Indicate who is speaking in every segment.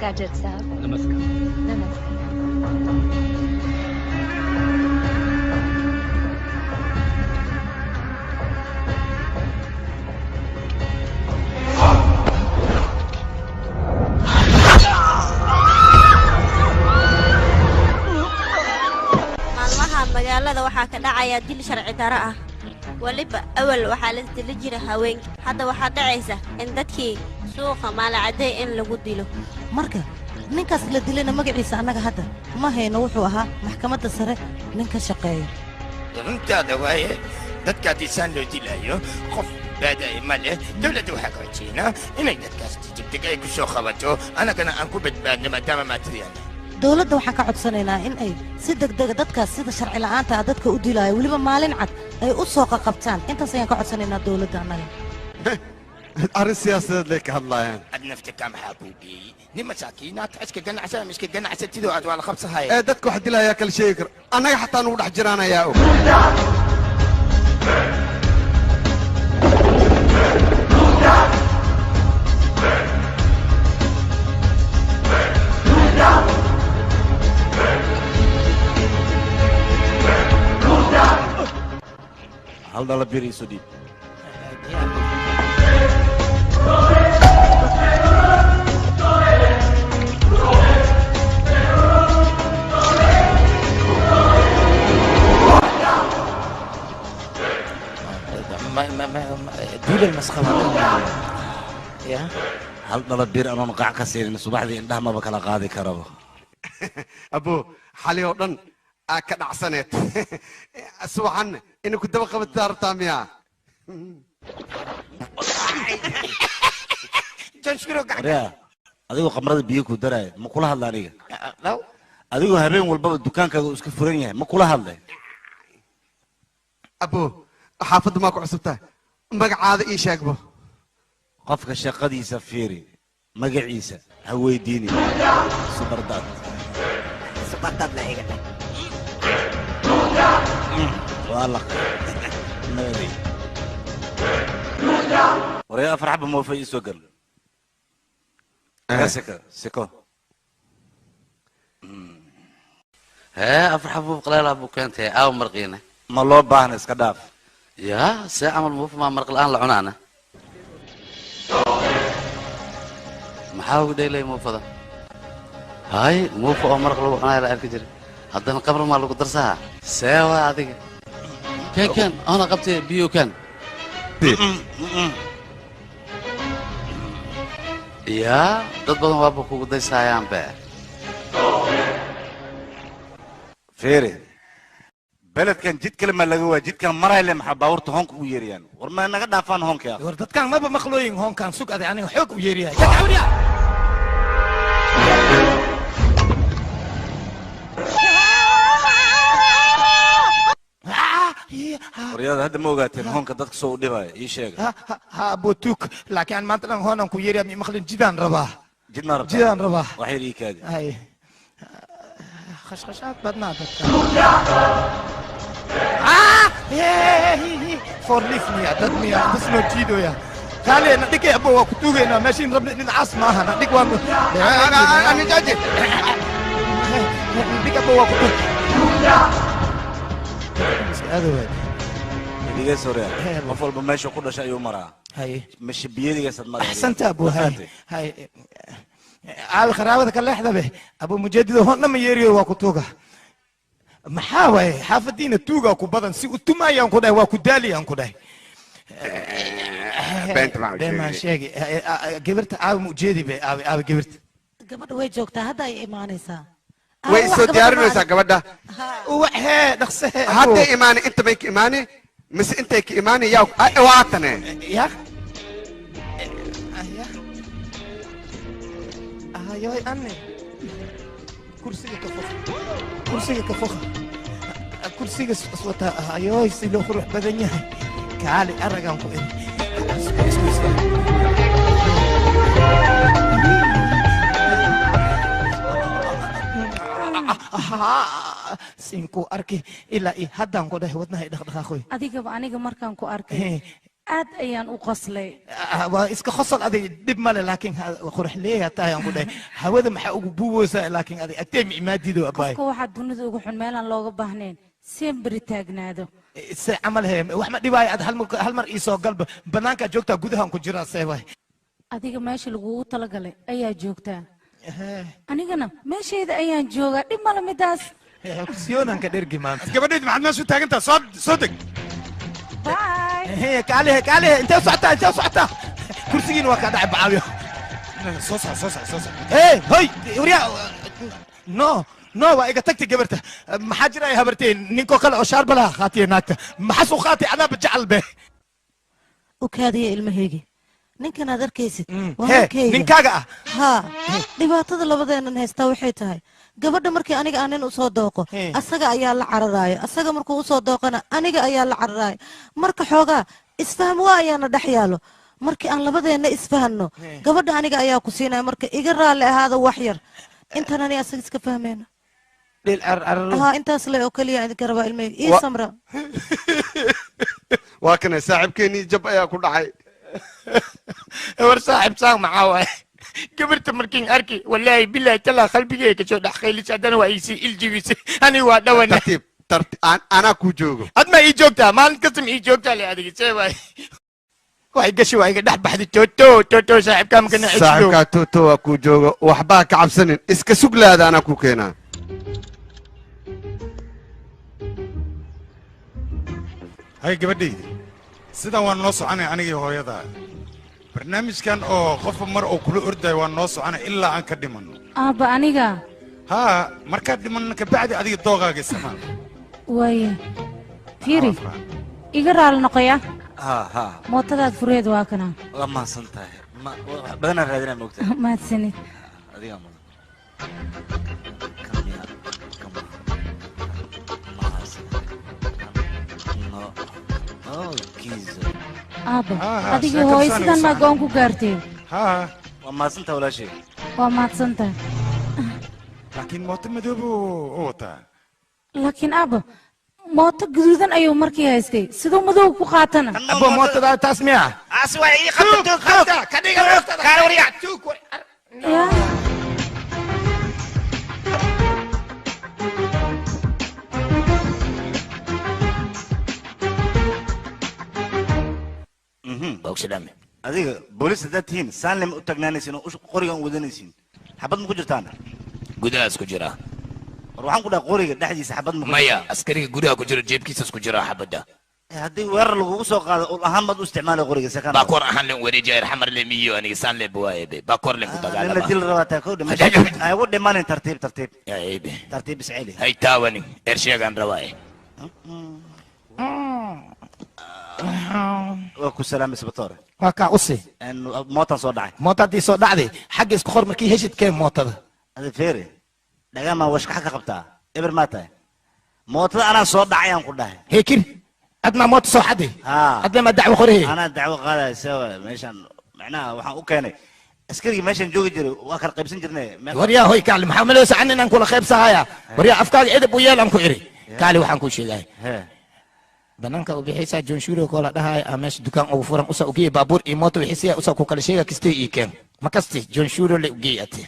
Speaker 1: नमस्कार जज साहब।
Speaker 2: नमस्कार।
Speaker 1: नमस्कार।
Speaker 3: Maalmaha magaalada waxaa ka dhacaya dil sharci darro ah. Weliba awal waxaa la dili jira haweenka, hadda waxaa dhacaysa in dadkii suuqa maalacadey in lagu dilo.
Speaker 4: Marka ninkaas la dilayna magaciisa annaga hadda ma hayno, wuxuu ahaa maxkamadda sare nin ka shaqeeya.
Speaker 5: Runtaada waaye, dadka haddii saan loo dilaayo qof baadaya ma leh. Dowladda waxaa ka codsanaynaa inay dadkaas degdeg ay ku soo qabato, annagana aan ku badbaadno maadaama maatiriyana.
Speaker 4: Dowladda waxaan ka codsanaynaa in ay si degdega dadkaas sida sharci la'aanta ah dadka u dilaayo, weliba maalin cad ay u soo qaqabtaan. Intaas ayaan ka codsanaynaa dowladda annaga.
Speaker 6: Arrin siyaasadeed lay ka hadlaayaan.
Speaker 5: Ad naftika maxaa kuu geeyey? Nin masaakiinaad iska ganacsada ma iska ganacsatidoo aad waa la qabsahaya.
Speaker 6: Ee dadka wax dilayaa kala sheegi karo, annaga xataa nugu dhex jiraan ayaa og.
Speaker 7: Hal dhala bir iiso dhiib.
Speaker 8: Duulal masqaba ya.
Speaker 7: Hal dhala bir anoon qac ka siinin subaxdii indhaha maba kala qaadi karaba.
Speaker 6: Abo, xali oo dhan aa ka dhacsaneed, subaxan inay ku daba qabataa rabtaa miyaa?
Speaker 7: Waryaa, adigoo khamrada biyo ku daraaya ma kula hadla aniga? Adigoo habeen walbaba dukaankaaga uu iska furan yahay ma kula hadlay?
Speaker 6: Abo, xaafadda maa ku cusub tahay? Magacaada ii sheegbo.
Speaker 7: Qofka shaqadiisa fiiri, magaciisa ha weydiini. Subardaad.
Speaker 8: Subardaad la iga dheh.
Speaker 7: Waa laqay nabaday. Waryaa, afar xaba moofa ii soo gal. Siko siko.
Speaker 9: Hee, afar xabuub qaleelaa buu keentay, aaw marqiina?
Speaker 7: Ma loo baahna, iska dhaaf.
Speaker 9: Yaa, see camal muufa maa marq la'aan la cunaana? Maxaa ugu dheylay muufada? Hay, muufa oo maraq lagu cunaaya la arki jiray, haddana qamar maa lagu darsaha? See waa adiga? Keen keen oona qabtay biyo keen. Yaa, dad badan waaba kugu daysayaan be.
Speaker 7: Fiiri, beledkan jid kale ma laga waaya? Jidkan marayle maxaa baabuurta hoonka u yeerayaan? War ma naga dhaafaan hoonka?
Speaker 8: War dadkan maba maqlooyin hoonkan. Sug aday, aniga xoog u yeeriyahay.
Speaker 7: Waryada, hadda ma ogaateen hoonka dadka soo u dhibaya? Ii sheega.
Speaker 8: Ha abotuk, laakiin aan maanta dhan hoonan ku yeeriyaa, mi maqlin. Jidaan rabaa.
Speaker 7: Jid ma rabtaa?
Speaker 8: Jidaan rabaa.
Speaker 7: Wax yar ii kaadi.
Speaker 8: Hay, khashkhashaad badnaa dadka. Forlif miya dad miya dasnoo jiidoya? Kaale na dhigay abo, waa ku tuugaynaa meeshiin rabna. Dhinacaas maaha, na dhig. Waan
Speaker 6: Ani jaaji.
Speaker 8: Dhig abo, waa ku tuug.
Speaker 7: Idiga sorya, qof walba meesha ku dhashay ayuu maraa.
Speaker 8: Haye.
Speaker 7: Mashibiyadigaasad maraa.
Speaker 8: Axsanta abu. Hay hay, aawi qaraabada ka leexda be. Abu mujadido, honna ma yeeriyo, waa ku tuuga. Maxaa waaye, xaafadiina tuugaa ku badan, si u tumaayaan ku dhahay, waa ku daaliyaan ku dhahay.
Speaker 6: Beenta maa u
Speaker 8: Been maan
Speaker 6: sheegi.
Speaker 8: Sheegi gabarta aawi ma ujeedi be? Aawi, aawi gabarta?
Speaker 4: Gabadha way joogtaa, hadda ay imaanaysaa.
Speaker 6: Way soo diyaarinaysaa gabadha.
Speaker 8: Uwax hee, dhaqse hee.
Speaker 6: Hadday imaani, inta may ka imaani mise intay ka imaani? Yaa, waatane.
Speaker 8: Ya ayoy, ane kursiga ka foqa, kursiga ka foqa, kursiga iswata. Ayoy, si loo qurux badan yahay! Kaali aragan ku iri. Isku isku. Sinkuu arki ilaa i haddaan ku dhahay wadnaha i dhaqdhaqaaqoy.
Speaker 10: Adigaba aniga markaan ku arkay
Speaker 1: Aad ayaan u qoslay.
Speaker 8: Waa iska qosol adig, dhib male, laakiin qurux leeyahay tahay aan ku dhahay. Hawada maxaa ugu buubeysaa? Laakiin adig agtee ma imaadido, abaay.
Speaker 1: Qofka waxaa dunida ugu xun meelaan looga baahnayn semberi taagnaado.
Speaker 8: Se camal he, wax ma dhibaayo. Ad hal mar ii soo galba. Banaankaa joogtaa, gudahaan ku jiraa, see waay?
Speaker 1: Adiga meesha lagugu talagalay ayaa joogtaa, anigana meeshayda ayaan joogaa. Dhib male midaas.
Speaker 8: Siyoonaan ka dhergi maanta.
Speaker 2: Gabadhayd, maxaad meesha u taagantaa? Soo soo deg.
Speaker 1: Bye.
Speaker 8: Kaalihe, kaalihe, intee socotaa? Intee socotaa? Kursigiina waa kaa dhacay, bacaawiyo.
Speaker 2: Soo soco, soo soco, soo soco.
Speaker 8: Hey, hoy, waryaa, no no, waa iga tagtay gabarta. Maxaa jira ay habartay? Ninkoo kale oo shaarba laha qaatiye naagta. Maxaas u qaatay? Adaaba jecel be.
Speaker 4: U kaadiya ilmahaygi, ninkan aad arkaysid waa
Speaker 8: Hee,
Speaker 4: ninkayga.
Speaker 8: Ninkaaga ah?
Speaker 4: Haa. Dhibaatada labadeennan haystaa waxay tahay, gabadha markii aniga aan nin usoo dooqo, asaga ayaa la cararaayo. Asaga markuu usoo dooqana, aniga ayaa la cararaayo. Marka xoogaa isfaham waa ayaana dhex yaalo. Markii aan labadeenna isfahanno, gabadha aniga ayaa ku siinaya. Marka iga raalli ahaada wax yar intaan ani asaga iska fahmayno.
Speaker 8: Dhil carar.
Speaker 4: Haa, intaas le oo keliya idinka rabaa, ilmahayga ii samra.
Speaker 6: Waa kana saaxiibkeenii, jab ayaa ku dhacay.
Speaker 5: War saaxib, saan maxaa waaye? Gabarta markiin arki, wallaahi bilaahi talaa, qalbigeyga kasoo dhex qaylisay. Haddana waa iisii iljibisay. Ani waa dhawana.
Speaker 6: Tartiib tartiib, anaa kuu joogo.
Speaker 5: Ad ma ii joogtaa? Maalin kasta ma ii joogtaa le adiga? See waay? Waxay gashi waa iga dhex baxday. Toto, toto, saaxiibkaa makana.
Speaker 6: Saaxiibkaa toto waa kuu joogo, waxbaa ka cabsanin. Iska suglaada, anaa kuu keenaa.
Speaker 2: Hay gabadhayda, sidan waa noo soconay anigii hooyada. Barnaamijkan oo qofba mar uu kula ordayo waa noo soconay ilaa aan ka dhimanno.
Speaker 1: Aabba, aniga?
Speaker 2: Haa, markaad dhimanno kabacdi adiga doogaaga isticmaal.
Speaker 1: Waaya, fiiri, iga raali noqoya.
Speaker 7: Ha ha.
Speaker 1: Mootadaad fureed waa kana.
Speaker 7: Waa mahadsan tahay. Ma wax badanaan raadinaa, moogtahay.
Speaker 1: Mahadsanid.
Speaker 7: Adigaa mudan. Kamiya kama mahadsan no oh kizo.
Speaker 1: Aabba,
Speaker 2: Ha,
Speaker 1: adiga
Speaker 2: sheekada
Speaker 1: hooyo
Speaker 2: saan
Speaker 1: sidan
Speaker 2: igu
Speaker 1: maa
Speaker 2: saxan.
Speaker 1: Go'aan ku gaartay.
Speaker 2: Haa.
Speaker 7: Waa mahadsan tahay, walaashay.
Speaker 1: Waa mahadsan tahay.
Speaker 2: Laakiin mooto madoob uu wataa.
Speaker 1: Laakiin aabba, mooto guduudan ayuu markii haystay, siduu madow ku qaatana?
Speaker 8: Abo, mootada taas miya?
Speaker 5: Asi waa ii qabta. Tuug, tuug, ka dhiga mootada. Kaale waryaa, tuug.
Speaker 1: Yaa.
Speaker 5: Bogsadame.
Speaker 7: Adiga booliis haddaad tihiin, saanlem u taagnaanaysiin oo qorigan wadanaysiin, xabad ma ku jirtaan?
Speaker 5: Gudahaas ku jira.
Speaker 7: War waxaan ku dhaha, qoriga dhexdiisa xabad ma ku
Speaker 5: Maya, askariga gudaha ku jira jeebkiisas ku jira xabadda.
Speaker 7: Haddii weerar lagugu soo qaado, ul ahaan baad u isticmaalay qoriga sekan.
Speaker 5: Baakoor ahaan len wareejiya, xamar le miyo, aniga saan le buwaaye be baakoor len ku
Speaker 7: nin la
Speaker 5: dagaalama.
Speaker 7: dil rabaa taa kow dhima ay ugu dhimanin. Tartiib, tartiib.
Speaker 5: Yaa eebe.
Speaker 7: Tartiib, isceli.
Speaker 5: Hay taawani, ersheegaan rabaaye.
Speaker 7: Waa ku salaamay, isbatoore.
Speaker 8: Waa kaa usi.
Speaker 7: Mootan soo dhacay.
Speaker 8: Mootadii soo dhacday xagga isku qor. Markii heshid keen mootada.
Speaker 7: Adi feere dhagamaa washkaxa ka qabtaa, eber maa tahay. Mootada anaa soo dhacay aan ku dhahay.
Speaker 8: Heekir, admaa moota soo xaday?
Speaker 7: Haa.
Speaker 8: Adna ma dacwo qorehe?
Speaker 7: Anaa dacwo qaadaya. Sewa meeshaan macnaha waxaan u keenay askarigii meeshaan joogi jiray, waa kala qaybsan jirnay.
Speaker 8: Waryaa hoy, kaali, maxaa maleysa can inaan kula qaybsahaya? Waryaa, afkaaga edeb u yeel aan ku iri. Kaali, waxaan kuu sheegaya, banaanka u bixaysaa John Shuro koola dhahay aa meesha dukaan ugu furan. Usa ugeey baabuur iyo mooto wixii usa ku kala sheega kastay ii keen. Ma kasti John Shuro le ugeey ate.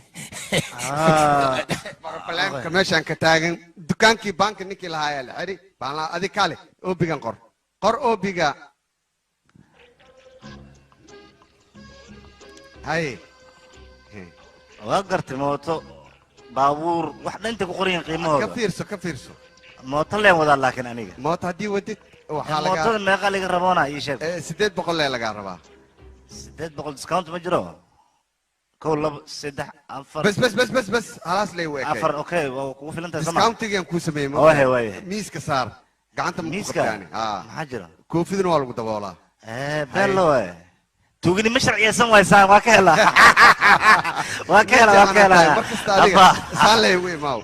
Speaker 6: Barbalanka meeshaan ka taagan, dukaankii baanka ninkii lahaa ayaa la xidhi baan lahaa. Adig kaale, oobigan qor, qor oobiga. Haye.
Speaker 7: Waa gartay, mooto, baabuur, wax dhan inta ku qoran yihiin qiimahooda.
Speaker 6: Ka fiirso, ka fiirso.
Speaker 7: Mooto leen wadaa, laakiin aniga
Speaker 6: mooto haddii wadid waxaa laga
Speaker 7: mootada meeqa laga raboona, ii sheeg.
Speaker 6: 800 lee lagaa rabaa.
Speaker 7: 800 discount ma jiro? 1, 2, 3, 4.
Speaker 6: Bas, bas, bas, bas, bas, halaas lay u ekay.
Speaker 7: Afar, okay, waa kugu filan tahay sama.
Speaker 6: Discountigan kuu sameeyey.
Speaker 7: Oh, he, waaye.
Speaker 6: Miiska saar, gacanta ma ku
Speaker 7: Miiska?
Speaker 6: qabtaani.
Speaker 7: Maxaa jira?
Speaker 6: Koofiduna waa lagu daboolaa.
Speaker 7: Bello waay, tuuginimo sharciyeysan waysaan. Waa ka helaa, waa ka helaa, waa ka helaa.
Speaker 6: Mar kasta adiga saan lay ugu imaaw.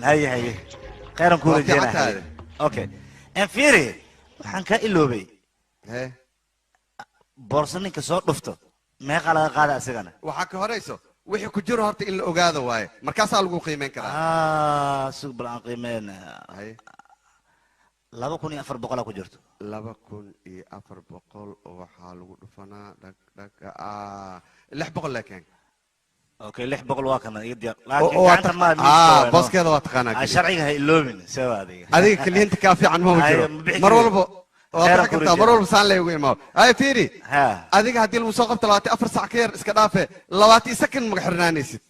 Speaker 7: Haye, haye, khayran kuu
Speaker 6: Waa
Speaker 7: rajeynaa.
Speaker 6: fiican tahay.
Speaker 7: Okay, fiiri, waxaan kaa iloobay boorso ninka soo dhufto meeqa laga qaada asigana?
Speaker 6: Waxaa ka horayso wixii ku jiro horta in la ogaado waaye, markaasaa lagu qiimeyn karaa.
Speaker 7: Sug bal aan qiimeyn. 2400 ku jirto.
Speaker 6: 2400 waxaa lagu dhufanaa dhag dhag 600 laakiin.
Speaker 7: Okay, 600 waa kana iga diyaar. Laakiin gacanta ma
Speaker 6: booskeeda waa taqaanaa.
Speaker 7: Sharciga ha iloobin sewa adiga.
Speaker 6: Adiga kliinta kaa fiican ma jiro. Mar walba waa bixi kartaa, mar walba saan leegu imaao. Ay fiiri. Adiga haddii lagu soo qabto 24 saac ka yar iska dhaafe, 20 second maga xirnaanaysid.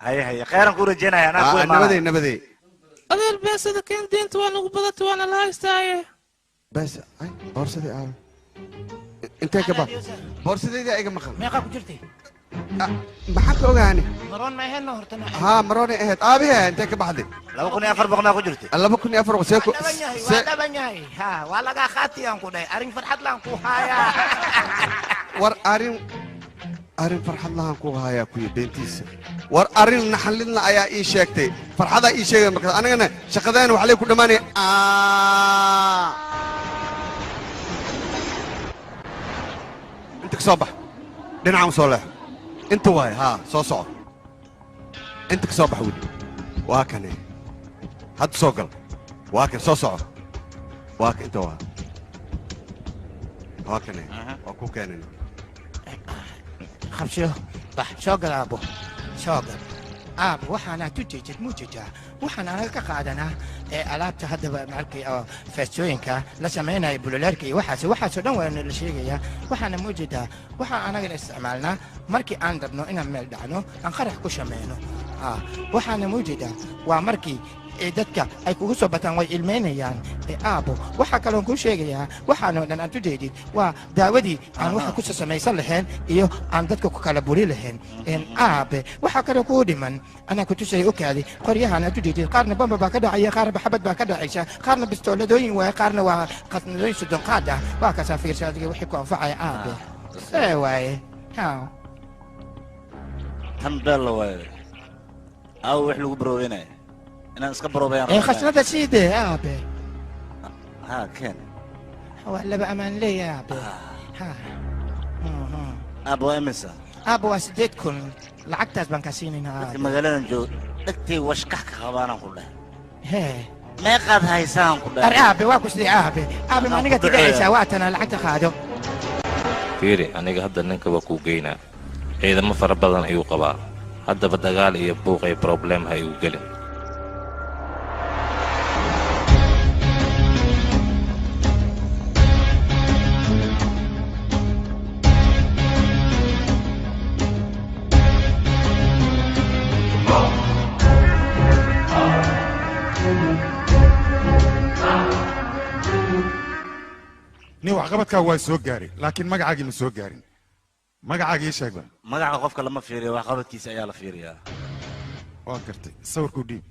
Speaker 7: Haye haye, khayran ku rajaynaya anaa ku imaanaya.
Speaker 6: Nabaday nabaday.
Speaker 10: Adeer beesada keen, deynta waa nagu badatay waana la haystaaye.
Speaker 6: Bees ay boorsadii aawe intee ka bax? Boorsadeydii iga maqan.
Speaker 8: Meeqaa ku jirtay?
Speaker 6: Maxaan ka ogaani?
Speaker 8: Maroon ma ahayn horta?
Speaker 6: Haa, maroonay ahayd. Aabihe intee ka baxday?
Speaker 7: 2400 maa ku jirtay?
Speaker 6: 2400 see ku
Speaker 8: waa dhaban yahay. Ha, waa lagaa qaatiyaan ku dhahay, arrin farxad laan ku hayaa.
Speaker 6: War arrin farxad lahaan ku hayaa kuyi beentiisa. War arrin naxalidna ayaa ii sheegtay, farxadaa ii sheegay. Markaas anigana shaqadeen wax lay ku dhammaanaya. Inta ka soo bax, dhinacan u soo leexo, inta waay. Haa, soo soco, inta ka soo bax weli. Waa kane, hadda soo gal. Waa kan, soo soco. Waa kan, inta waa. Waa kane, waa ku keenan.
Speaker 8: Qabsho, bax, soo gal aabo, soo gal aabo. Waxaanaa tujeejad muujajaa, waxaan anaga ka qaadanaa ee alaabta haddaba markii oo feestooyinka la samaynaya, buloleerka iyo waxaas, waxaasoo dhan waana la sheegayaa. Waxaana muujeedaa waxaan anagana isticmaalnaa markii aan rabno inaan meel dhacno, aan qarax ku shamayno. Waxaana muujeedaa waa markii dadka ay kugu soo bataan way ilmeynayaan. Aabo, waxaa kaloon kuu sheegayaa waxaanoo dhan aan tujeedid waa daawadii aan waxa ku samaysan lahayn iyo aan dadka ku kala buri lahayn. Aabe, waxaa kaloo kuu dhiman anaa ku tusaya u kaadi. Qoryahan aad tujeedid qaarna bamba baa ka dhacaya, qaarna xabad baa ka dhacaysa, qaarna bistooladooyin waaye, qaarna waa qasnadooyin soddon qaad ah. Waa kaasaa, fiirsa adiga wixii ku anfacaya aabe. See waaye?
Speaker 7: Tan beella waaye. Aawo wax lagu baroobeynaya inaan iska baroobayaan.
Speaker 8: Khasnada siide aabe.
Speaker 7: Ha, keen.
Speaker 8: Waa laba amaan leeya aabe. Ha.
Speaker 7: Aab, waa imisa?
Speaker 8: Aaba, waa 8000. Lacagtaas baan kaa siinaynaa.
Speaker 7: Dadka magaaladan joog dhegtay washkax ka qabaanaan ku dhahay.
Speaker 8: Hee,
Speaker 7: meeqaad haysaan ku dhahay?
Speaker 8: Ar aabe, waa ku sidee aabe? Aabe, ma aniga tidhacaysaa? Waa tana, lacagta qaado.
Speaker 11: Fiiri, aniga hadda ninka waa kuu geynaa. Ciidamo fara badan ayuu qabaa. Haddaba dagaal iyo buuq iyo problem ha igu gelin.
Speaker 2: Nin waxqabadkaa waa soo gaaray, laakiin magacaagii ma soo gaarin. Magacaagii ii sheegba.
Speaker 7: Magaca qofka lama fiiriyo, waxqabadkiisa ayaa la fiiriyaa.
Speaker 2: Waa gartay. Sawirkuu dhiib.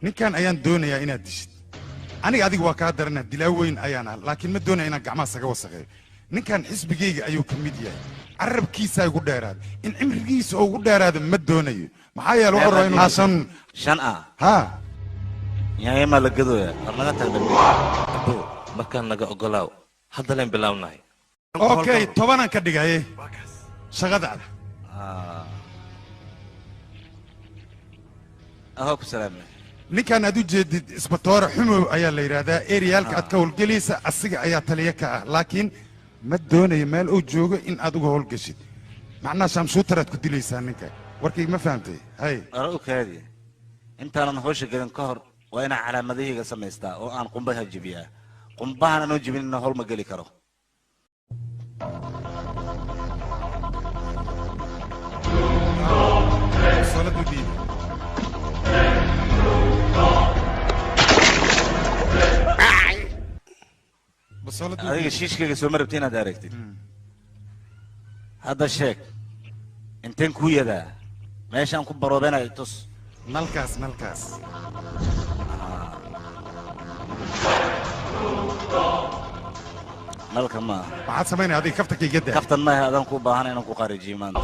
Speaker 2: Ninkan ayaan doonayaa inaad dishid. Aniga adiga waa kaa daranaa, dilaa weyn ayaan ah, laakiin ma doonaya inaan gacmaha saga wasaqeeyo. Ninkan xisbigayga ayuu ka mid yahay. Carabkiisaa igu dheeraada, in cimrigiisa oo ugu dheeraado ma doonayo. Maxaa yeele wuxuu rabaa inuu shan
Speaker 7: shan ah.
Speaker 2: Haa.
Speaker 7: Yaaymaa la gadooya, war naga tag dambe.
Speaker 11: Abuu, markaan naga ogolaaw, hadda leen bilaawnahay.
Speaker 2: Okay, tobanaan ka dhigaye shaqadaada.
Speaker 7: Ahoo ku salaamay.
Speaker 2: Ninkan aad u jeedid isbatoore Xumow ayaa la yidhaahdaa. Eriyaalka aad ka howlgelaysa asiga ayaa taliya ka ah, laakiin ma doonayo meel uu joogo in aad uga howlgeshid. Macnaha shamshuutaraad ku dilaysaa ninka. Warkayga ma fahamtay? Hay.
Speaker 7: Ara u kaadi, intaanan hawsha gelin ka hor waa inaan calaamadahayga samaystaa oo aan qumbaha jebiyaa. Qumbahan anoo jebinina howl ma geli karo.
Speaker 2: Soladu dhiib.
Speaker 7: Adiga shiishkayga soo ma rabti inaad aragtid? Hadda sheeg, inteen kuu yadaa? Meeshaan ku baroobenayo tus.
Speaker 2: Nalkaas, nalkaas.
Speaker 7: Nalka maaha.
Speaker 2: Maxaad samaynaya adiga? Kaftanka iga daa.
Speaker 7: Kaftan maaha, adaan ku baahan inaan ku qaarijiyo maanta.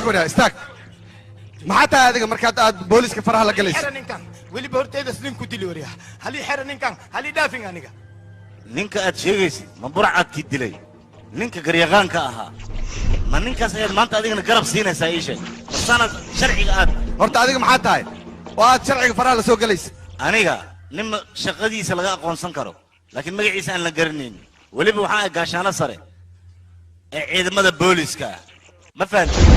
Speaker 6: Istaag wadaa, istaag. Maxaa tahay adiga markaad aad booliska faraha la galayso?
Speaker 8: Xera ninkan weliba horteeda snin ku dili waryaa. Halii xera ninkan, halii dhaafin aniga.
Speaker 7: Ninka aad sheegaysid ma burcadkii dilay ninka garyaqaanka ahaa? Ma ninkaas ayaad maanta adigana garab siinaysaa? Ii sheeg, masaanaad sharciga aad
Speaker 6: Horta adiga maxaa tahay oo aad sharciga faraha la soo galaysid?
Speaker 7: Aniga nin shaqadiisa laga aqoonsan karo laakiin magaciisa aan la garanayn, weliba waxaan ahay gaashaano sare ee ciidamada booliska ah, ma fahamtid?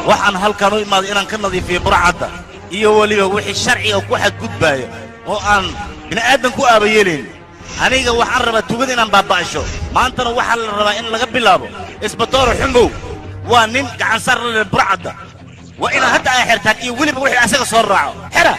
Speaker 7: Waxaan halkan u imaaday inaan ka nadiifiyo burcadda iyo weliba wixii sharciga ku xadgudbaaya oo aan bini'aadan ku aabayeelayn. Aniga waxaan rabaa tugada inaan baaba'asho. Maantana waxaa la rabaa in laga bilaabo isbatooro Xumow, waa nin gacan sar la leh burcadda, waa inaad hadda ay xirtaan iyo weliba wixii asaga soo raaco. Xira!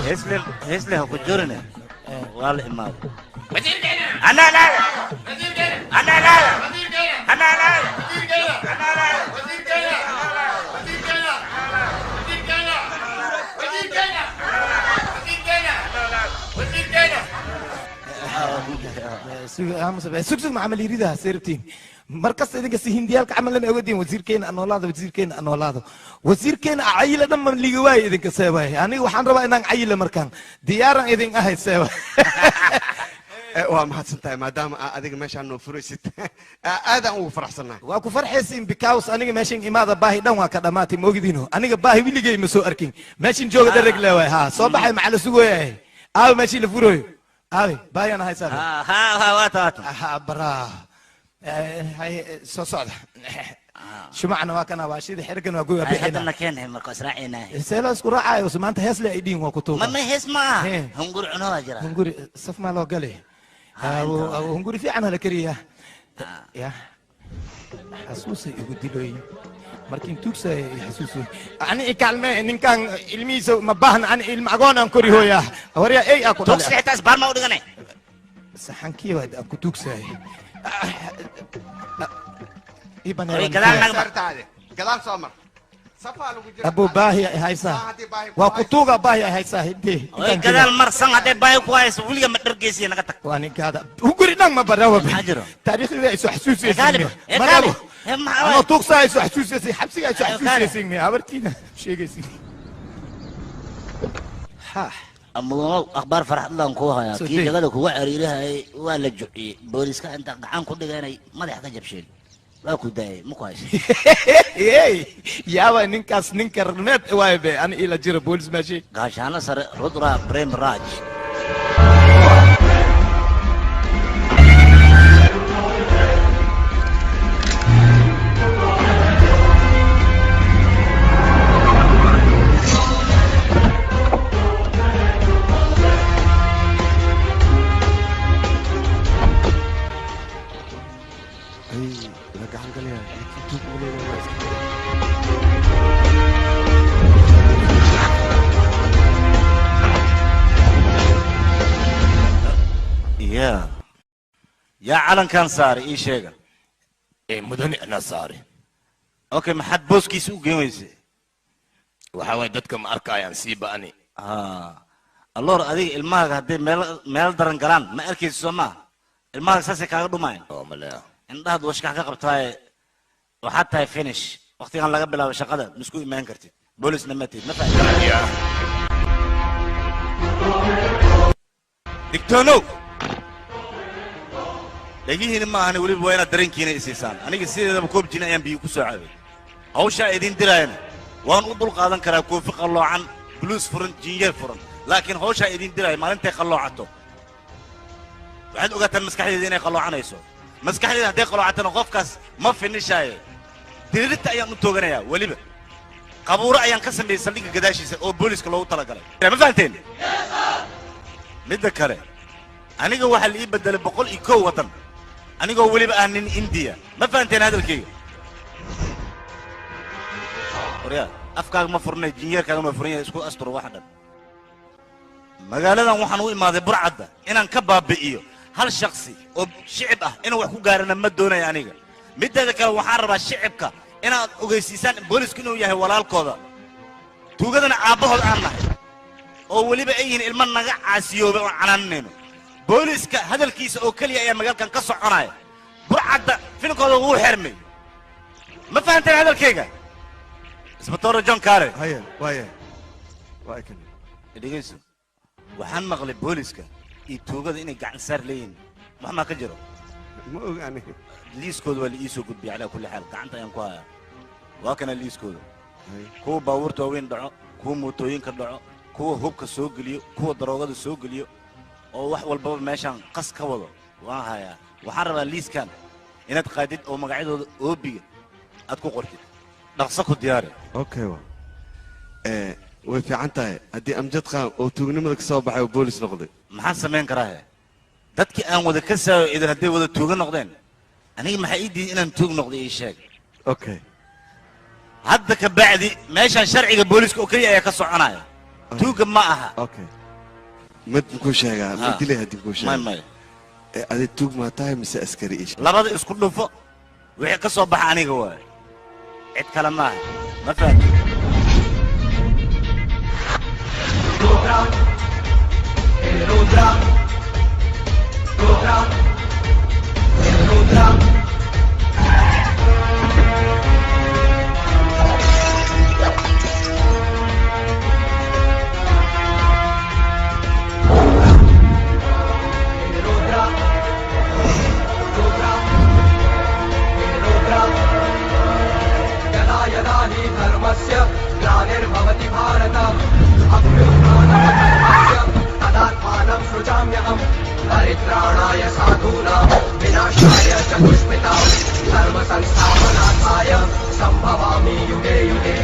Speaker 7: Heesle heesle, ha ku jirine, waa la imaaday.
Speaker 8: Sug sug, macamal yiridaha seerabtiin markasta idinka si hindiyaalka camal lama ogadin. Wasiirkeena anoolaado, wasiirkeena anoolaado, wasiirkeena cayila dhan ma liga waayo idinka seebay. Aniga waxaan rabaa inaan cayila markaan diyaaran idin ahay seeba.
Speaker 6: Waa mahadsan tahay maadaama aa adiga meeshaan noo furaysid, aadaan ugu faraxsannahay.
Speaker 8: Waa ku farxaysiin because aniga meeshan imaada baahi dhan waa ka dhamaatay, maogidino? Aniga baahi weligay ma soo arkin. Meeshan jooga dharag leewaay. Ha soo baxay, maxaa la sugooyahay? Aawe meeshii la furooyo? Aawe baahiyaan haysaa?
Speaker 7: Waata.
Speaker 8: Baraa soo socda, shumacna waa kana, waa shida xirigan, waa goya bixina.
Speaker 12: Haddana keenay marka israaciynaa.
Speaker 8: See loo isku raacayo? Maanta hees le ay dhihin, waa ku tuuga.
Speaker 12: Ma hees ma aha, hunguri cuno waa jira.
Speaker 8: Hunguri saf maa loo galay? Hunguri fiican hala kariya ya xasuusay igu dilooyin markiin tuugsaya i xasuusoy. Ani i kaalme, ninkan ilmihiisa ma baahna, ani ilma agoon aan kori hooyaa warya ey aa ku
Speaker 12: Tuugsi xitaa isbaar ma u dhigane.
Speaker 8: Saxankii waa aan ku tuugsaya. Ii
Speaker 12: Oy, gadaal naga mar.
Speaker 6: Gadaal soo mar, safaa lagu jira.
Speaker 8: Abu baahi ay haysaa, waa ku tuuga, baahi ay haysaa hidde.
Speaker 12: Oy, gadaal mar san hadday baahi ku hayso weliga ma dhargeysiya, naga tag.
Speaker 8: Waa ninkaada hunguri dhan ma barawa.
Speaker 12: Maxaa jiro?
Speaker 8: Taariikhdii ay soo xasuusaysa.
Speaker 12: Kaalib, ee
Speaker 8: marabo
Speaker 12: kaalib. Ee, maxaa
Speaker 8: anoo
Speaker 12: waay?
Speaker 8: tuugsaa ay soo xasuusaysay, xabsiga ay soo
Speaker 12: Ee, kaalib.
Speaker 8: xasuusaysa, habartiina sheegaysa ha.
Speaker 12: Mudanow, akhbaar farxad laan kuu hayaa.
Speaker 8: Soo
Speaker 12: Kii
Speaker 8: deg.
Speaker 12: jagada kuga cariirihayay waa la juciyey, booliska inta gacan ku dhiganay madaxa ka jabsheen, waa ku daayay, ma ku haysa.
Speaker 8: Ey, yaaba ninkaas, ninka ragmeed waaye be ani ila jira boolis meeshii.
Speaker 12: Gaashaano sare Rudra Prem Raj.
Speaker 6: Ay, la gacan galaya laakiin tuug uu leeyahay waa iska.
Speaker 7: Ya yaa calankan saaray, ii sheega.
Speaker 5: Mudane, anaa saare.
Speaker 7: Okay, maxaad booskiisa u geen weysay?
Speaker 5: Waxaa waay dadka ma arkayaan sii ba'ani.
Speaker 7: Alloor, adiga ilmahaaga hadday meel meel daran galaan ma arkaysa, soo maaha? Ilmahaaga saasay kaaga dhumayan.
Speaker 5: Oo malaya.
Speaker 7: Indhahaad washkax ka qabtaaye, waxaad tahay finish. Waqtigan laga bilaabo shaqada ma isku imaan kartid, boolisna ma tihid, ma fahamtid?
Speaker 5: Ya.
Speaker 7: Digtoonow, dhegihiina ma ahani, weliba waa inaad dareenkiina isiisaan. Aniga sideedaba koob jini ayaan biyo ku soo cabay. Hawshaa idiin diraayana waan u dul qaadan karaa, koofi qalloocan, buluus furan, jinyeer furan, laakiin hawshaa idiin diraaya maalintay qalloocato waxaad ogaataan maskaxdeeda inay qalloocanayso. Maskaxdeeda hadday qalloocatana qofkaas ma finishaayo, dirirta ayaan u tooganayaa. Weliba qabuuro ayaan ka sameeyey saldhigga gadaashiisa oo booliska loogu talagalay, ma fahanteen? Midda kale, aniga waxaa la ii bedelay 101 waddan, anigoo weliba ah nin Indiya, ma fahanteen hadalkayga? Waryaa afkaaga ma furnay jinyeerkaaga ma furan yahay isku asturo wax dhan. Magaaladan waxaan u imaaday burcadda inaan ka baabi'iyo hal shakhsi oo shicib ah inuu wax ku gaarana ma doonayo aniga. Mideeda kale waxaan rabaa shicibka inaad ogeysiisaan boolisku inuu yahay walaalkooda. Tuugadana aabbahood aan nahay oo weliba ay yihiin ilmo naga caasiyoobay oo canaanayno. Booliska hadalkiisa oo keliya ayaa magaalkan ka soconaya. Burcadda filkooda wuu xirmay. Ma fahanteen hadalkayga? Isbatoor John Kare.
Speaker 6: Haye, waaye. Waa kan.
Speaker 7: Dhegeyso. Waxaan maqlay booliska iyo tuugada inay gacan saar leeyihiin. Wax ma ka jiro?
Speaker 6: Ma ogaani.
Speaker 7: Liiskooda waa la ii soo gudbiyay calaa kulli xaal. Gacanta ayaan ku hayaa. Waa kana liiskooda. Kuwa baabuurta waaweyn dhaco, kuwa mootooyinka dhaco, kuwa hubka soo geliyo, kuwa daroogada soo geliyo oo wax walbaba meeshaan qas ka wado. Waan hayaa. Waxaan rabaa liiskan inaad qaadid oo magacyadooda oobiga aad ku qortid. Dhaqso ku diyaari.
Speaker 6: Okay wa. Way fiican tahay haddii Amjad Khan oo tuugnimada ka soo baxay oo boolis noqday.
Speaker 7: Maxaan samayn karaa? Dadkii aan wada ka saayo idan hadday wada tuuga noqdeen, aniga maxaa ii diiday inaan tuug noqday ii sheeg.
Speaker 6: Okay.
Speaker 7: Hadda ka bacdi meeshaan sharciga booliska oo keliya ayaa ka soconaya. Tuuga ma aha.
Speaker 6: Okay. Mid ku sheegaa, mid dilay haddii ku sheegaa.
Speaker 7: May.
Speaker 6: Adi tuug ma tahay mise askari ii sheeg.
Speaker 7: Labada isku dhufo wixii ka soo baxa aniga waaye. Cid kale ma aha. Ma fahamtid?
Speaker 13: Rudra, Rudra, Rudra, Rudra. Rudra, Rudra, Rudra. यदा यदा हि धर्मस्य ग्लानिर्भवति भारत अभ्युत्थानमधर्मस्य तदात्मानं सृजाम्यहं परित्राणाय साधूनां विनाशाय च दुष्कृतां धर्मसंस्थापनार्थाय संभवामि युगे युगे.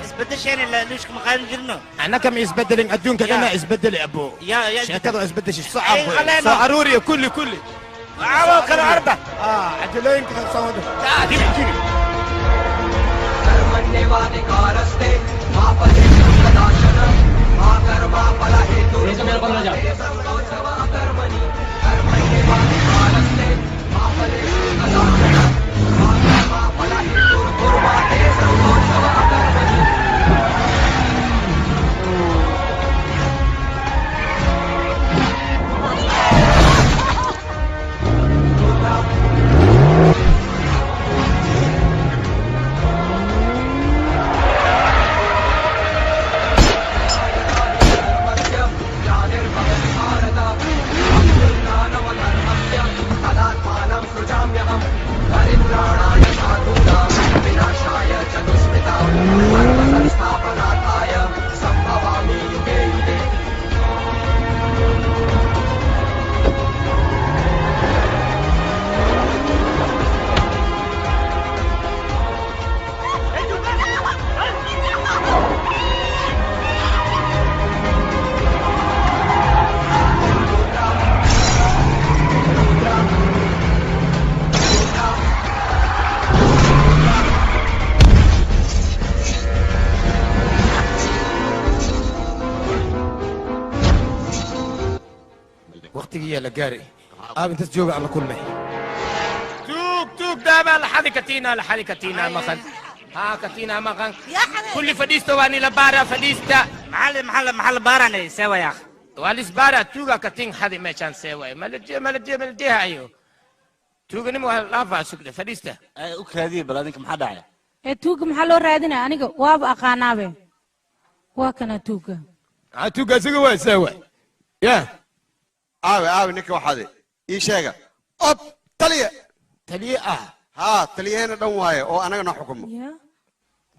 Speaker 7: isbedesheen laaluushka ma qaadan jirno.
Speaker 8: Annaka ma isbedelin adduunka dhanna isbedeli abo.
Speaker 7: Ya
Speaker 8: sheekadu isbedeshay socod soo aruuriya kulli kulli.
Speaker 7: Caawa kala arba.
Speaker 8: Cajalooyinka soo wada.
Speaker 13: कर्मण्येवाधिकारस्ते मा फलेषु कदाचन मा कर्मा फलहेतुर्भूर्मा सङ्गोऽथवा कर्मणि. कर्मण्येवाधिकारस्ते मा फलेषु कदाचन मा कर्मा फलहेतुर्भूर्मा ते सङ्गोऽथवा कर्मणि. परित्राणाय साधूनां विनाशाय च दुष्कृतां धर्मसंस्थापनार्थाय संभवामि युगे युगे.
Speaker 8: Waqtigii la gaaray aab intaas jooga aan la kulmay. Tuug tuug daaba la xadi katiina la xadi katiina maqan. Haa katiina maqan. Kulli fadhiisto waa nila baara fadhiista.
Speaker 7: Maxaa maxaa la baaranay sewa yaa.
Speaker 8: Waa lis baara tuuga katiin xadi meeshaan sewa. Malajee hayo. Tuuganimo waa laafaa sugda fadhiista.
Speaker 7: U kaadiye bal adinka maxaa dhacaya?
Speaker 1: Tuuga maxaa loo raadinaya aniga waaba aqaanaabe. Waa kana tuuga.
Speaker 8: Tuuga isaga waa sewa. Ya.
Speaker 6: Aawe aawe ninka waxaade ii sheega. Ob taliye.
Speaker 8: Taliye ah.
Speaker 6: Haa taliyeena dhan waaye oo anaga noo xukumo.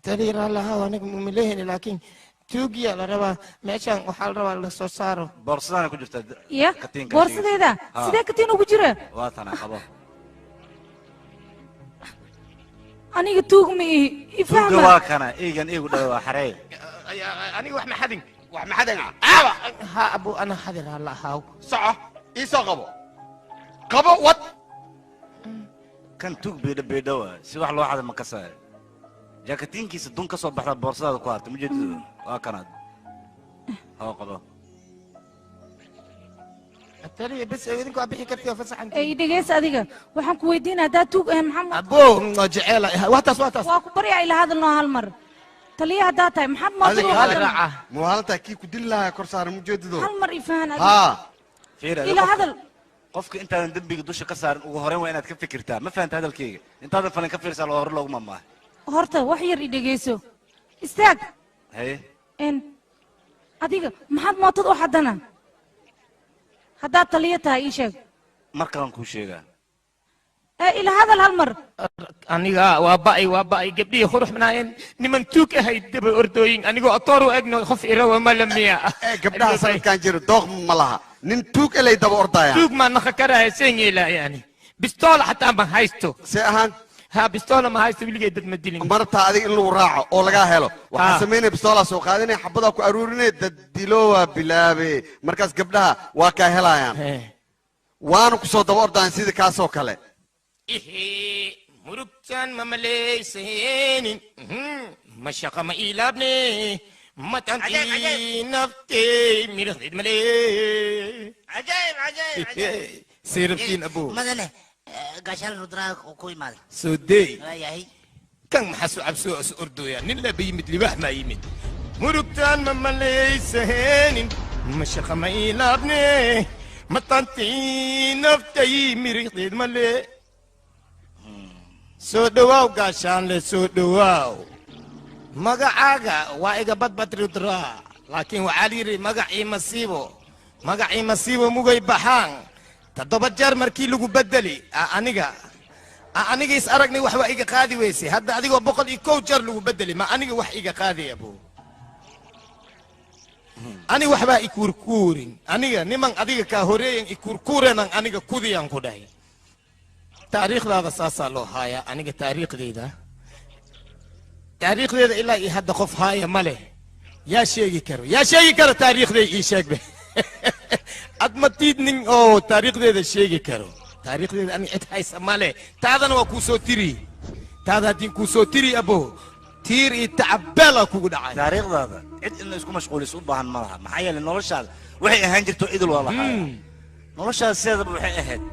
Speaker 8: Taliye raallaha aniga mumileheni laakiin Tuugiya la rabaa meeshan waxaa la rabaa la soo saaro.
Speaker 7: Boorsadaana ku jirta.
Speaker 1: Ya boorsadeyda sidee katiin ugu jira?
Speaker 7: Waa tana qabo.
Speaker 1: Aniga tuug ma ihi, ifahma.
Speaker 7: Waa kana eegan eegu dhaw waa xarey.
Speaker 8: Aniga wax ma xadin.
Speaker 6: Wax ma xadin aawa.
Speaker 8: Ha abu ana xadir alla haaw.
Speaker 6: Soco ii soo qabo. Qabo wad.
Speaker 7: Kan tuug beedha beedha waa si wax loo xaday ma kasaayo. Jaakatinkiisa dun ka soo baxda boorsadaada ku hartay ma jeedido. Waa kanaad. Hoo qabo.
Speaker 8: Taliya bas idinku waa bixi kartii oo fasaxan.
Speaker 1: Ay dhegeysa adiga waxaan ku weydiinaa haddaa tuug ahayn maxamed.
Speaker 8: Abo jecel waa taas waa taas.
Speaker 1: Waa ku baryaa ila hadalnoo hal mar. Taliya haddaa tahay maxaad mootada u hadal.
Speaker 6: Muwaalantaa kii ku dili lahaa kor saaran ma jeedido.
Speaker 1: Hal mar ifahan adiga.
Speaker 6: Haa.
Speaker 1: Ila hadal.
Speaker 7: Qofka intaadan dembiga dusha ka saarin ugu horreyn waa inaad ka fikirtaa. Ma fahanta hadalkayga? Intaadan falin ka fiirsaa loo hore loogu mamaahay.
Speaker 1: Horta wax yar i dhegeyso. Istaag.
Speaker 7: Haye.
Speaker 1: Adiga maxaad mootada u xadana? Haddaad taliya tahay ii sheeg.
Speaker 7: Mar kalan kuu sheegaa.
Speaker 1: Ila hadal hal mar.
Speaker 8: Aniga waa ba'ay gabdhihii qurux manaayeen niman tuug ahayd daba ordooyin anigoo atoor u egno qof irawa ma lamiya.
Speaker 6: Gabdhaha sanadkan jira dooq ma laha. Nin tuug elay daba ordaya.
Speaker 8: Tuug maa naqa karaya seen yeelaa yani. Bistoola xataa ma haysto.
Speaker 6: See ahaan?
Speaker 8: Ha bistoola ma haysto weligay dad ma dilin.
Speaker 6: Marabtaa adiga in lagu raaco oo lagaa helo. Waxaa samaynaya bistoolaa soo qaadanaya xabadaa ku aruurinaya dad dilo waa bilaabe. Markaas gabdhaha waa kaa helayaan. Waana ku soo daba ordayaan sida kaasoo kale.
Speaker 8: Murugtaan ma malaysaynin ma shaqa ma ilaabne matantii naftey midhaxdeed malee.
Speaker 12: Cajaayib cajaayib cajaayib.
Speaker 8: Seerabtiin abuu.
Speaker 12: Madane gaashaan rudraag ku imaaday.
Speaker 8: Soo deey.
Speaker 12: Waayahay.
Speaker 8: Kan maxaa soo cabsoo is ordooya nin laba yimid libaax maa yimid. Murugtaan ma malaysaynin ma shaqa ma ilaabne matantii naftey midhaxdeed malee. Soo dhawaaw gaashaanle soo dhawaaw. Magacaaga waa iga badbadridraa laakiin waxaa la yidhi magacii masiibo magacii masiibo mugay baxaan 7 jeer markii lagu bedeli aniga aniga is aragnay wax waa iga qaadi weysay hadda adigoo 101 jeer lagu bedeli ma aniga wax iga qaadi abo. Ani waxbaa ikuurkuurin aniga niman adiga kaa horeeyan ikuurkuurenan aniga kudiyaan ku dhahay. Taariikhdaada saasaa loo haayaa aniga taariikhdeyda taariikhdeeda ilaa iyo hadda qof haaya ma leh. Yaa sheegi karo yaa sheegi karo taariikhday ii sheegbe. Ad ma tiidnin oo taariikhdeeda sheegi karo. Taariikhdeeda aniga cid haysa ma leh. Taadana waa kuu soo tiri. Taada haddii kuu soo tiri abo tiir iyo tacabbeela kugu dhacay.
Speaker 7: Taariikhdaada cid in la isku mashquuliso u baahan ma laha. Maxaa yeelay noloshaada waxay ahaan jirto idil waa la hayaa. Noloshaada sideedaba waxay ahayd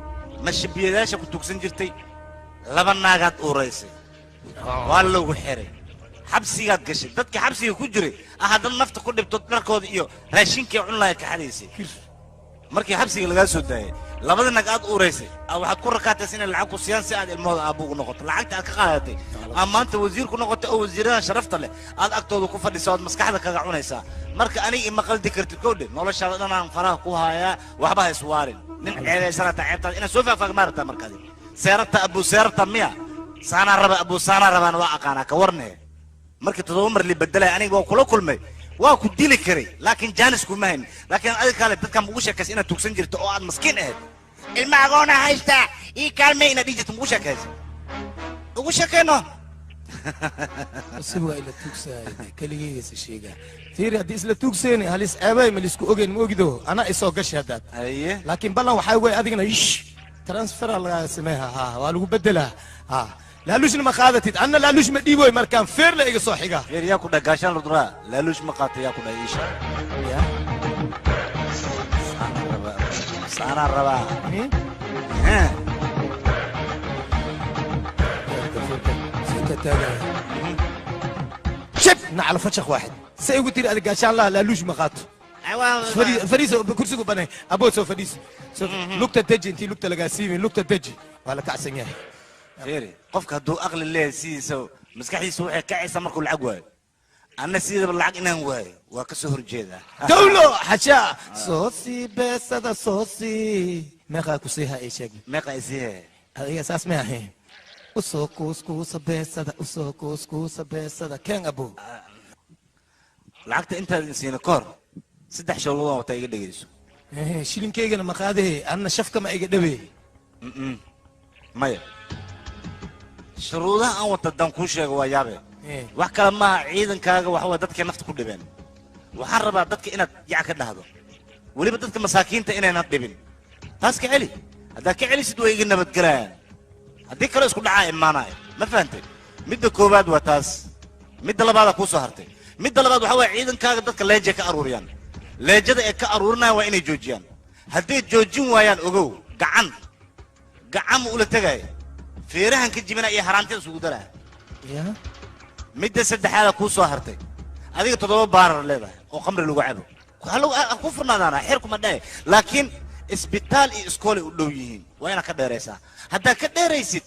Speaker 7: mashabiyadaasha ku tugsan jirtay 2 naagaad uuraysay. Waa lagu xiray. Xabsigaad gashay dadka xabsiga ku jiray haddana nafta ku dhibto dharkooda iyo raashinkii cun lahayd ka xadaysay. Markii xabsiga lagaa soo daayay 2 naag aad uuraysay waxaad ku rakaataysa inay lacag ku siiyaan si aad ilmahooda aabbo ugu noqoto. Lacagta aad ka qaadatay aa maanta wasiir ku noqotay oo wasiiradan sharafta leh aad agtooda ku fadhisaa ood maskaxda kaga cunaysaa. Marka aniga ima qaldi kartid kowdhe noloshaada dhan aan faraha ku hayaa waxba ha iswaarin. Nin ceebaysana taa ceebtaada inaad soo faahfaah ma rabtaa markaadi. Seerabta abuu seerabta miya saanaa raba abuu saanaa rabaan waa aqaanaa ka warne. Markii 7 mar li bedelay aniga waa kula kulmay waa ku dili karay laakiin jaanis kuma hayn. Laakiin adiga kale dadkan ugu sheekaysa inaad tugsan jirto oo aad maskiin ahayd. Ilma agoona haysta ii kaalmay inaad dhihi jirto ugu sheekaysa. Ugu sheekayno.
Speaker 8: Si waa ila tugsaay keligeysa sheega. Fiiri haddii isla tugsayni halis ceebay ma lisku ogeyn ma ogido anaa isoo gashay haddaad.
Speaker 7: Haye.
Speaker 8: Laakiin ballan waxaa weeye adigana ish transfer lagaa sameeyaa ha waa lagu bedelaa ha. Laaluushna ma qaadatid anna laaluush ma dhiiboy markaan feer la iga soo xiga.
Speaker 7: Feer yaa ku dhahay gaashaan ludraa laaluush ma qaata yaa ku dhahay iisha.
Speaker 8: Ya.
Speaker 7: Saanaa rabaa.
Speaker 8: شب نعل فشخ واحد سيقول تري هذا قاشان لا لوش ما قاتو فريسة كرسي بني أبو سو فريسة لقطة تجي أنت لقطة لقاسيمي لقطة تجي ولا كعسن يا
Speaker 7: فيري قفك هدو أغلى الليل سيسو مسكحي سوحي كعيسة مركو العقوة أنا سيدة بالعق إنه واي وكسهر جيدة
Speaker 8: دولو حشا صوصي بس هذا صوصي ما قاكوسيها إيش
Speaker 7: ما قايسيها
Speaker 8: هي أساس ما هي usoo kuuskuusa beesada usoo kuuskuusa beesada keen abo.
Speaker 7: Lacagta intaadan siina ka hor saddex showladoo wataa iga dhegayso.
Speaker 8: Shilinkaygana ma qaadee, anna shafka ma iga dhabe.
Speaker 7: Maya, shuruudaha aan wata haddaan kuu sheego waa yaabe. Wax kale maaha, ciidankaaga waxa waa dadkay nafta ku dhibeen. Waxaan rabaa dadka inaad yac ka dhahdo, weliba dadka masaakiinta inaynan dhibin. Taas ka celi, haddaad ka celisid way iga nabadgelayaan, haddii kale isku dhacaa imaanaya. Ma fahantay? Midda koowaad waa taas. Midda labaadaa kuu soo hartay. Midda labaad waxaa waaya ciidankaaga dadka leeja ka aruuriyaan. Leejada ay ka aruurinayaan waa inay joojiyaan. Hadday joojin waayaan, ogow, gacan gacan ma ula tegaya, feerahan ka jibina iyo haraantida isugu daraya. Midda saddexaada kuu soo hartay, adiga 7 baarar leedahay oo khamri lagu cabo. Waxaa lagu ku furnaadaana xeer kuma dhahe, laakiin isbitaal iyo iskoolay u dhow yihiin, waa inaad ka dheeraysaa. Haddaad ka dheeraysid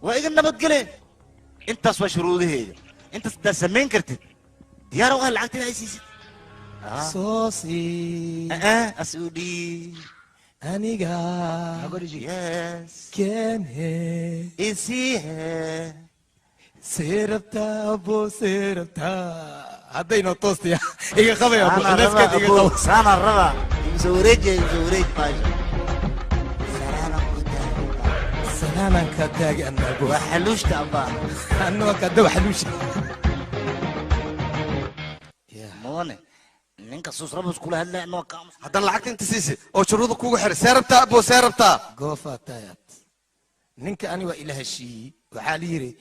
Speaker 7: waa iga nabadgeleen. Intaas waa shuruudaheeda. Intaas haddaad samayn kartid, diyaar u ah lacagta inaad siisid.
Speaker 8: Soo sii.
Speaker 7: Asudi.
Speaker 8: Aniga.
Speaker 7: Yes.
Speaker 8: Kene.
Speaker 7: Isihe.
Speaker 8: Seerabta abo, seerabta. Haddayno toostiya iga qabaya abo, nafkeed iga qabo.
Speaker 12: Saana raba igu wareejiya, igu wareej baasha.
Speaker 8: Salaanan ka taagi anna abo.
Speaker 12: Waa xaluushta abaa.
Speaker 8: Anna waa ka dawa xaluusha.
Speaker 12: Mudane, ninka suusrabus kula hadlaya noo ka aamus.
Speaker 6: Haddana lacagta inta siisi oo shuruuda kugu xiray, see rabtaa abo, see rabtaa?
Speaker 8: Goofa taayad. Ninka ani waa ila heshiiyey. Waxaa la yidhi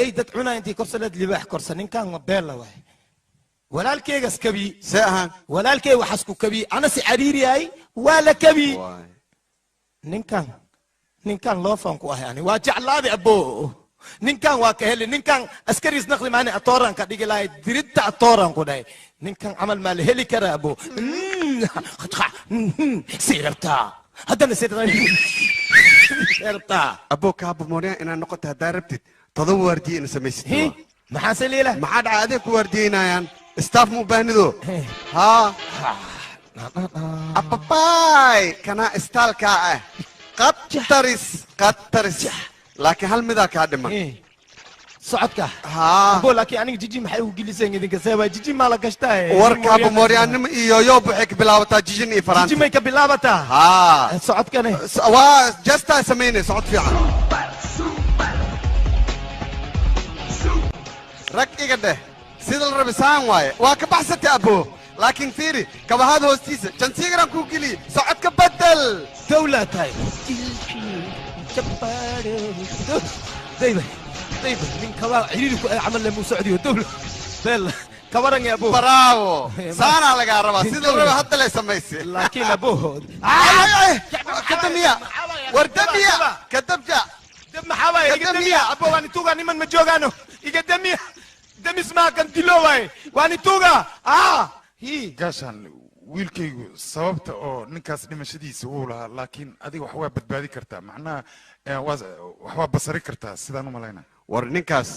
Speaker 8: ey dad cunaa intii korsaleed libaax korsa. Ninkan waa beella waay. Walaalkeygas kabi.
Speaker 6: See ahaan.
Speaker 8: Walaalkey waxaas ku kabi, ana si cariiriyahay waa la kabi. Ninkan loofaan ku ahay, ani waa jeclaaday abo. Ninkan waa ka heli. Ninkan askariis naqli maani atooran ka dhigi lahay, diridta atooran ku dhahay. Ninkan camal maa la heli karaa abo? Sii rabtaa haddana, sii rabtaa.
Speaker 6: Abo, kaaba mooriyaan inaad noqoto haddaa rabtid, 7 waardiye ina samaysid.
Speaker 8: Maxaa se liila?
Speaker 6: Maxaa dhacay? Adeeg ku waardiyeynayaan, staff ma u baahnido. Haa, ababaay, kanaa istaalkaa ah qataris qataris, laakiin hal midaa kaa dhiman.
Speaker 8: Socodka.
Speaker 6: Haa.
Speaker 8: Abo, laakiin aniga jiji maxay ugu geliseen idinka? Seebaa jiji maa la gashtaa?
Speaker 6: War kaaba mooryaannimo iyo yoob waxay ka bilaabataa jijin iyo faraanti.
Speaker 8: Jiji may ka bilaabataa?
Speaker 6: Haa.
Speaker 8: Socodkane.
Speaker 6: Waa jastaa samaynay socod fiican. Rag iga dheh, sida la rabi saan waaye. Waa ka baxsatay abo, laakiin fiiri kabahaada hoostiisa jansiigaran kuu geliye. Socodka bedel.
Speaker 8: Dawlaa tahay. Dayba dayba, nin kabaa ciriiri ku camal leh muu socdiyo dawla beel kabaran ya abo.
Speaker 6: Bravo, saanaa lagaa rabaa, sida la rabi hadda lay samaysay.
Speaker 8: Laakiin abo.
Speaker 6: Kadamiya, war damiya, kadabja.
Speaker 8: Dab maxaa waaye? Iga damiya abo, waan ituugaa. Niman ma joogaano, iga damiya. Damis maa kan dilo waaye, waan ituugaa. Ah.
Speaker 2: Gaashaan, wiilkaygu sababta oo ninkaas dhimashadiisa wuu lahaa, laakiin adiga wax waa badbaadi kartaa, macnaha wax waa basari kartaa sidaan u malaynaa.
Speaker 6: War ninkaas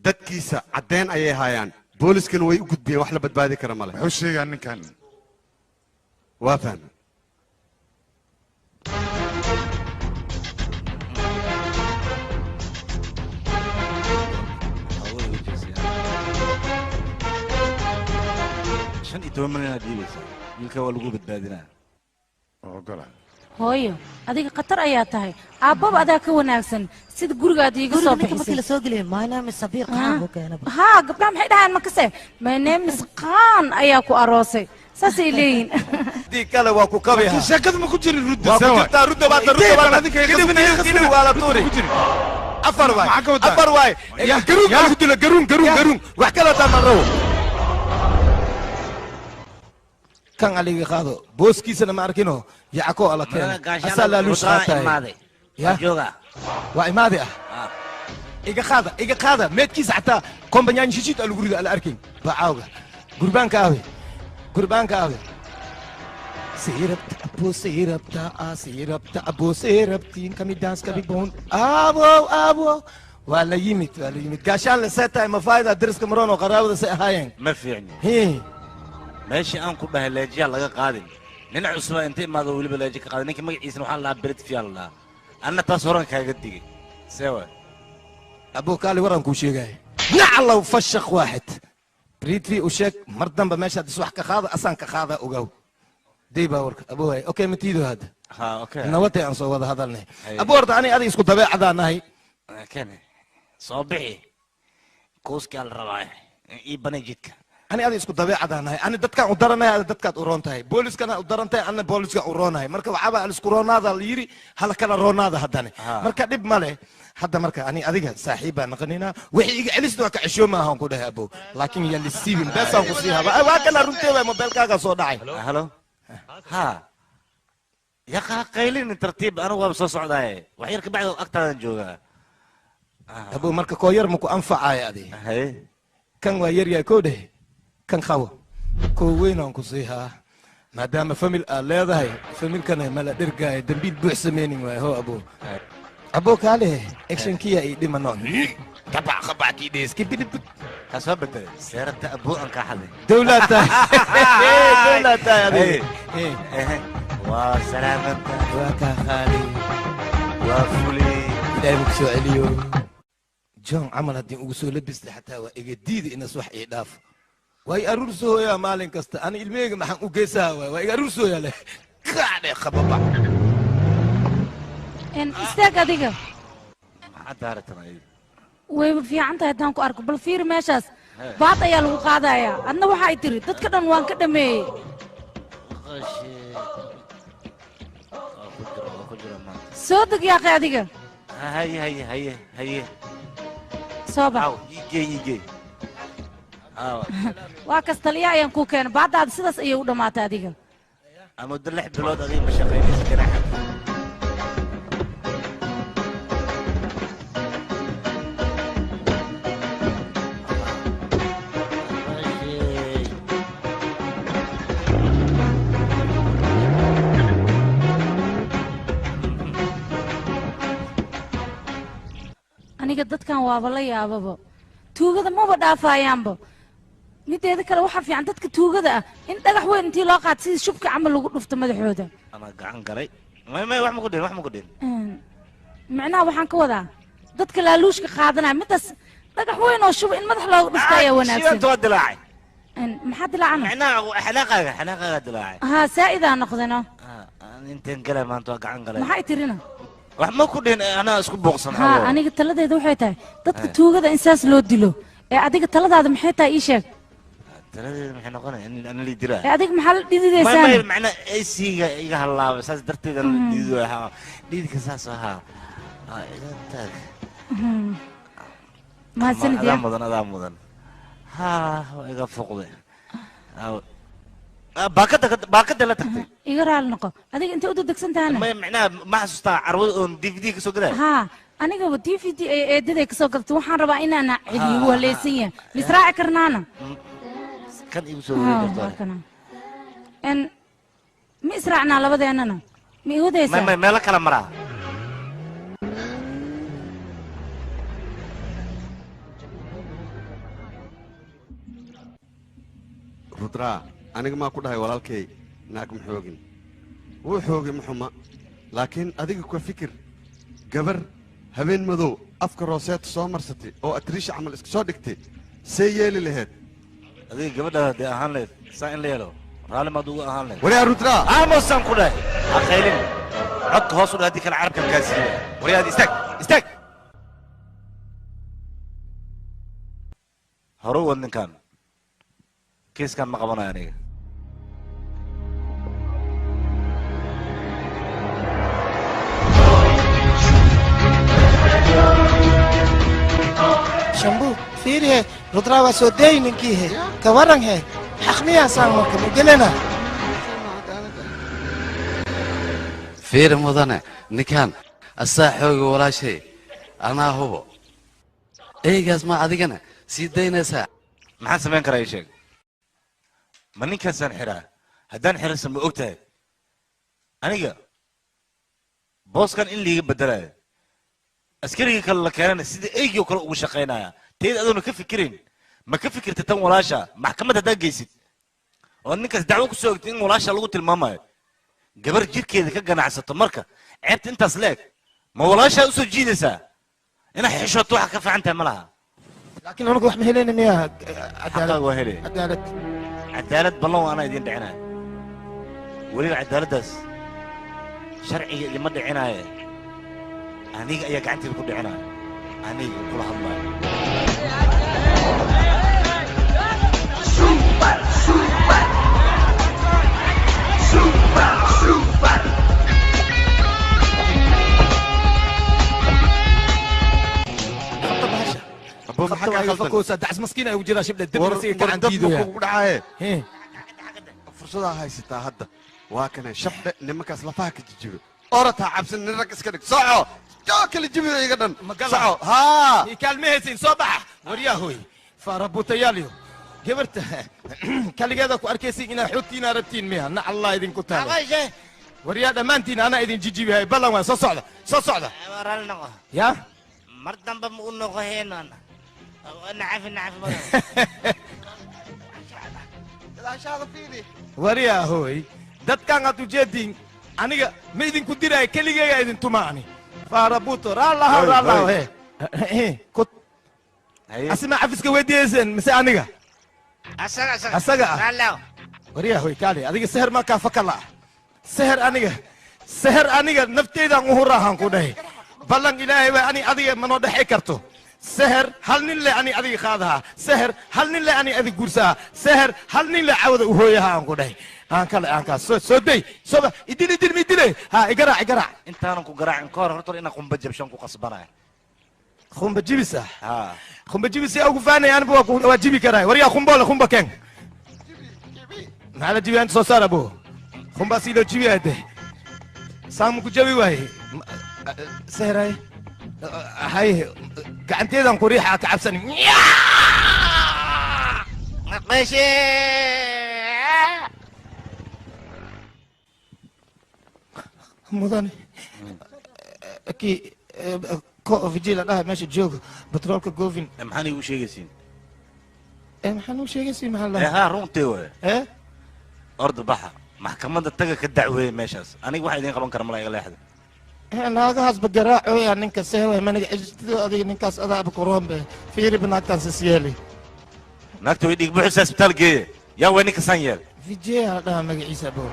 Speaker 6: dadkiisa caddeen ayay haayaan, booliskana way u gudbiyeen, wax la badbaadi kara male.
Speaker 2: Muxuu sheegaa ninkan?
Speaker 6: Waa fahmay.
Speaker 7: 15 milyan aad dhiibaysaa, wiilka waa lagu badbaadinaa.
Speaker 2: Ogola.
Speaker 1: Hooyo, adiga khatar ayaa tahay. Aabbaba adaa ka wanaagsan sida gurigaad iiga soo
Speaker 4: Guriga ninka markii
Speaker 1: bixisay.
Speaker 4: La soo geliyay, my name is Sabiir Khan buu keenaba.
Speaker 1: Haa, gabdhaha maxay dhahaan makase? My name is Khan ayaa ku aroosay, saasay leeyihin.
Speaker 8: Dii kale waa ku kabiha.
Speaker 2: Sheekadu ma ku jirin rudda?
Speaker 8: Waa ku jirtaa rudda, baata rudda baata. Kadib kadib waa la tuuri. Afar waay, afar waay. Garuun baa lagu dila, garuun garuun garuun. Wax kale taa ma rabo. Kan aliga qaado, booskiisana ma arkino, yacko ala keena asaa laaluush qaataay. Ya waa imaade ah. Iga qaada, iga qaada meedkiisa, xataa kombanyaan shishid lagu rido ala arkin bacaawga. Gurbaanka aawe? Gurbaanka aawe? Siirabta abo, siirabta, ah siirabta abo, siirabtiin kami daans kami boon abo abo. Waa la yimid, waa la yimid. Gaashaan la see tahay mafaayda dariska maroon oo qaraabada say ahaayeen?
Speaker 7: Ma fiicni.
Speaker 8: Hii.
Speaker 7: Meeshii aan ku dhahay leejiyaa laga qaadin, nin cusuba inta imaado weliba leeji ka qaaday. Ninka magaciisana waxaa la dhahaa Beretfiyaa la dhahaa. Anna taas horan kaaga digay, see waay?
Speaker 8: Abo, kaali waran kuu sheegaya, naclow fashaq waaxid. Ritvi u sheeg mar dambe meeshaad is wax ka qaada, asaan ka qaada, ogow. Day baa warka abohay. Okay, matiido hadda.
Speaker 7: Ha, okay.
Speaker 8: Nabatay aan soo wada hadalnay. Abo, horta ani adiga isku dabeecadaan nahay.
Speaker 12: Kene soo bixi, kuuskaa la rabaa, ii banay jidka.
Speaker 8: Ani adiga isku dabeecadaan nahay. Ani dadkaan u daranahay, ada dadkaad u roon tahay. Booliskana u daran tahay, anna booliskaan u roonahay. Marka waxaaba alisku roonaada la yiri, hala kala roonaada haddane. Marka dhib ma leh hadda. Marka ani adiga saaxiib baan naqanaynaa. Wixii iga celisna waa ka ceshoo maahan ku dhahay abo, laakiin yaan lisiibin, beesaan ku sii haba. Waa kana runtee waay, mobeelkaagaa soo dhacay.
Speaker 7: Halo, ha yaqa, qaylin, tartiib, anigu waaba soo socdaaye, wax yar kabacdi agtaadan joogaa.
Speaker 8: Abo, marka koo yar maku anfacaayo adi. Kan waa yar yahay, koo dheh kan qabo, koo weynaan ku sii haa, maadaama famil aad leedahay, familkana mala dhergaayo, dambiil buux sameynin waay. Ho abo, abo, kaale actionkiya ii dhimano, qabac qabac kii dhees kibidib.
Speaker 7: Kaa soo bedelay seerata abuu aan kaa xaday.
Speaker 8: Dowlaad tahay, dowlaad tahay adiga.
Speaker 7: Waa salaamanta.
Speaker 8: Waa kaa qaali.
Speaker 7: Waa fuli.
Speaker 8: Ilaahay ku soo celiyo. John camal haddii ugu soo labistay xataa waa iga diida inas wax ii dhaafo. Waa i aruur soo hooyaa maalin kasta. Ani ilmaheyga maxaan u geysaha waay? Waa iga aruur soo hooyaa leh kacdhe qababac.
Speaker 1: Istaag adiga.
Speaker 7: Maxaa daaratan ayada?
Speaker 1: Wayba fiican tahay haddaan ku arko. Bal fiiri meeshaas, baad ayaa lagu qaadayaa, adna waxay tiri dadka dhan waan ka dhameeyey.
Speaker 12: Waa ku jira, waa ku jira maanta.
Speaker 1: Soo deg yaaqay adiga.
Speaker 7: Haye haye haye haye.
Speaker 1: Soo bax.
Speaker 7: Aw, igey igey. Aw.
Speaker 1: Waa kas, taliya ayaan kuu keenay. Baaddaada sidaas ayay u dhammaatay adiga.
Speaker 7: Muddo 6 bilood adiga ma shaqaynaysa ganaxa.
Speaker 1: Aniga dadkan waaba la yaababa, tuugada maba dhaafayaanba. Mideeda kale, waxaa fiican dadka tuugada ah in dhagax weyn intii loo qaato sidii shubka camal lagu dhufto madaxooda.
Speaker 7: Anaa gacan galay. May may, wax ma ku dhihin, wax ma ku dhihin.
Speaker 1: Micnaha waxaan ka wadaa dadka laaluushka qaadanaya, midaas dhagax weyn oo shuba in madax looga dhufto ayaa wanaagsan.
Speaker 7: Shibantu waa dilaacay.
Speaker 1: Maxaa dilaacana?
Speaker 7: Micnaha xanaaqaaga, xanaaqaaga dilaacay.
Speaker 1: Haa, saa'idaa noqdeno.
Speaker 7: Inteen galay maanta waa gacan galay.
Speaker 1: Maxay tirina?
Speaker 7: Wax ma ku dhihin, anaa isku buuqsan.
Speaker 1: Haa, aniga taladeeda waxay tahay dadka tuugada in saas loo dilo. Ee adiga taladaada maxay tahay? Ii sheeg.
Speaker 7: Taladeeda maxay noqonaya? In ana lii dilaa.
Speaker 1: Ee adiga maxaa la
Speaker 7: may
Speaker 1: dhididaysaan?
Speaker 7: May, macnaa AC-ga iga halaabay, saas darteed ana dhidido. Haa, dhididka saas ahaa. Iga taag.
Speaker 1: Mahadsanid.
Speaker 7: Adaa
Speaker 1: Ya
Speaker 7: mudan, adaa mudan. Haa, waa iga fuuqday. Baakada, baakada la tagtay.
Speaker 1: Iga raali noqo. Adiga intay u degdegsan tahana?
Speaker 7: May, macnaha ma xasuustaa carwada oon DVD ka soo gadaya?
Speaker 1: Haa, anigaba DVD ay eedaday kasoo gadatay. Waxaan rabaa inaana celiyo, wuu haleysan yahay. Misraaci karnaana?
Speaker 7: Kan igu soo wareegi
Speaker 1: waa
Speaker 7: karto.
Speaker 1: Kana en ma israacnaa labadeennana? Ma iwadaysaa?
Speaker 7: May may, meelo kala maraa.
Speaker 6: Rudraa, aniga maa ku dhahay walaalkay naag ma xoogin? Wuu xoogay, ma xuma, laakiin adiga ka fikir, gabar habeen madow afka rooseeta soo marsatay oo atriisha camal iska soo dhigtay, see yeeli lahayd?
Speaker 7: Adiga gabadhaada haddii ahaan lahayd saa in la yeelo, raalli maad ugu ahaan lahayd?
Speaker 6: Waryaa Rudraa!
Speaker 7: Aamusaan ku dhahay, ha qaylin, codka hoos u dhah, haddii kale carabkan kaa siiya. Waryaad, istaag, istaag, hore u wad ninkan. Kiiskan ma qabanayo aniga.
Speaker 8: Shambu, fiirihe, Rudraa waa soo deey ninkiihe. Ka waran he, xaq miyaasaan marka mugelena?
Speaker 9: Fiiri mudane, ninkan asaa xooga walaashay, anaa hubo. Eygaas ma adigana sii daynaysaa?
Speaker 7: Maxaan samayn karaa? Ii sheeg, ma ninkaasaan xiraa? Haddaan xiraysan, ma og tahay aniga booskan in liiga bedelayo, askarigii kale la keenana sida eygii oo kale ugu shaqaynaya. Teed adoona ka fikirin, ma ka fikirta tan walaasha? Maxkamad haddaa geysid oo ninkaas dacwo ku soo ogtay in walaasha lagu tilmaamayo gabar jirkeeda ka ganacsato, marka ceebta intaas la eg ma walaashaa usoo jiidaysaa? Inaad xishooto waxa ka fiican tahay ma laha.
Speaker 8: Laakiin anigu wax ma helayna miyaa?
Speaker 7: Xaqaaga waa helay.
Speaker 8: Cadaalad.
Speaker 7: Cadaalad ballan waa anaa idiin dhicinaya. Weliba cadaaladdaas sharciga idinma dhicinaaye, aniga ayaa gacanteeda ku dhicinaya, aniga kula hadlaayo.
Speaker 13: Super, super. Super, super.
Speaker 2: Abuu, maxaa kaa khaldan?
Speaker 8: Fakoosa dacs maskiin ay ugu jiraa shibdha
Speaker 6: War
Speaker 8: dib
Speaker 6: war
Speaker 8: gacan
Speaker 6: dab
Speaker 8: diidoya.
Speaker 6: ma kugu dhacaaye? Fursadaa haysataa hadda waa kana shabdhe nimankaas lafaha ka jijibo, orataa cabsan, nin rag iska dhig, soco joo kala jibiyo iga dhan, soco haa.
Speaker 8: I kaalmahaysin, soo baxa waryahoy faarabutayaaliyo gabarta kaligeeda ku arkaysin inaa xoogtiina rabtiin miya? Na Allah idinku taalo. Waryaa, dhammaantiin anaa idin jijibihay, ballan waan. Soo socda, soo socda.
Speaker 12: Raalli noqo.
Speaker 8: Ya.
Speaker 12: Mar dambe ma u noqo heenan. Nacafi, nacafi badan.
Speaker 6: Gadaashaada fiiri.
Speaker 8: Waryahoy, dadkan aad ujeediin aniga ma idinku diraayo, keligeyga idin tumaani faarabuto. Raallahaw.
Speaker 7: Hoy,
Speaker 8: raallahaw.
Speaker 7: Hoy.
Speaker 8: He kut asima cafiska weydiiyeyseen mise aniga?
Speaker 12: Asaga, asaga.
Speaker 8: Asaga ah.
Speaker 12: Raalli ahow.
Speaker 8: Waryahoy, kaali adiga seher maa kaa fakala ah? Seher aniga, seher aniga nafteydan u huraahan ku dhahay, ballan ilaahay waa ani adiga manoo dhexi karto. Seher hal nin le ani adiga qaadahaa, seher hal nin le ani adiga guursahaa, seher hal nin le cawda u hooyaha aan ku dhahay. Aan kale aan kaa soo soo day, soo ba idil idil midile ha igaraac, igaraac.
Speaker 7: Intaanan ku garaacin ka hor, horta inaan qumba jabshan ku qasbanaya.
Speaker 8: Khumba jibis ah?
Speaker 7: Haa.
Speaker 8: Khumba jibis yaa ugu faanaya? Aniba waa waa jibi karaay. Waryaa, khumboole, khumba keen. Maxaa la jibiyaa? Inta soo saar abo, khumba sii loo jibiyaa de saan ku jabi waaye. Seheray hay gacanteedan ku riixa ka cabsani.
Speaker 12: Maqashe.
Speaker 8: Mudane, kii ko vigila dhaha meesha joogo batroolka govin.
Speaker 7: Maxaan iigu sheegaysiin?
Speaker 8: Ee, maxaan u sheegaysiin? Maxaa
Speaker 7: ee
Speaker 8: la
Speaker 7: haa, runtii waay.
Speaker 8: Ee.
Speaker 7: Orda baxa, maxkamadda taga, ka dacweeye meeshaas. Aniga waxa idiin qaban kara mala, iga leexda.
Speaker 8: Naagahaasba garaacoya ninka seewa maniga cijtido adiga ninkaas adaaba kuroonbe fiiri banaagtaan sis yeeli.
Speaker 7: Naagta way dhiig buuxisa, isbitaal geeye. Yaa way ninka san yeel?
Speaker 8: Vijay la dhahaa magaciisa abo.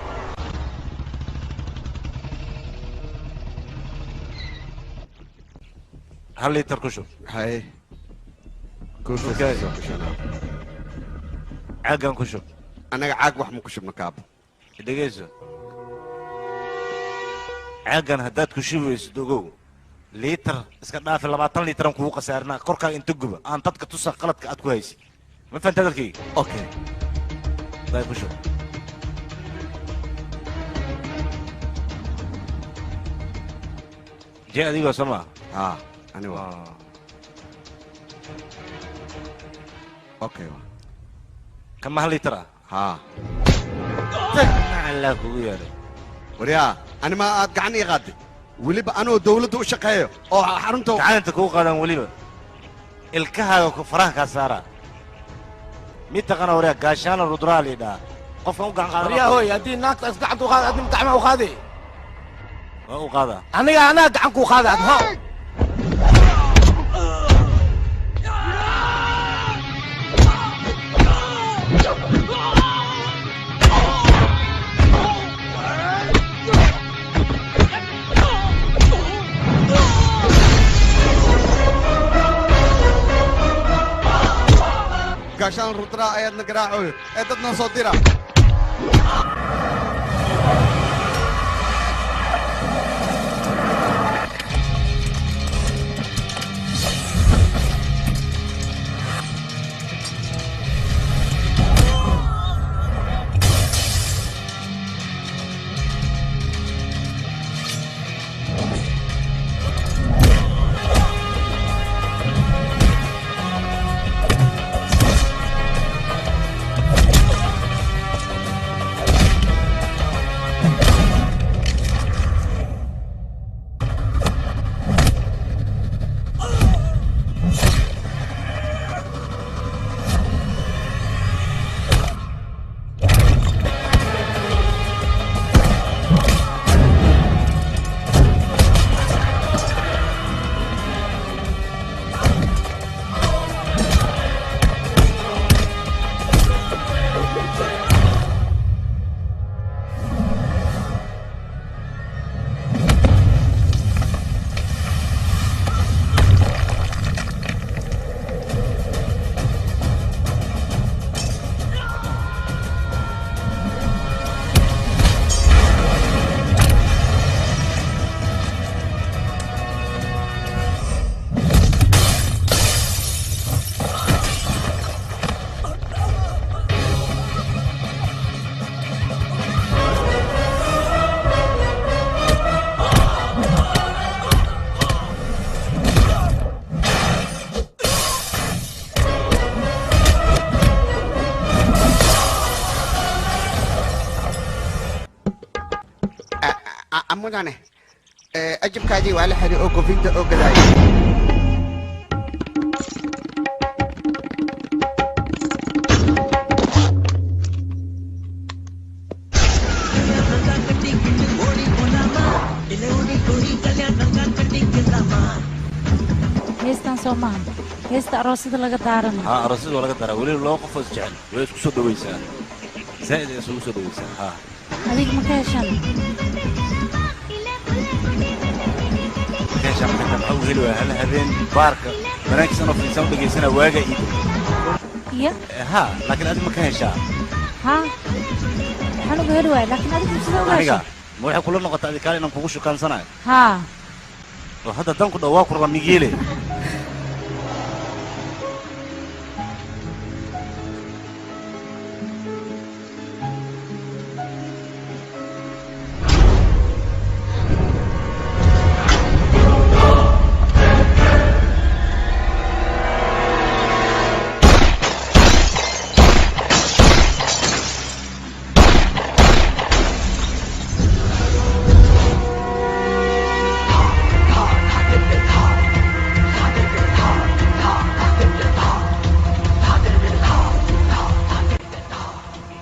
Speaker 7: Hal liitar ku shub.
Speaker 6: Hay.
Speaker 7: Okay. Caaggan ku shub.
Speaker 6: Annaga caag wax ma ku shubno, kaabo.
Speaker 7: Dhegeyso, caaggan haddaad ku shubayso dogow, liitar iska dhaafi, 20 liitaran kugu khasaarinaa. Korkaaga inta guba aan dadka tusa qaladka aad ku haysid. Ma fahanta hadalkayga?
Speaker 6: Okay.
Speaker 7: Day, ku shub. Jee, adigoo soo maa?
Speaker 6: Haa, ani waa okay. Waa
Speaker 7: kama hal liitar ah?
Speaker 6: Haa.
Speaker 7: Macallaa kugu yeedhay.
Speaker 6: Waryaa, ani ma aad gacan ii qaaday, weliba anoo dawladda u shaqeeyo oo xarunta
Speaker 7: gacanta kugu qaadan, weliba ilkahaaga ku faraha kaa saara. Mid taqana waryaa, gaashaana rudraa la yidhaha qofkan u gacan qaadan.
Speaker 8: Waryaa hooy, haddii naagta is gacanta u qaada, adna gacmaha u qaadi.
Speaker 7: Waa u qaadaa.
Speaker 8: Aniga anaa gacan kuu qaada ad ho.
Speaker 6: Gaashaan rudraa ayaadna garaacoyo ee dad noo soo dira.
Speaker 14: Mudane, ajabkaadii waa la xiray oo gofinta oo gadaaya.
Speaker 1: Heestan soo maahan heesta aroosada laga daaranayo.
Speaker 7: Haa, aroosyada waa laga daraa, weliba laba qof oo isjecel way isku soo dhawaysaa, zaa'id ay isugu soo dhawaysaa, haa.
Speaker 1: Adiga ma ka heshan?
Speaker 7: Ka heshaa maxay tahay? Maxaa u heli waaya? Hal habeen baarka banaankiisa anoo fadhiisan u dhegaysanaa waaga ii dhow.
Speaker 1: Iyo
Speaker 7: Haa, laakiin adiga ma ka heshaa?
Speaker 1: Haa, waxaan uga heli waaya, laakiin adigu sida uga
Speaker 7: Aniga
Speaker 1: heshay?
Speaker 7: Ma waxay kula noqotay adi kaale inaan kugu shukaansanayo?
Speaker 1: Haa.
Speaker 7: Oo hadda dan ku dhow waa ku rabaa migeele.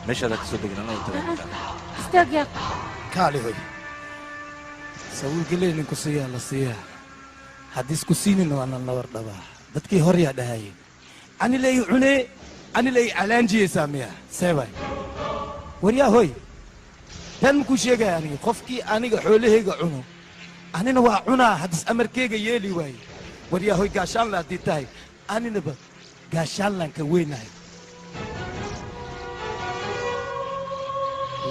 Speaker 7: Meeshaada ka soo degin, anoo taga.
Speaker 1: Istaag yaa.
Speaker 8: Kaali hoy, sawiilgeley ninku siiyaa la siiyaa, haddii isku siinina waana nawar dhabaa. Dadkii hor yaa dhahayeen ani lay cunee, ani lay calaanjiyeysaa miya seebay. Waryaa hoy, tan makuu sheegaya, aniga qofkii aniga xoolahayga cuno anina waa cunaa, haddis amarkeyga yeeli waaye. Waryaa hoy, gaashaanla haddii tahay aninaba gaashaanlaan ka weynahay.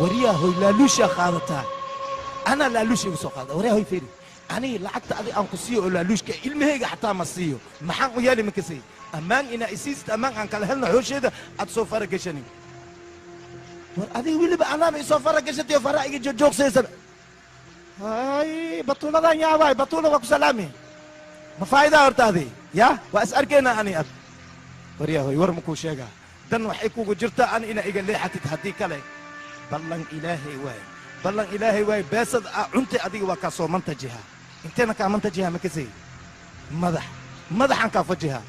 Speaker 8: Waryaa hoy, laaluushaa qaadataa, anaa laaluusha igu soo qaada. Waryaa hoy, fiiri, aniga lacagta adi aan ku siiyo oo laaluushka ilmahayga xataa ma siiyo. Maxaan u yeeli makasay? Ammaan inaa isiisid, ammaan aan kala helno, xoosheeda aad soo fara gashanin. War adiga weliba anaaba isoo fara gashatay oo faraha iga joojoogsaysa. Hay, batuuladan yaabaay, batuula waa ku salaami. Ma faa'idaa horta adi ya waa is arkaynaa ani ad. Waryaa hoy, war makuu sheegaa, dan waxay kugu jirtaa ani inaa iga leexatid, haddii kale ballan ilaahay waaye, ballan ilaahay waaye, beesad aa cuntay adiga waa kaa soo mantajiha, inteena kaa mantajiha ma kasay, madax madaxaan kaa fajiha.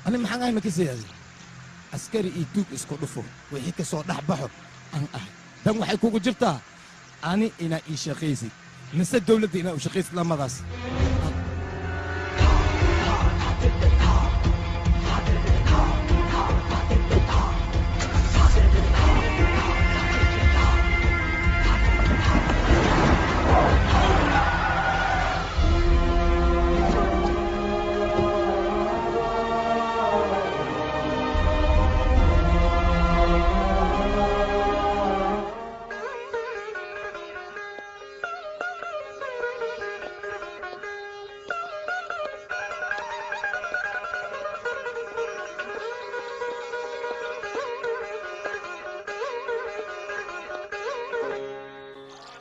Speaker 8: Ani maxaan ahay ma kasay? Adiga askari iyo tuug isku dhufo, wixii ka soo dhex baxo aan ahay. Dan waxay kugu jirtaa ani inaa ii shaqaysid mise dowladda inaa u shaqaysid, lamadaas.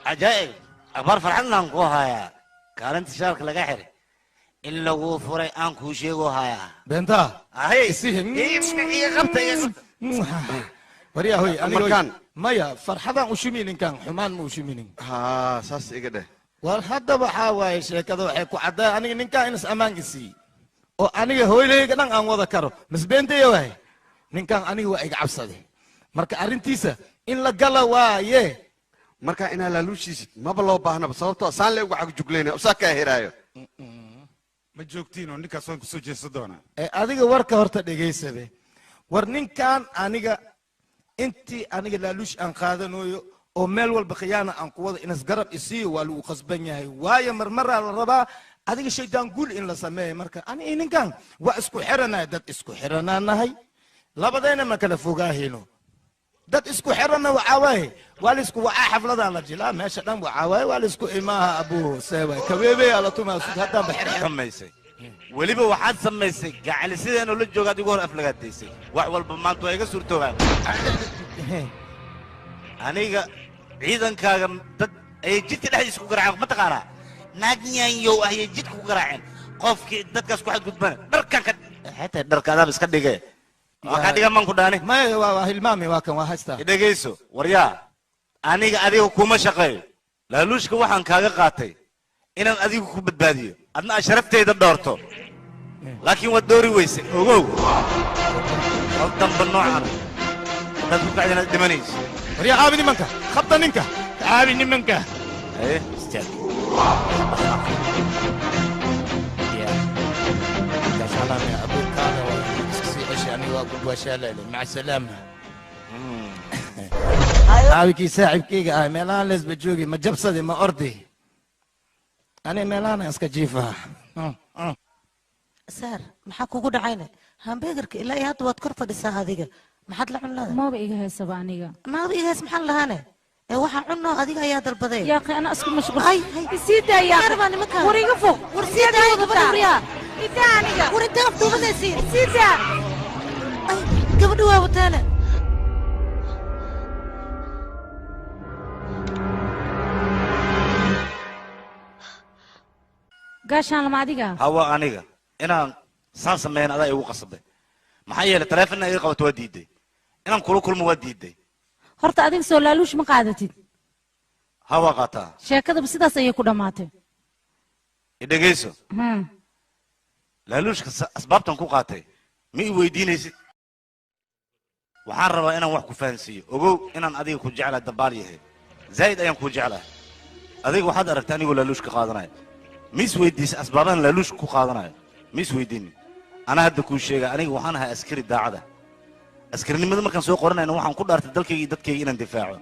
Speaker 12: Cajaa'ib, akhbaar farxadlaan ku hayaa. Kaalinta shaalka laga xiray in lagu furay aan kuu sheego hayaa.
Speaker 8: Beentaa.
Speaker 12: Ahay.
Speaker 8: Isihi.
Speaker 12: Iga qabta, iga qabta.
Speaker 8: Waryaa hoy, aniga hoy.
Speaker 6: Markaan.
Speaker 8: Maya, farxadaan u shumi ninkan, xumaan ma u shuminin.
Speaker 6: Haa, saas iga dheh.
Speaker 8: War hadda waxaa waaye sheekada waxay ku caddaay aniga ninkaan inas ammaan isiiye oo aniga hooylahayga dhan aan wada karo masbeentaya waaye. Ninkaan aniga waa iga cabsaday, marka arrintiisa in la gala waaye.
Speaker 6: Marka inaa laaluushiisid maba loo baahnaba, sababtoo saan le uga cagjuglayna usaa kaa heraayo.
Speaker 2: Ma joogtiin oo ninkaas waan kusoo jeesan doonaa.
Speaker 8: Ee adiga warka horta dhegaysabe. War ninkaan aniga intii aniga laaluush aan qaadanayo oo meel walba khiyaana aan ku wada inas garab isiiyo waa lagu khasban yahay, waayo marmaraa la rabaa adiga shaydaan guul in la sameeyo. Marka ani iyo ninkan waa isku xiranahay, dad isku xiranaanahay, labadayna ma kala fogaahayno. Dad isku xiranna waxaa waaye waa laisku wacaa, xafladaa la jilaa, meesha dhan waxaa waaye waa laisku imaaha abuu seewaay kabeebeyaa la tumaa sud haddaan ba xirxir.
Speaker 7: Samaysay weliba, waxaad samaysay gacali sideenoo la jooga adigu hor aflagaadaysay. Wax walba maanta waa iga suurtoobaan. Aniga ciidankaaga dad ayay jidka dhexdiisa ku garaaceen, ma taqaanaa? Naag nyaanyow ah ayay jidka ku garaaceen. Qofkii dadkaas ku xadgudbana dharkan ka xitaa dharka adaab iska dhige, waa kaa dhigan maan ku dhaani.
Speaker 8: Maya, waa hilmaami, waa kan waa haystaa.
Speaker 7: Dhegayso waryaa, aniga adiga kuma shaqeeyo. Laaluushka waxaan kaaga qaatay inaan adigu ku badbaadiyo, adna aad sharaftayda dhoorto, laakiin waad dhoori weysay. Ogow, hal damba noocan haddaad ku kacdin aad dhimanayso.
Speaker 8: Waryaa, caabi nimanka, qabta ninka, caabi nimanka.
Speaker 7: Haye, istaag.
Speaker 8: Caawikii saaxiibkayga ah meelahaan leesba joogi, ma jabsadi, ma ordi, ani meelahaan iska jiifaa.
Speaker 4: Saar, maxaa kugu dhacayna? Hambeegarka ilaa iyo hadda waad kor fadhisaa. Adiga maxaad la cunlada?
Speaker 1: Maba iga haysaba aniga.
Speaker 4: Maaba iga hays? Maxaa lahaane? Ee waxaa cunno adiga ayaa dalbaday.
Speaker 1: Yaaqi, ana isku mashquul.
Speaker 4: Ay ay,
Speaker 1: isii daa yaaqi.
Speaker 4: Baa nimanka.
Speaker 1: War iga fog.
Speaker 4: War sii daa gabadha, waryaa.
Speaker 1: Idaa aniga.
Speaker 4: War intee afduubanaysiin?
Speaker 1: Isii daa.
Speaker 4: Ay, gabadha waa wataane.
Speaker 1: Gaashaan lama adiga.
Speaker 7: Hawa, aniga inaan saan sameeyan adaa igu qasabay. Maxaa yeelay taleefonna iga qabato waa diiday, inaan kula kulmo waa diiday.
Speaker 1: Horta adiga soo laaluush ma qaadatid?
Speaker 7: Hawa, qaataa.
Speaker 1: Sheekadaba sidaas ayay ku dhammaatay.
Speaker 7: Idhegayso. Laaluushka asbaabtan ku qaatay ma i weydiinaysid. Waxaan rabaa inaan wax ku fahansiiyo. Ogow inaan adiga ku jeclahay, dabaal yahay, zaa'id ayaan kuu jeclahay. Adiga waxaad aragtay anigoo laaluushka qaadanaya, ma is weydiisay asbaabahan laaluushka ku qaadanayo? Ma is weydiinin. Anaa hadda kuu sheega, aniga waxaan ahay askari daacada. Askarinimada markaan soo qoranayna waxaan ku dhaartay dalkayga iyo dadkayga inaan difaaco,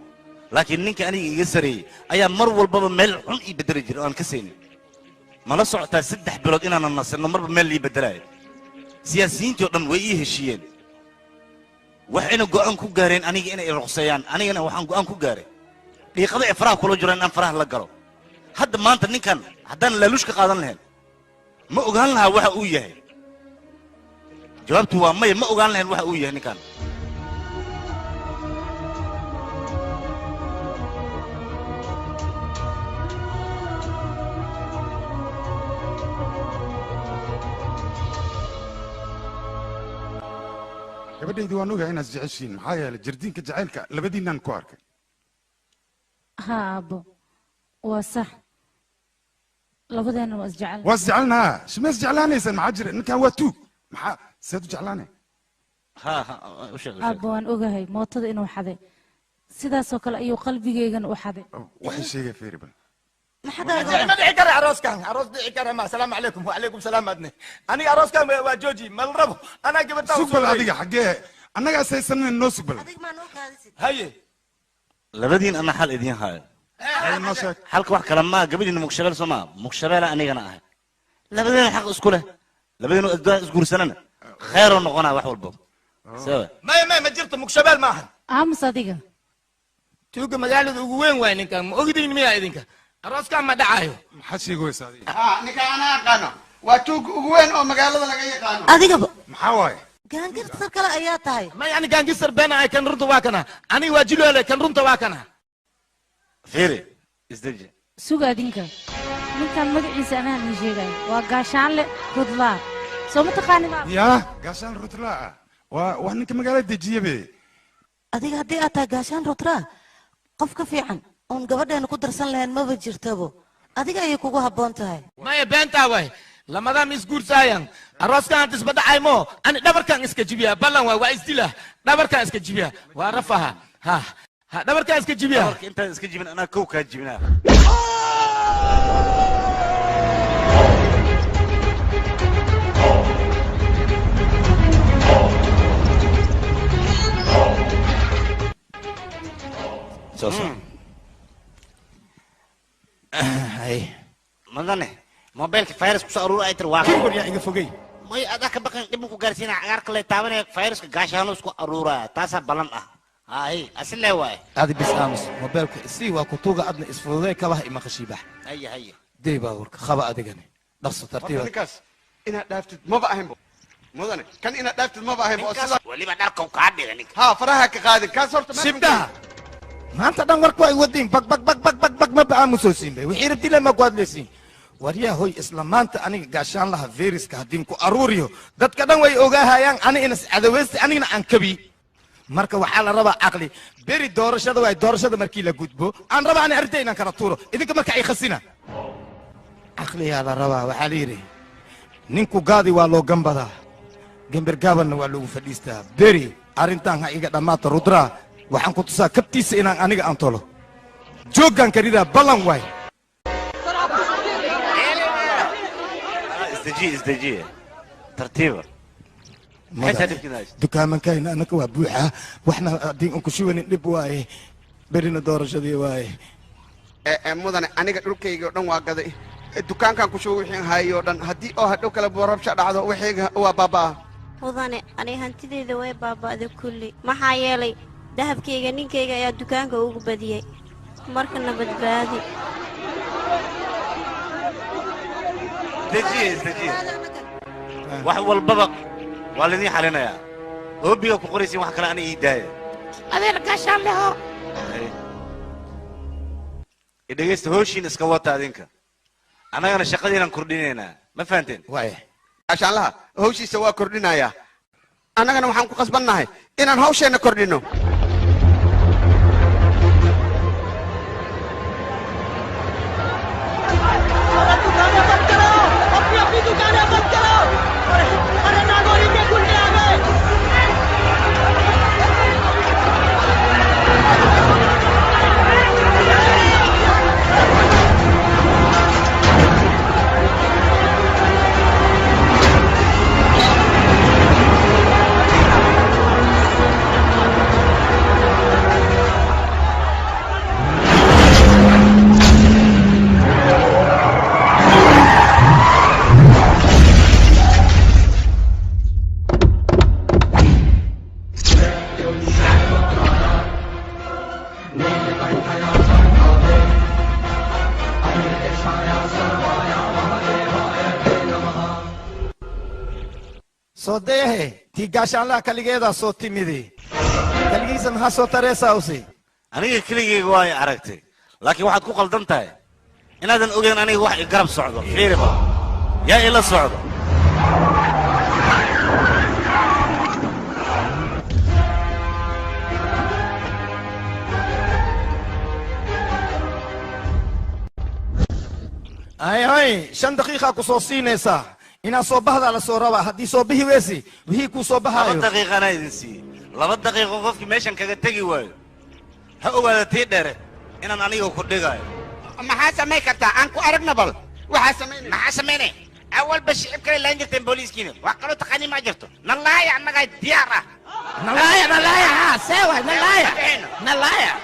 Speaker 7: laakiin ninka aniga iga sareeyey ayaa mar walbaba meel xun ii bedeli jiray oo aan ka saynin. Mala socotaa 3 bilood inaanan nasinno, marba meel lii beddelaayo? Siyaasiyiintii oo dhan way ii heshiiyeen, waxayna go'aan ku gaareen aniga inay ruqseeyaan. Anigana waxaan go'aan ku gaaray dhiiqada ee faraha kula jiraan inaan faraha la galo. Hadda maanta ninkan haddaan laaluush ka qaadan lahayn, ma ogaan lahaa waxa uu yahay? Jawaabtu waa maya, ma ogaan lahayn waxa uu yahay ninkan.
Speaker 2: Gabadhaydi, waan ogahay inaad jeceshiin, maxaa yeelay jardiinka jacaylka labadiinaan ku arkay.
Speaker 1: Haa aabbo, waa sax, labadeena waa isjecel.
Speaker 2: Waa isjecelnaa, shima isjeclaanaysaan? Maxaa jira? Ninkan waa tuug, maxaa seed u jeclaanay?
Speaker 1: Aabbo, waan ogahay mootada inuu xaday, sidaasoo kale ayuu qalbigeygana u xaday.
Speaker 2: Waxay sheegay fiiri bal.
Speaker 8: Ma dhici kara arooskan, aroos dhici kara ma. Asalaamu calaykum. Wacalaykum salaam. Adne aniga arooskan waa jooji, ma la rabo, anaa gabadha.
Speaker 2: Sug bal adiga, xaggee annagaa saysanay? Noo sug bal.
Speaker 8: Haye.
Speaker 7: Labadiin ana xal idiin hayo. Xalka wax kale maa, gabadhiina mugshabeel soo maa, mugshabeela anigana ahay. Labadiina xaq isku leh, labadiina adduun isguursanana kheeroo noqonaa wax walbo. Sawa?
Speaker 8: Maya, maya, ma jirto, mugshabeel maaha.
Speaker 1: Aamus adiga.
Speaker 8: Tuuga magaalada ugu weyn waay ninkan, ma ogdiin miyaa idinka? Arooskan ma dhacayo.
Speaker 2: Maxaad sheegaysaa adiga?
Speaker 14: Ha, ninka anaa aqaano, waa tuuga ugu weyn oo magaalada laga yaqaano.
Speaker 4: Adigaba
Speaker 2: maxaa waaye?
Speaker 4: Gaangistar kale ayaa tahay.
Speaker 8: Maya, ani gaangistar been ahay, kan runta waa kana. Aniga waa jiloole, kan runta waa kana.
Speaker 7: Fiiri, isdeji.
Speaker 1: Suga adinka, ninkan magaciisa anaa nii sheegaya, waa Gaashaanle Rudlaa, soo ma taqaanid?
Speaker 2: Yaa Gaashaan Rutlaa ah, waa ninka magaalada dejiye be.
Speaker 4: Adiga haddii aad tahay Gaashaan Rutraa, qof ka fiican oon gabadheena ku darsan lahayn maba jirtabo. Adiga ayay kugu habboon tahay.
Speaker 8: Maya, beentaa waay, lamadaan isguursaayan, arooskan hadda isba dhacay mo. Ani dhabarkan iska jibiya, ballan waay, waa isdila, dhabarkan iska jibiya, waa rafaha ha ha, dhabarkan iska jibiya.
Speaker 7: Dhabarka intaan iska jibin anaa kow kaa jibinaa. Soo soco.
Speaker 12: Madane mobilka virus kusoo aruur ay tir waa
Speaker 8: kii yaa iga fogey.
Speaker 12: May, adaa ka baqan, dhib ku gaarsiina cagaarka lay taabanaya, viruska gaashaano isku aruuraya, taasaa ballan ah. Hay, asile waaye.
Speaker 8: Adi bis aamus, mobilka isii, waa kutuuga, adna isfududay, kabaha ima qashiibax.
Speaker 12: Haya, haya.
Speaker 8: Dey baabuurka qaba, adigani dhaqso.
Speaker 14: Horta
Speaker 8: tartiiba.
Speaker 14: Ninkaas inaad dhaaftid maba ahaynbo, mudane, kan inaad dhaaftid maba ahaynbo oo sidaa
Speaker 12: weliba dharka kaa dhiga ninka.
Speaker 14: Ha, faraha ka qaadin kaas horta.
Speaker 8: Shibdaha maanta dhan warku ay wadiin bag bag bag bag bag bag, ma aamusoosin bay wixii rabti lama ku hadlaysiin. Waryaa hoy, isla maanta aniga gaashaan laha viruska haddii ku aruuriyo, dadka dhan way ogaahayaan ani inas cadaweysta, anigana aan kabi. Marka waxaa la rabaa caqli. Beri doorashada waay, doorashada markii la gudbo aan rabaa ani arrinta inaan kala tuuro. Idinka marka ay khasina caqliyaa la rabaa. Waxaa la yidhi ninku gaadi waa loo gambadaa, gambar gaabanna waa loogu fadhiistaa. Beri arrintan ha iga dhammaato. Rudra waxaan ku tusaa kabtiisa inaan aniga aan tolo jooggaan karidaa ballan waay.
Speaker 7: Isdejiye, isdejiye, tartiiba.
Speaker 8: Dukaamankayna anaka waa buuxaa, waxna haddii aan ku shubanin dhib waaye. Berina doorashadii waaye.
Speaker 14: Mudane, aniga dhulkayga oo dhan waa gaday, dukaankan ku shuba wixii hayo oo dhan. Haddii oo hadhow kale boorabsha dhacdo, wixayga waa baabaa.
Speaker 3: Mudane, aniga hantideyda way baaba'day kulli, maxaa yeelay dahabkayga ninkayga ayaa dukaanka ugu badiyey. Markana badbaadi.
Speaker 7: Dejiye, isdejiye, wax walbaba waa laydin xalinayaa. Oobiga ku qoraysiin wax kale ana ii daaya.
Speaker 1: Adeer gaashaan leho.
Speaker 7: Dhegaysta, hooshiin iska wata adinka, annagana shaqadiinaan kordhinaynaa, ma fahanteen?
Speaker 8: Waaya.
Speaker 14: Gaashaanlaha hawshiisa waa kordhinayaa, annagana waxaan ku khasbannahay inaan hawsheenna kordhinno.
Speaker 13: अपनी अपनी दुकानें बंद करो। अरे नागौरी के गुंडे आ गए।
Speaker 8: Soo deehe, tii gaashaanlaha kaligeedaa soo timidi, kaligiisa maxaa soo tareysaa usi?
Speaker 7: Aniga keligeyga waa ay aragtay, laakiin waxaad ku qaldan tahay inaadan ogeyn aniga wax i garab socdo. Fiiriba, yaa ila socdo?
Speaker 8: Ay hay, 5 daqiiqa ku soo siinaysaa inaad soo bahdaa la soo rabaa. Haddii soo bihi weysi, wixii kuu soo
Speaker 7: 2
Speaker 8: baxaayo.
Speaker 7: Daqiiqanaa idin siiyey, 2 daqiiqo. Qofkii meeshan kaga tegi waayo ha ogaada tii dheere inaan aniga ku dhigaayo.
Speaker 5: Maxaa samayn kartaa? Aan ku aragna bal waxaa samaynay. Maxaa samaynay? Awalba shicib kale laan jirteen booliiskiina, wax kaloo taqaani ma jirto. Nalaaya, annagaa diyaar ah.
Speaker 8: Nalaaya, nalaaya, ha see waay, nalaaya, nalaaya.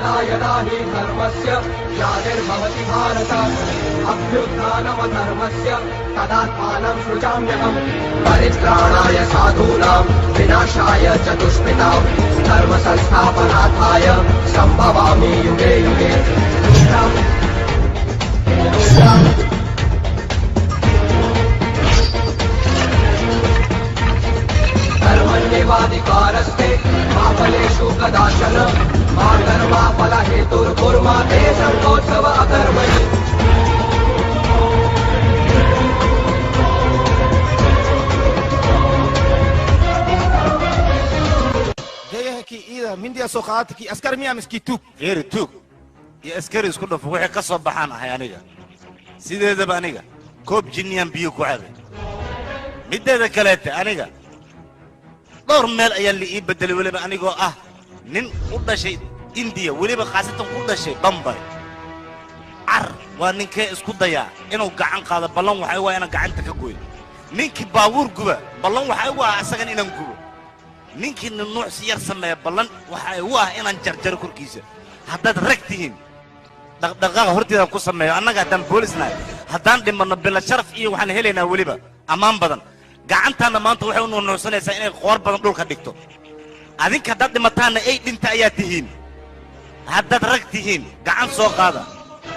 Speaker 13: यदा यदा हि धर्मस्य ग्लानिर्भवति भारत, अभ्युत्थानमधर्मस्य तदात्मानं सृजाम्यहम्। परित्राणाय साधूनां विनाशाय च दुष्कृतां धर्मसंस्थापनार्थाय सम्भवामि युगे युगे। कर्मण्येवाधिकारस्ते मा फलेषु कदाचन, मा कर्मा फलहेतुर्भुर्मा ते सङ्गोत्सव अकर्मणि।
Speaker 8: Deeyaha kii iida mindiya soo qaadata, kii askar miyaa miskii tuug?
Speaker 7: Fiiri, tuug iyo askari isku dhafo waxay ka soo baxaan ahay aniga. Sideedaba aniga koob jinniyaan biyo ku cabay. Middeeda kaleete, aniga dhowr meel ayaa la ii beddelay, weliba anigoo ah nin u dhashay Indiya, weliba khaasatan ku dhashay Bambay. Car waa ninkee isku dayaa inuu gacan qaado, ballan waxay waa inaan gacanta ka goyo. Ninkii baabuur guba, ballan waxaa igu ah asagan inaan gubo. Ninkii nunuucsi yar sameeya, ballan waxa igu ah inaan jarjaro korkiisa. Haddaad rag tihiin, dhaqdhaqaaqa horteeda ku sameeyo. Annaga haddaan boolisnahay, haddaan dhimanno bila sharaf iyo waxaan helaynaa weliba ammaan badan. Gacantaanna maanta waxay u nuunuucsanaysaa inay qoor badan dhulka dhigto. Adinka haddaad dhimataanna ay dhinta ayaa tihiin. Haddaad rag tihiin, gacan soo qaada.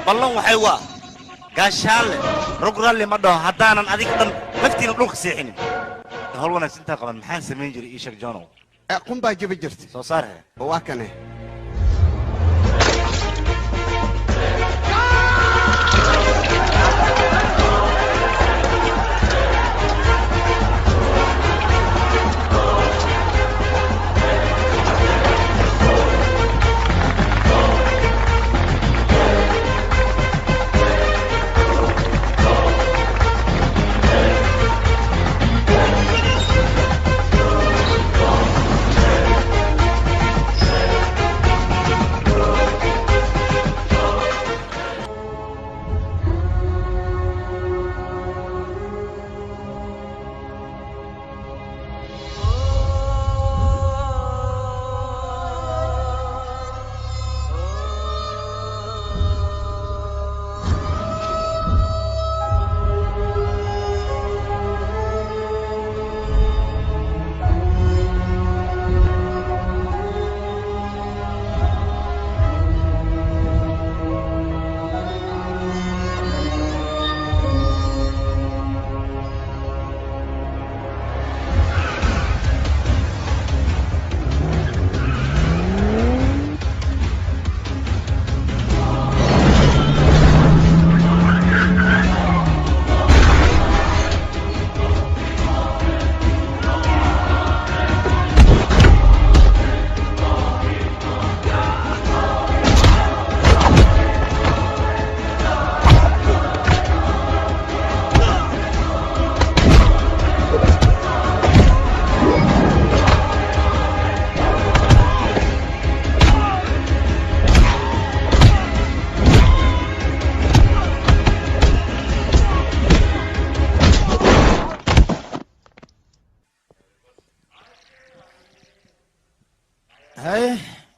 Speaker 7: Ballan waxay waa gaashaanle rogralli ma dhaho haddaanan adiga dhan laftiina dhulka seexinin. Hawl wanaagsan intaa qaban maxaan samayn jiray? Ii sheeg, Jonow.
Speaker 14: Qumbaa jabi jirta.
Speaker 7: Soo saar.
Speaker 14: Waa kane.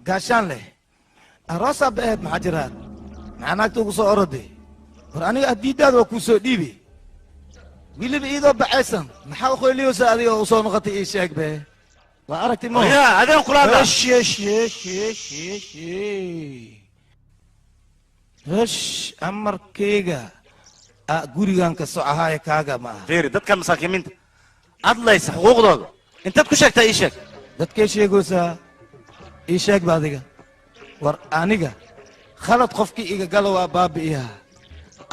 Speaker 8: Gaashaan leh aroosaa ba-eed maxaa jiraad maxaa naagta ugu soo oroday war aniga addiiddaada waa kuu soo dhiibi weliba iidoo bacaysan maxaa uqoyliyoosa adiga oo usoo noqotay ii sheeg be waa aragti mo
Speaker 7: adeen kulaada
Speaker 8: hesh amarkayga gurigan ka socahaaya kaaga ma aha
Speaker 7: fiiri dadka masaakiimiinta adlaysa xuquuqdooda intaad ku sheegtaa ii sheeg
Speaker 8: dadkay sheegaysaa ii sheeg ba adiga war aniga khalad qofkii iga galo waa baabi'iyaa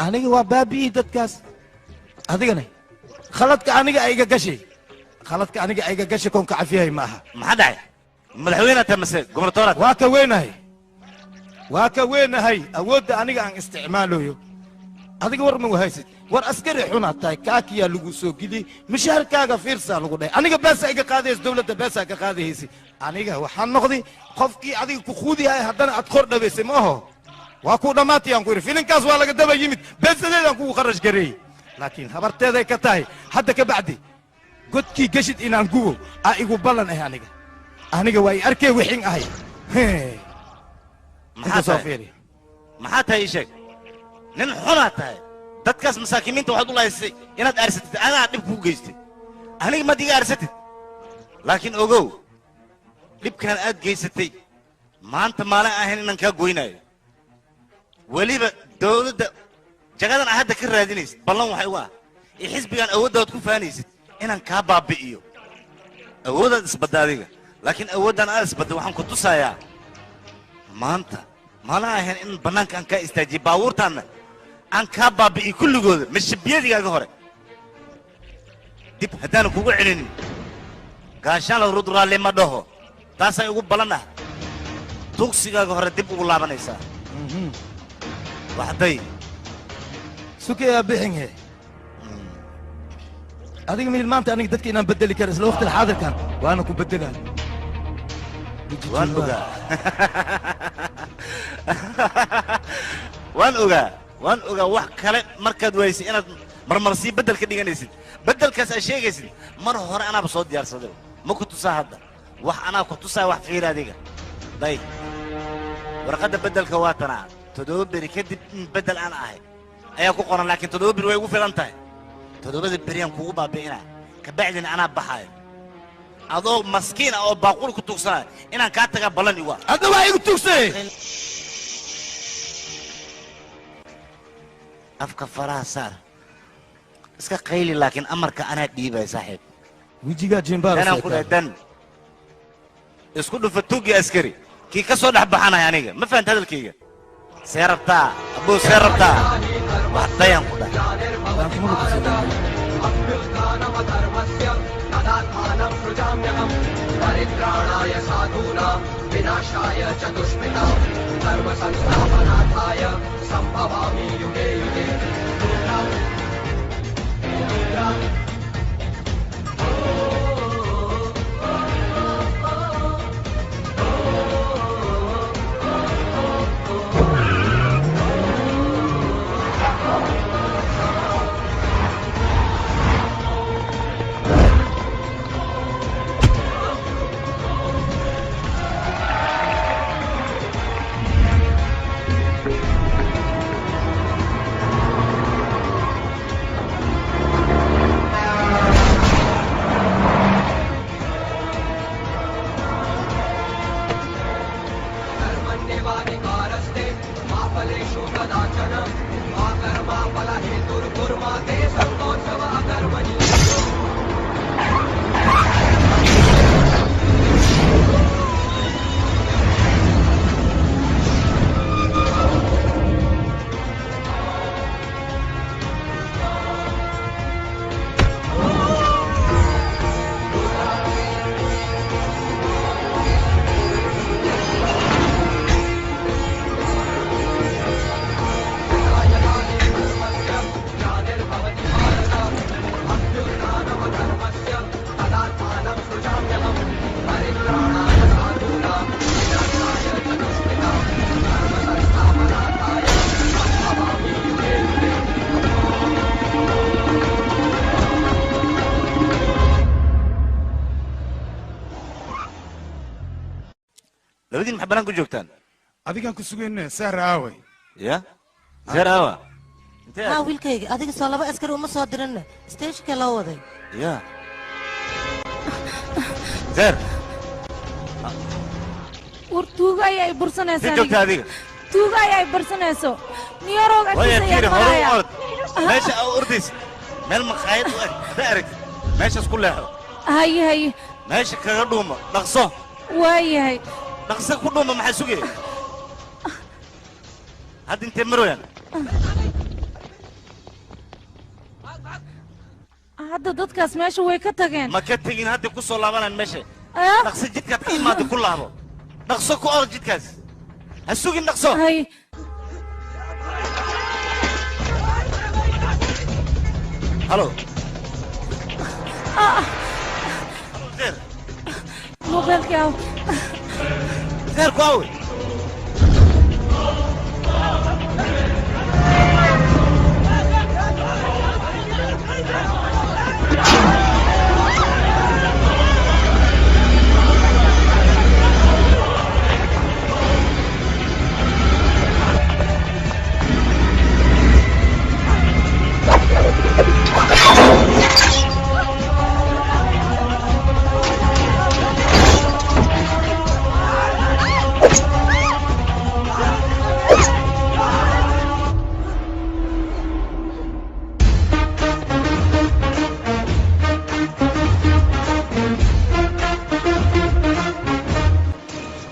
Speaker 8: aniga waa baabi'ii dadkaas adigana khaladka aniga ay iga gashay khaladka aniga ay iga gashay koonka cafiyahay ma aha
Speaker 7: maxaa dhacay madaxweyne taa mase gobernatoraad
Speaker 8: waa ka weynahay waa ka weynahay awoodda aniga aan isticmaalayo adiga war ma wahaysid war askari xunaad tahay kaakiyaa lagu soo geliyey mishaarkaaga fiirsaa lagu dhahay aniga beesaa iga qaadaysa dowladda beesaa ka qaadaysa aniga waxaan noqday qofkii adiga ku khuudiyahay haddana aad kor dhabaysay ma aho waa kuu dhammaatay aan ku yidhi filinkaas waa laga daba yimid beesadeedaan kugu kharash gareeyey laakiin habarteeday ka tahay hadda ka bacdi godkii geshid inaan gubo aa igu ballan ah aniga aniga waa i arkay wixin ahay
Speaker 7: maxaa tahay ii sheeg nin xunaad tahay dadkaas masaakiimiinta waxaad u lahaysay inaad aarsatid anaa dhib kuu geystay aniga maad iga aarsatid laakiin ogow dhibkan aad geysatay maanta maalin ahayn inaan kaa goynaayo weliba dowladda jagadan aad hadda ka raadinaysid ballan waxay uga ah iyo xisbigan awooddaad ku faanaysid inaan kaa baabi'iyo awooddaad isbadda adiga laakiin awooddan aad isbadda waxaan ku tusayaa maanta maalin ahayn in bannaanka aan kaa istaajiyey baabuurtaanna aan kaa baabi'iyo kulligooda mashabiyadiigaaga hore dib haddaanan kugu celinin gaashaan la rudraalle ma dhaho taasay ugu ballan ah tugsigaaga hore dib ugu laabanaysaa waxday
Speaker 8: sukeyaa bixinhe adiga mihil maanta aniga dadka inaan bedeli kara isla waqti xaadirkan waana ku bedelaa
Speaker 7: waan ogaa waan ogaa waan ogaa wax kale markaad waysay inaad marmarsii beddel ka dhiganaysid beddelkaas aad sheegaysid mar hore anaaba soo diyaarsaday ma ku tusaa hadda wax anaa ku tusaa wax fiir adiga day warqadda beddelka waa tanaa 7 beri kadib in beddel aan ahay ayaa ku qoran laakiin 7 beri way ugu filan tahay 7 beriyaan kugu baabi'inaa kabacdina anaa baxaayo adoo maskiin ah oo baaqul ku tuugsanaya inaan kaa tagaa ballan igu ah
Speaker 8: adna waa igu tuugsay
Speaker 7: afka faraha saar iska qayli laakiin amarka anaa dhiibay saaxiib
Speaker 8: wejigaa jimbaar
Speaker 7: danaan ku dhahay dan Isku dhufa tuuggii askari kii ka soo dhex baxanaya aniga ma fahanta hadalkayga see rabtaa abuu see rabtaa wax dayaan ku dhahay
Speaker 13: परित्राणाय साधूनां विनाशाय च दुष्कृतां धर्मसंस्थापनार्थाय संभवामि युगे युगे।
Speaker 7: Labadiin maxaa banaanka ku joogtaan?
Speaker 2: Adigaan ku sugayna Sahra aaway.
Speaker 7: Ya Sahra aawa
Speaker 4: haa wiilkayga adiga soo laba askari uma soo diranna steeshinka loo waday.
Speaker 7: Ya Sahra
Speaker 1: war tuuga ayaa i bursanaysa
Speaker 7: intee joogtaa adiga?
Speaker 1: Tuuga ayaa i bursanayso niyoroog
Speaker 7: waya
Speaker 1: agtiisa
Speaker 7: fiiri
Speaker 1: ayaan
Speaker 7: hore u
Speaker 1: maraya.
Speaker 7: orod meesha aa ordaysa meel maqaayad u eg haddaa aragtid meeshaas ku leexdo.
Speaker 1: Haye haye
Speaker 7: meesha kaga dhuumo dhaqso.
Speaker 1: Waayahay
Speaker 7: dhaqso ku dhuumo maxaa sugaya hadda intee marwayaan?
Speaker 1: Hadda dadkaas meesha way ka tageen.
Speaker 7: Ma ka tegin hadda ku soo laabanaan meesha. Dhaqso jidkaad ka imaada ku laabo dhaqso ku orod jidkaas ha sugin dhaqso.
Speaker 1: Haye
Speaker 7: halo Zeer
Speaker 1: moobeelkii aaw
Speaker 7: Zeer ku aaway.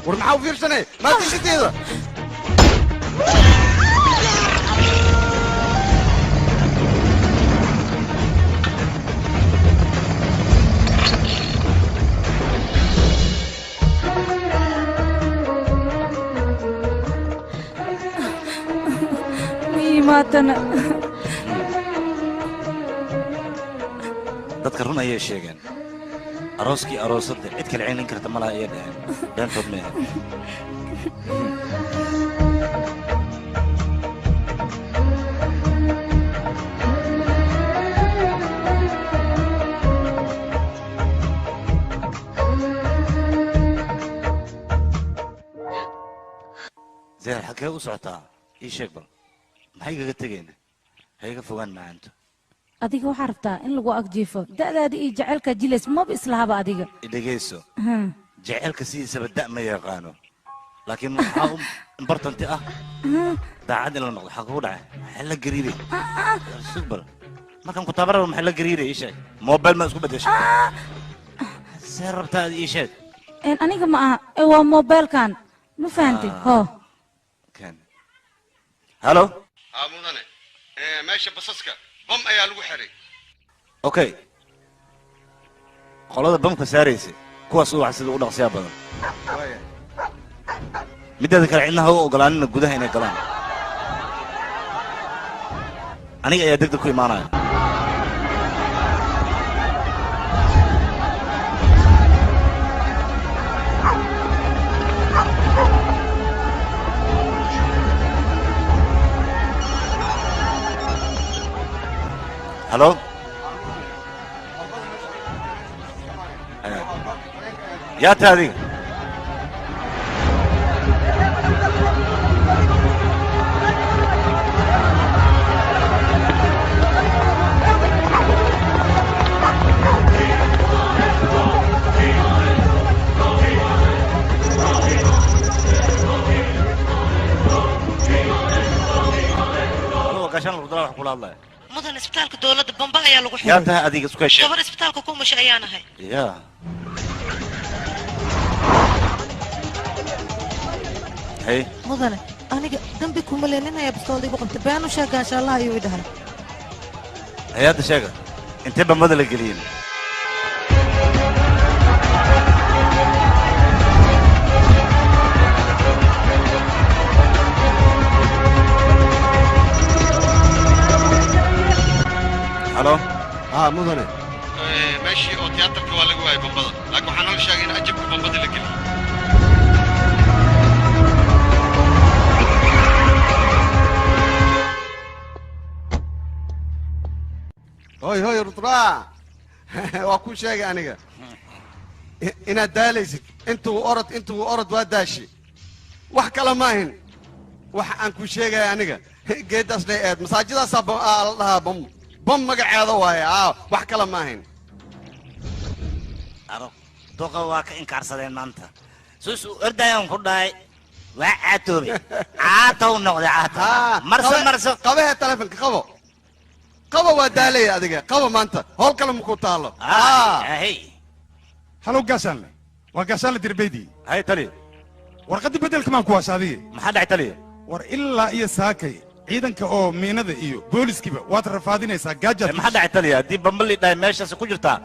Speaker 14: War maxaa u fiirsanay maad dishideeda?
Speaker 1: Ma yimaadana.
Speaker 7: Dadka run ayay sheegeen arooskii aroosadda cid kale celin karta malaha ayay dhaheen beentood ma ahayn. Zeer xagee u socotaa ii sheeg bal maxay igaga tegayna ha iga fogaan macaanto.
Speaker 1: Adiga waxaa rabtaa in lagu agjiifo da'daada iyo jacaylka jilays maba islahaba adiga.
Speaker 7: Dhegayso jacaylka sidiisaba da' ma yaqaano laakiin waxaa u importanti ah daacad in la noqdo. Xaa kugu dhacay maxaa la gariiray sug bal markaan ku taabaraba maxaa la gariiray ii sheeg mobile ma isku bedeshay see rabtaa ii sheeg.
Speaker 1: Aniga ma aha, waa mobilkan. Ma fahantay? Hoo.
Speaker 7: Kan. Halo?
Speaker 6: Mudane, meesha basaska bam ayaa lagu xiray.
Speaker 7: Okay. Qolada bamka saaraysa kuwaas u wax sida u dhaqsiya badan. Mideeda kale cidna ha u ogolaanina gudaha inay galaan. Aniga ayaa degdeg ku imaanaya. Halo? Yaa tahay adiga? Adoo gaashaan lagu daraa wax kula hadlaya.
Speaker 4: Mudan, isbitaalka dowladda bamba ayaa lagu
Speaker 7: Yaa
Speaker 4: xiray.
Speaker 7: tahay adiga isku heshay?
Speaker 4: Gabar isbitaalka ku umushay ayaan ahay.
Speaker 7: Yaa. Hey,
Speaker 4: Mudane, aniga dambi kuma leeninaya, bistoolada igu qabtay. Been u sheeg gaashaalaha ayuu i dhahay.
Speaker 7: Hay-adda sheega. Intee bambada la geliyeen? Halo?
Speaker 6: Haa mudane, meeshii oo tiyaatarka waa laga waayay bambada, laakiin waxaa nala sheegay in ajabka bambada la geliyey. Hoy hoy Rudraa, waa kuu sheegay aniga inaad daalaysid. Intuu orod, intuu orod, waa daashi. Wax kale maahin waxa aan kuu sheegaya aniga. Geedaas lay eed masaajidaasaa la dhahaa bam bam magaceeda waaye. Wax kale maahin.
Speaker 12: Aro duqa waa ka inkaarsadeen maanta. Sus u ordayaan ku dhahay, waa caatoobay, caatow noqday, caato marso marso.
Speaker 6: Qabahe telefonka, qabo qabo, waa daalaya adiga. Qabo, maanta howl kale maku taalo.
Speaker 2: Halow gaashaanle, waa gaashaanle Dirbeydi.
Speaker 7: Hay taliya.
Speaker 2: Warqaddii beddelka maan kuwaas adiga.
Speaker 7: Maxaa dhacay taliya?
Speaker 2: War ilaa iyo saakay ciidanka oo miinada iyo booliskiiba waad rafaadinaysaa, gaajaad.
Speaker 7: Maxaa dhacay taliya? Haddii bambali dhahay meeshaas ku jirtaa,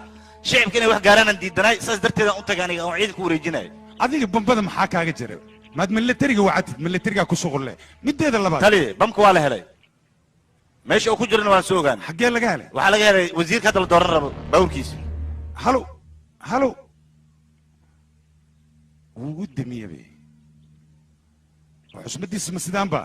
Speaker 7: shicibka inay wax gaaraan aan diidanaay, saas darteed aan u tagay aniga oo ciidanka ku wareejinayo.
Speaker 2: Adiga bambada maxaa kaaga jira? Maad militariga wacatid, militarigaa ku shuqul leh. Mideeda labaad
Speaker 7: taliya, bamka waa la helay, meesha uu ku jirana waan soo ogaan.
Speaker 2: Xaggee laga helay?
Speaker 7: Waxaa laga helay wasiirka hadda la dooran rabo bawrkiisa.
Speaker 2: Halo halo, wuu u damiyabe xusmadiisu ma sidaan ba?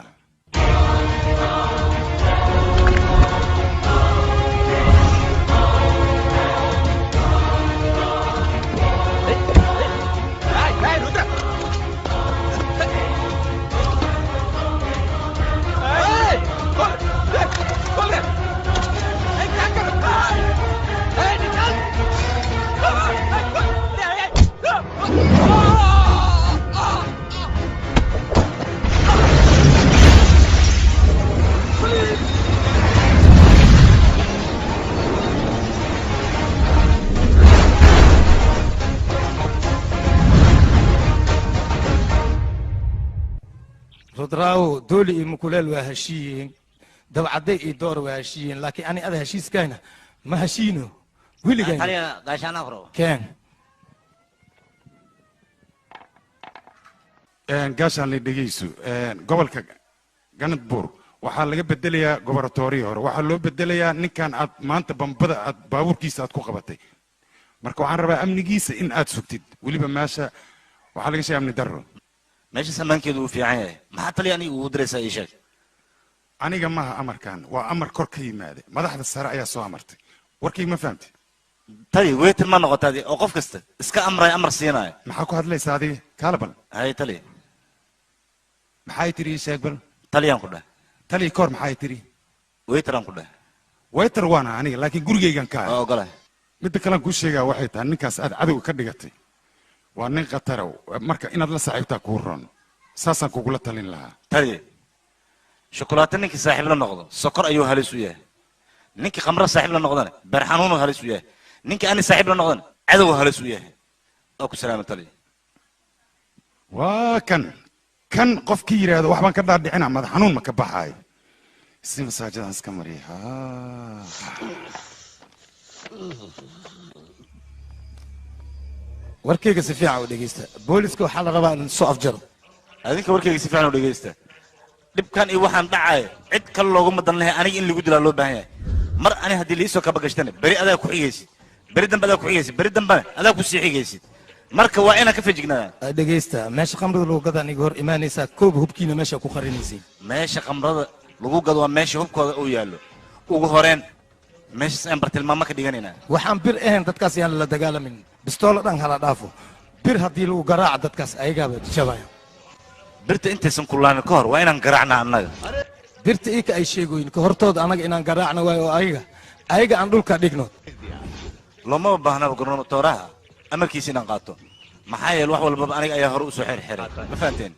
Speaker 8: Rudraawo, dooli iyo mukuleel waa heshiiyiin, dabcadday iyo door waa heshiiyiin, laakiin ani ada heshiiskayna ma heshiino weligayna.
Speaker 12: Taliya gaashaan afro.
Speaker 8: Keen.
Speaker 2: Gaashaanle, dhegeyso. Gobolka Ganadbuur waxaa laga bedelayaa goboratoorihii hore, waxaa loo bedelayaa ninkan aad maanta bambada aad baabuurkiisa aad ku qabatay. Marka waxaan rabaa amnigiisa in aad sugtid. Weliba meesha waxaa laga sheegay amni darro.
Speaker 7: Meesha samaankeedu uu fiican yahay. Maxaa taliya aniga ugu diraysaa, ii sheeg?
Speaker 2: Aniga maaha amarkan, waa amar kor ka yimaada, madaxda sare ayaa soo amartay. Warkayga ma fahamtid?
Speaker 7: Tali weetir ma noqota adi oo qof kasta iska amray, amar siinaayo.
Speaker 2: Maxaa ku hadlaysaa adiga? Kaala bal.
Speaker 7: Hay tali.
Speaker 2: Maxay tiri, ii sheeg bal?
Speaker 7: Taliyaan ku dheh.
Speaker 2: Taliya koor maxay tiri?
Speaker 7: Waiteraan ku dheh.
Speaker 2: Waiter waana aniga, laakiin gurigaygan ka.
Speaker 7: Waa ogolahay.
Speaker 2: Midda kalean kuu sheegaa waxay tahay, ninkaas aad cadowga ka dhigatay waa nin khatara, marka inaad la saaxiibtaa kuu roon, saasaan kugula talin lahaa.
Speaker 7: Taliya, shukulaato ninkii saaxiib la noqdo sokor ayuu halis u yahay, ninkii khamro saaxiib la noqdana beer xanuunuu halis u yahay, ninkii ani saaxiib la noqdana cadow halis u yahay. Waa ku salaama taliya.
Speaker 2: Waa kan kan qofkii yidhaahdo wax baan ka dhaadhicina, madax xanuun ma ka baxaayo. Si masaajadaan iska mariya.
Speaker 8: Warkayga si fiican u dhegeysta. Booliska waxaa la rabaa in soo afjaro.
Speaker 7: Adinka warkayga si fiican u dhegeysta. Dhibkan iyo waxaan dhacaya cid kale looguma dan lahay, aniga in lagu dilaa loo baahan yahay. Mar ani haddii liisoo kaba gashtana, beri adaa ku xigaysid, beri dambe adaa ku xigaysid, beri dambena adaa ku sii xigaysid. Marka waa inaan ka fejignaadaa.
Speaker 8: Dhegeysta, meesha khamrada lagu gadaa aniga hor imaanaysaa, koob hubkiina meesha ku qarinaysiin.
Speaker 7: Meesha khamrada lagu gado waa meesha hubkooda uu yaallo. Ugu horeen meeshaas ayaan bartilmaamo ka dhiganaynaa.
Speaker 8: Waxaan bir ahayn dadkaas yaan la dagaalamin. Bistoolo dhan hala dhaafo. Bir haddii lagu garaaco dadkaas ayagaaba jabaya.
Speaker 7: Birta intaysan kulaanin ka hor waa inaan garaacnaa annaga.
Speaker 8: Birta ika ay sheegoyin ka hortooda annaga inaan garaacna waayo, oo ayaga aan dhulka dhigno.
Speaker 7: Loomaba baahnaba gornatooraha amarkiisa inaan qaato, maxaa yeele wax walbaba aniga ayaa hore usoo xirxiray. Ma fahanteen?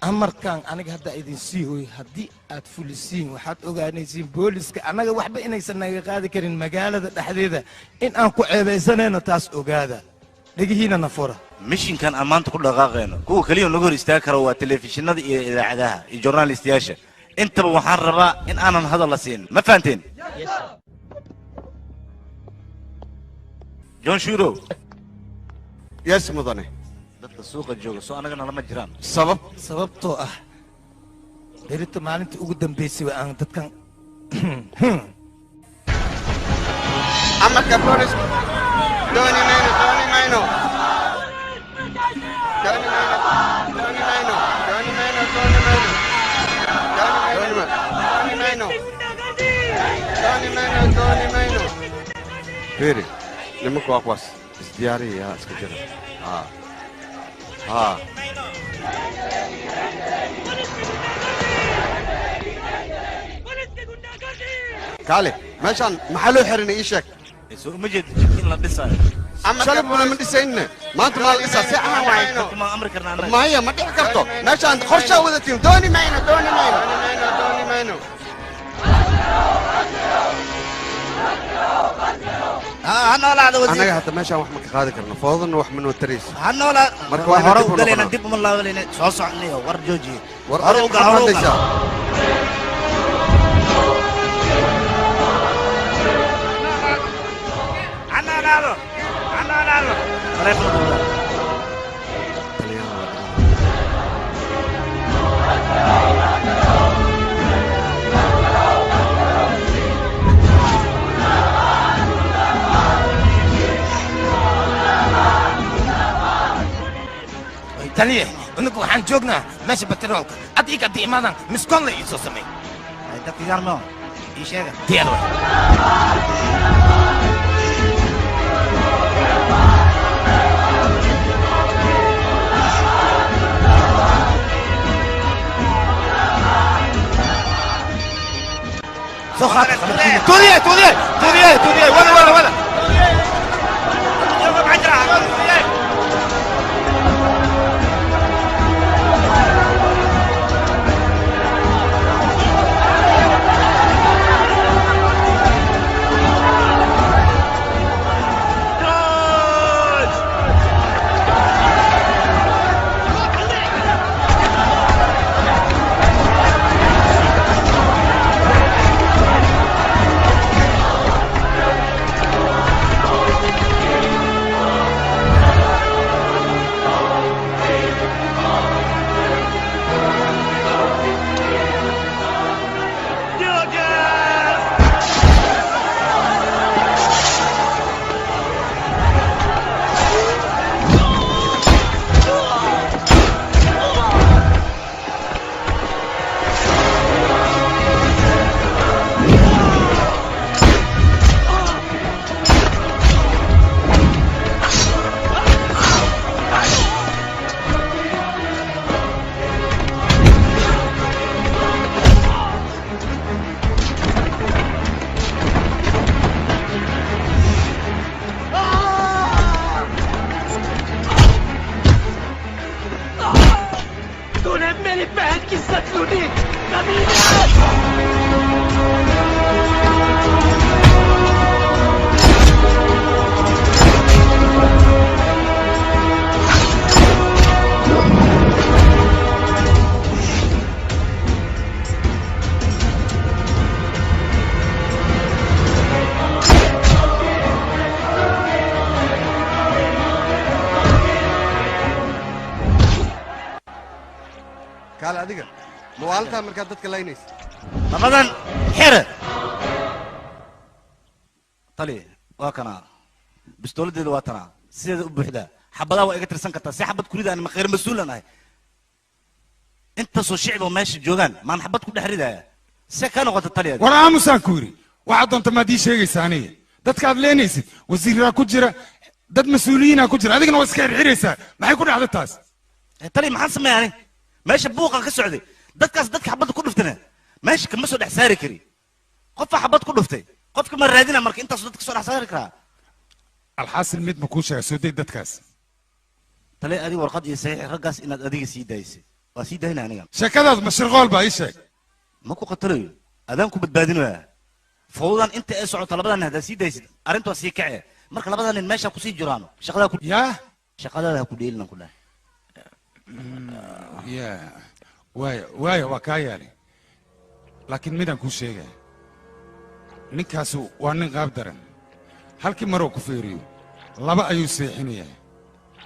Speaker 8: Amarkan aniga hadda idin sii hooyo, haddii aad fulisiin waxaad ogaanaysiin booliska annaga waxba inaysan naga qaadi karin magaalada dhexdeeda, in aan ku ceebaysanayno. Taas ogaada, dhegihiina na fura.
Speaker 7: Mishinkan aan maanta ku dhaqaaqayno kuwa keliya naga hor istaagi kara waa telefishinada iyo idaacadaha iyo journalistayaasha. Intaba waxaan rabaa in aanan hadal la siin. Ma fahanteen? John Shuro.
Speaker 6: Yes, mudane.
Speaker 7: Dadka suuqa jooga soo annagana lama jiraan.
Speaker 6: Sabab?
Speaker 8: Sababtoo ah berito maalinta ugu dambaysay waa aan dadkan.
Speaker 14: Amarka boolis dooni mayno, dooni mayno, dooni mayno, dooni mayno, dooni mayno, dooni mayno, dooni mayno, dooni mayno, dooni mayno.
Speaker 6: Fiiri, nimanku waa kuwaas. Isdiyaariya, iska jira. Haa haa. Kaale, meeshaan maxaa loo xirinay? Ii sheeg.
Speaker 7: Soo uma jeeda jidka in la dhisaayo?
Speaker 6: Shalay buna ma dhisayne, maanta maa la dhisaa? Si ahaan waaye.
Speaker 7: Dadka ma amri karnaa annaga?
Speaker 6: Maya, ma dhici karto. Meeshaan qorshaa wadatiin. Dooni mayno, dooni mayno,
Speaker 14: dooni mayno.
Speaker 12: Ha noolaada wasiir.
Speaker 6: Annaga hadda meeshaan wax ma ka qaadi karno, foodana wax ma noo tarayso.
Speaker 12: Ha noolaa.
Speaker 6: Marka waa
Speaker 12: hore
Speaker 6: inaan dib
Speaker 12: u
Speaker 6: u
Speaker 12: galayna,
Speaker 6: noqonaa.
Speaker 12: Dib uma laabanayna, soo soconnayo. War joojiye.
Speaker 6: War
Speaker 12: hore u
Speaker 6: adiga
Speaker 12: gal,
Speaker 6: maxaad
Speaker 12: hore u gal.
Speaker 6: Hadlaysaa?
Speaker 12: Ha noolaado, ha noolaado. Taleefon u gal.
Speaker 8: Taliye, inagu waxaan joognaa meesha batroolka. Adiga haddii imaadaan miskoon la iisoo samey.
Speaker 12: Dadka yarno ii sheega.
Speaker 8: Diyaar waay. Soo qaata qalabkiina. Tuudiye, tuudiye, tuudiye, tuudiye, wada, wada, wada.
Speaker 6: Mawaaltaa markaad dadka laynaysa.
Speaker 7: Labadan xere. Tali waa kana. Bistooladeeda waa tanaa. Sideeda u buuxdaa. Xabadaha waa iga tirsan kartaa. Si xabad ku rida aan khayr mas'uulan ahay. Intaasoo shicib oo meesha joogaan maan xabad ku dhex ridaaya. See ka noqota tali adiga?
Speaker 2: War aamusaan ku yidhi. Waxaad doonta maad ii sheegaysaa aniga. Dadka aad leenaysid wasiiraa ku jira, dad mas-uuliyiinaa ku jira, adigana waa iska xirxiraysaa. Maxay ku dhacday taas?
Speaker 7: Tali maxaan sameeyaa ani? Meesha buuqa ka socday. Dadkaas dadka xabadda ku dhuftana meesha kama soo dhex saari kari. Qofka xabad ku dhuftay qofka ma raadina marka intaas dadka soo dhex saari karaa.
Speaker 2: Alxaasil mid ma kuu sheega soo day dadkaas.
Speaker 7: Tali adiga warqad iyo saxiix raggaas inaad adiga sii daysay. Waa sii daynaa aniga.
Speaker 2: Sheekadaas mashriqool baa ii sheeg.
Speaker 7: Ma ku qatalayo. Adaan ku badbaadinayaa. Fawdan inta ay socoto labadan nin haddaad sii daysid arrintu waa sii kacee. Marka labadan nin meesha kusii jiraan shaqadaa ku
Speaker 2: yaa
Speaker 7: shaqadaada ha ku dheelina ku dhahay.
Speaker 2: Ya waaya waaya waa kaa yeelay. Laakiin midaan kuu sheegaya. Ninkaasu waa nin qaab daran. Halkii maruu ku feeriyo laba ayuu seexinayaa.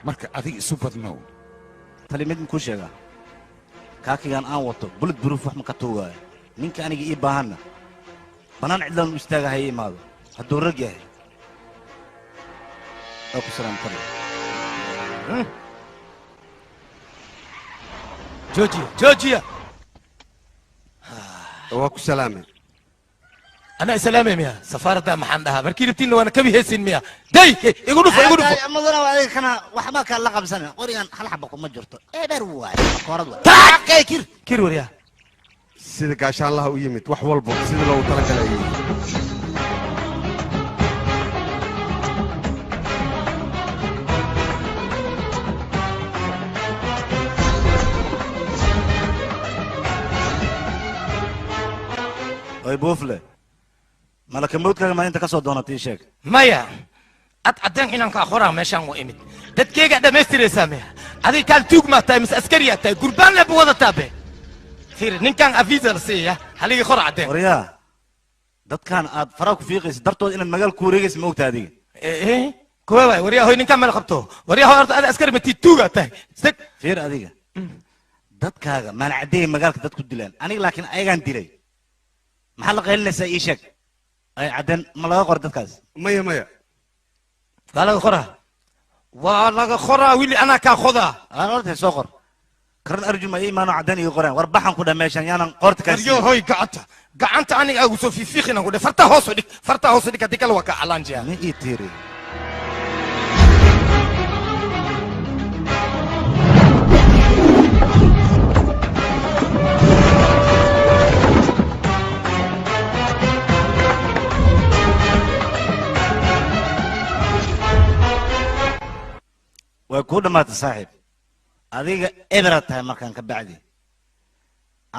Speaker 2: Marka adiga isu badnow.
Speaker 7: Tali mid kuu sheegaa. Kaakigan aan wato bullet proof wax ma ka tuugaayo. Ninka aniga ii baahanna banaan cidlaan u istaaga ha ii imaado. Hadduu rag yahay. Waa ku salaam tali.
Speaker 8: Joojiya, joojiya.
Speaker 6: Waa ku salaamay.
Speaker 8: أنا سلامي ميا سفارة maxaan dhahaa markii rabtiin waana kabi heesin miya day igu dhufo igu dhufo
Speaker 12: Madana waa adiga kana waxba ka la qabsan qorigan hal xabo kuma jirto eber waay koorad waay kay kir
Speaker 8: kir wariya
Speaker 6: sida gaashaanlaha u yimid wax walba sida loogu talagalay.
Speaker 7: Oy buufle malaka mawdkaaga maalinta ka soo doonatay sheeg.
Speaker 8: Maya ad caddeen inaan ka qoraa meeshaan waa imid dadkayga dhammaystiraysaa miya adiga kaal tuug maa tahay mise askariyaa tahay gurbaan leba wadataa be fiir ninkan afiisa la siiya haligi qor caddeen.
Speaker 7: Waryaa dadkan aad faraha ku fiiqaysa dartood inaad magaal ku wareegaysa ma ogta adiga.
Speaker 8: Kuwa waay waryaa hoy ninkan meel qabto waryaa hoy horta ada askari matii tuugaa tahay.
Speaker 7: Fiir adiga dadkaaga maal caddeey magaalka dad ku dilaan aniga laakiin ayagaan dilay. Maxaa la qaylinaysaa ii sheeg. Ay cadeen ma laga qor dadkaas?
Speaker 6: Maya maya.
Speaker 8: Waa laga qoraa. Waa laga qoraa wili anaa kaa qodaa.
Speaker 7: Aan horta soo qor. Karan arjun ma ii imaano cadeen ii qoreen. War baxan ku dhah meeshan yaanan qoorta kaa
Speaker 8: siin. Waryo hoy gacanta. Gacanta aniga agu soo fiifiiqina ku dheh. Farta hoos u dhig. Farta hoos u dhig haddii kale waa kaa calaanjiyaa.
Speaker 7: Ma ii tiiri. Way kuu dhammaatay saaxiib. Adiga ebera tahay markaan ka bacdi.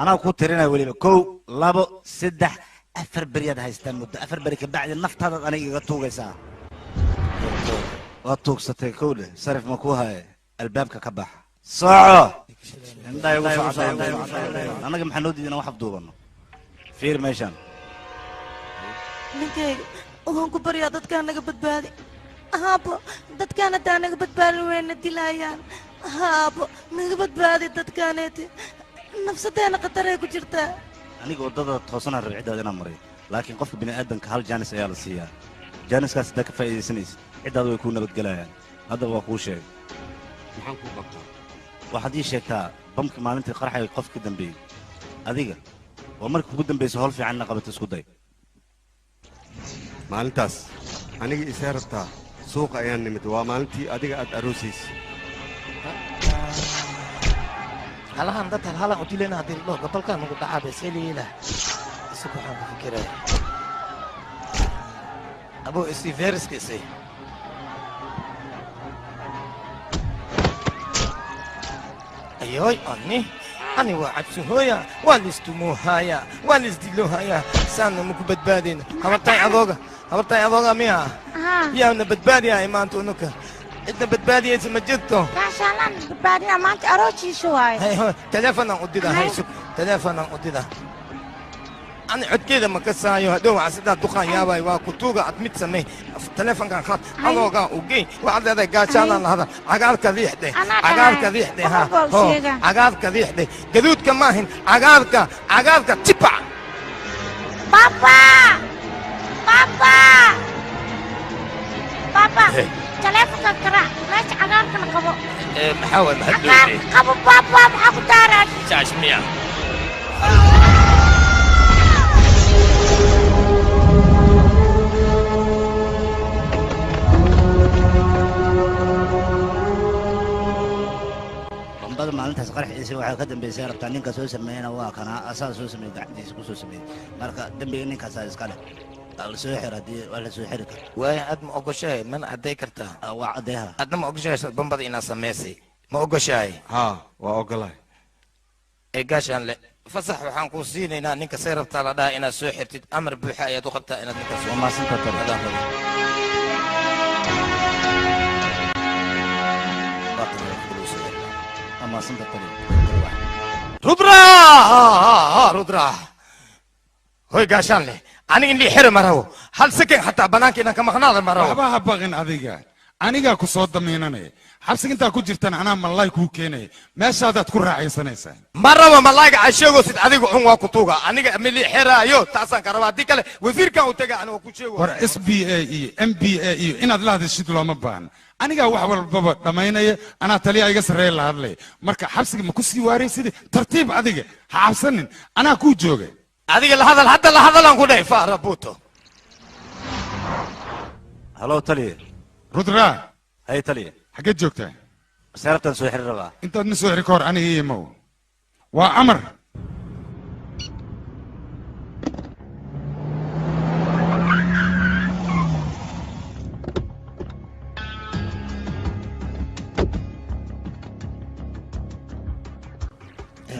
Speaker 7: Anaa ku tirinaya weliba 1 2 3 4 beriyaad haystaan muddo 4 beri ka bacdi naftaadaad aniga iga tuugaysaa. Waa tuugsatay kowle sarif ma kuu haye albaabka ka bax. Soco. Indhaha igu soo cadday. Annaga maxaa noo diiday inaan wax afduubanno? Fiir meeshaan.
Speaker 4: Ninkayga waxaan ku baryaa dadkaan naga badbaadi. Aabo dadkaan haddaan naga badbaadin wayna dilayaan. Aabo naga badbaadi dadkaaneeti nafsadeena khataray ku jirtaa.
Speaker 7: Aniga waddada toosanaan rabay ciddaada inaan maray laakiin qofka bini'aadanka hal jaanis ayaa la siiyaa. Jaaniskaas haddaa ka faa'iidaysanaysid ciddaada way kuu nabadgelayaan. Haddaba waa kuu sheegay.
Speaker 6: Maxaan kuu qabtaa?
Speaker 7: Waxaad ii sheegtaa bamkii maalintii qarxay qof ka dambeeyey. Adiga waa markii kugu dambeysay howl fiican ina qabato isku day.
Speaker 6: Maalintaas aniga isee rabtaa suuqa ayaan nimid waa maalintii adiga aad aroosaysay.
Speaker 8: Halahan dad halan u dilayna haddii la dhaho gobolkan nagu dhacaa bay seliila isagu waxaan ku fikiraya abuu isii feeriska isii. Ayoy ani waa cabsihooya waa laistumuuhaaya waa laisdilohaya saanna maku badbaadayna habartay adooga miya yaana badbaadiyahay maanta unuka cidna badbaadiyaysa ma jirto.
Speaker 1: Gaashaalaan badbaadina maanta arooshiisa waaye.
Speaker 8: Teleefonaan u didaa haysug teleefonaan u didaa.
Speaker 5: Ani codkeeda ma kasaayo hadhow waxaa sidaa duqaan yaabay waa kutuuga ad mid samey taleefankan qaad adoogaa u geyn waxaad leedahay gaashaanaan la hadal cagaarka riixde cagaarka riixde ha ho cagaarka riixde gaduudka maahin cagaarka cagaarka tipac
Speaker 1: Papa! Papa! Papa! Taleefanka garaac meesha cagaarkana qabo
Speaker 5: maxaa waay maxaad
Speaker 1: cagaarka qabo papa maxaa ku daaran
Speaker 5: jaash miya
Speaker 12: bambada maalintaas qarxiisa waxaa ka dambeysay rabtaa ninka soo sameeyana waa kana asaa soo sameeyey gacantiisa ku soo sameeyey marka dembiga ninkaasaa iska leh waa la soo xir haddii waa la soo xiri kara
Speaker 5: waaya aad ma ogoshahay mana cadday kartaa
Speaker 12: waa caddeeha
Speaker 5: adna ma ogoshahay bambada inaad samaysay ma ogoshahay
Speaker 6: haa waa ogolahay
Speaker 5: ee gaashaan le fasax waxaan kuu siinaynaa ninka say rabtaa la dhaha inaad soo xirtid amar buuxa ayaad u qabtaa inaad ninkaas
Speaker 12: waa mahadsantaa tali
Speaker 5: Rudra Rudra hoy gaashaan leh aniga in lii xiri ma rabo hal second xataa banaanka inaan ka maqnaada ma rabo
Speaker 2: waxba ha baqin adiga anigaa ku soo damiinanaya xabsiga intaa ku jirtan anaa malaay kuu keenaya meeshaadaad ku raaxaysanaysaa
Speaker 5: ma rabo malaayga aad sheegoosid adiga cun waa ku tuuga aniga ma lii xiraayo taasaan ka rabaa haddii kale wasiirkan u taga aniga ku sheego
Speaker 2: war s b a iyo m b a iyo inaad la hadashid looma baahna anigaa wax walbaba dhammaynaya anaa taliya iga sarreeya la hadlaya marka xabsiga ma ku sii waaraysid tartiib adiga ha cabsanin anaa kuu jooga
Speaker 5: adiga la hadal hadda la hadalaan ku dhahay faara buuto
Speaker 7: halo taliye
Speaker 2: rudra
Speaker 7: hay taliye
Speaker 2: xaggeed joogtaa
Speaker 7: seerabtaan soo xiri rabaa
Speaker 2: intaad ma soo xiri ka hor aniga ii imow waa amar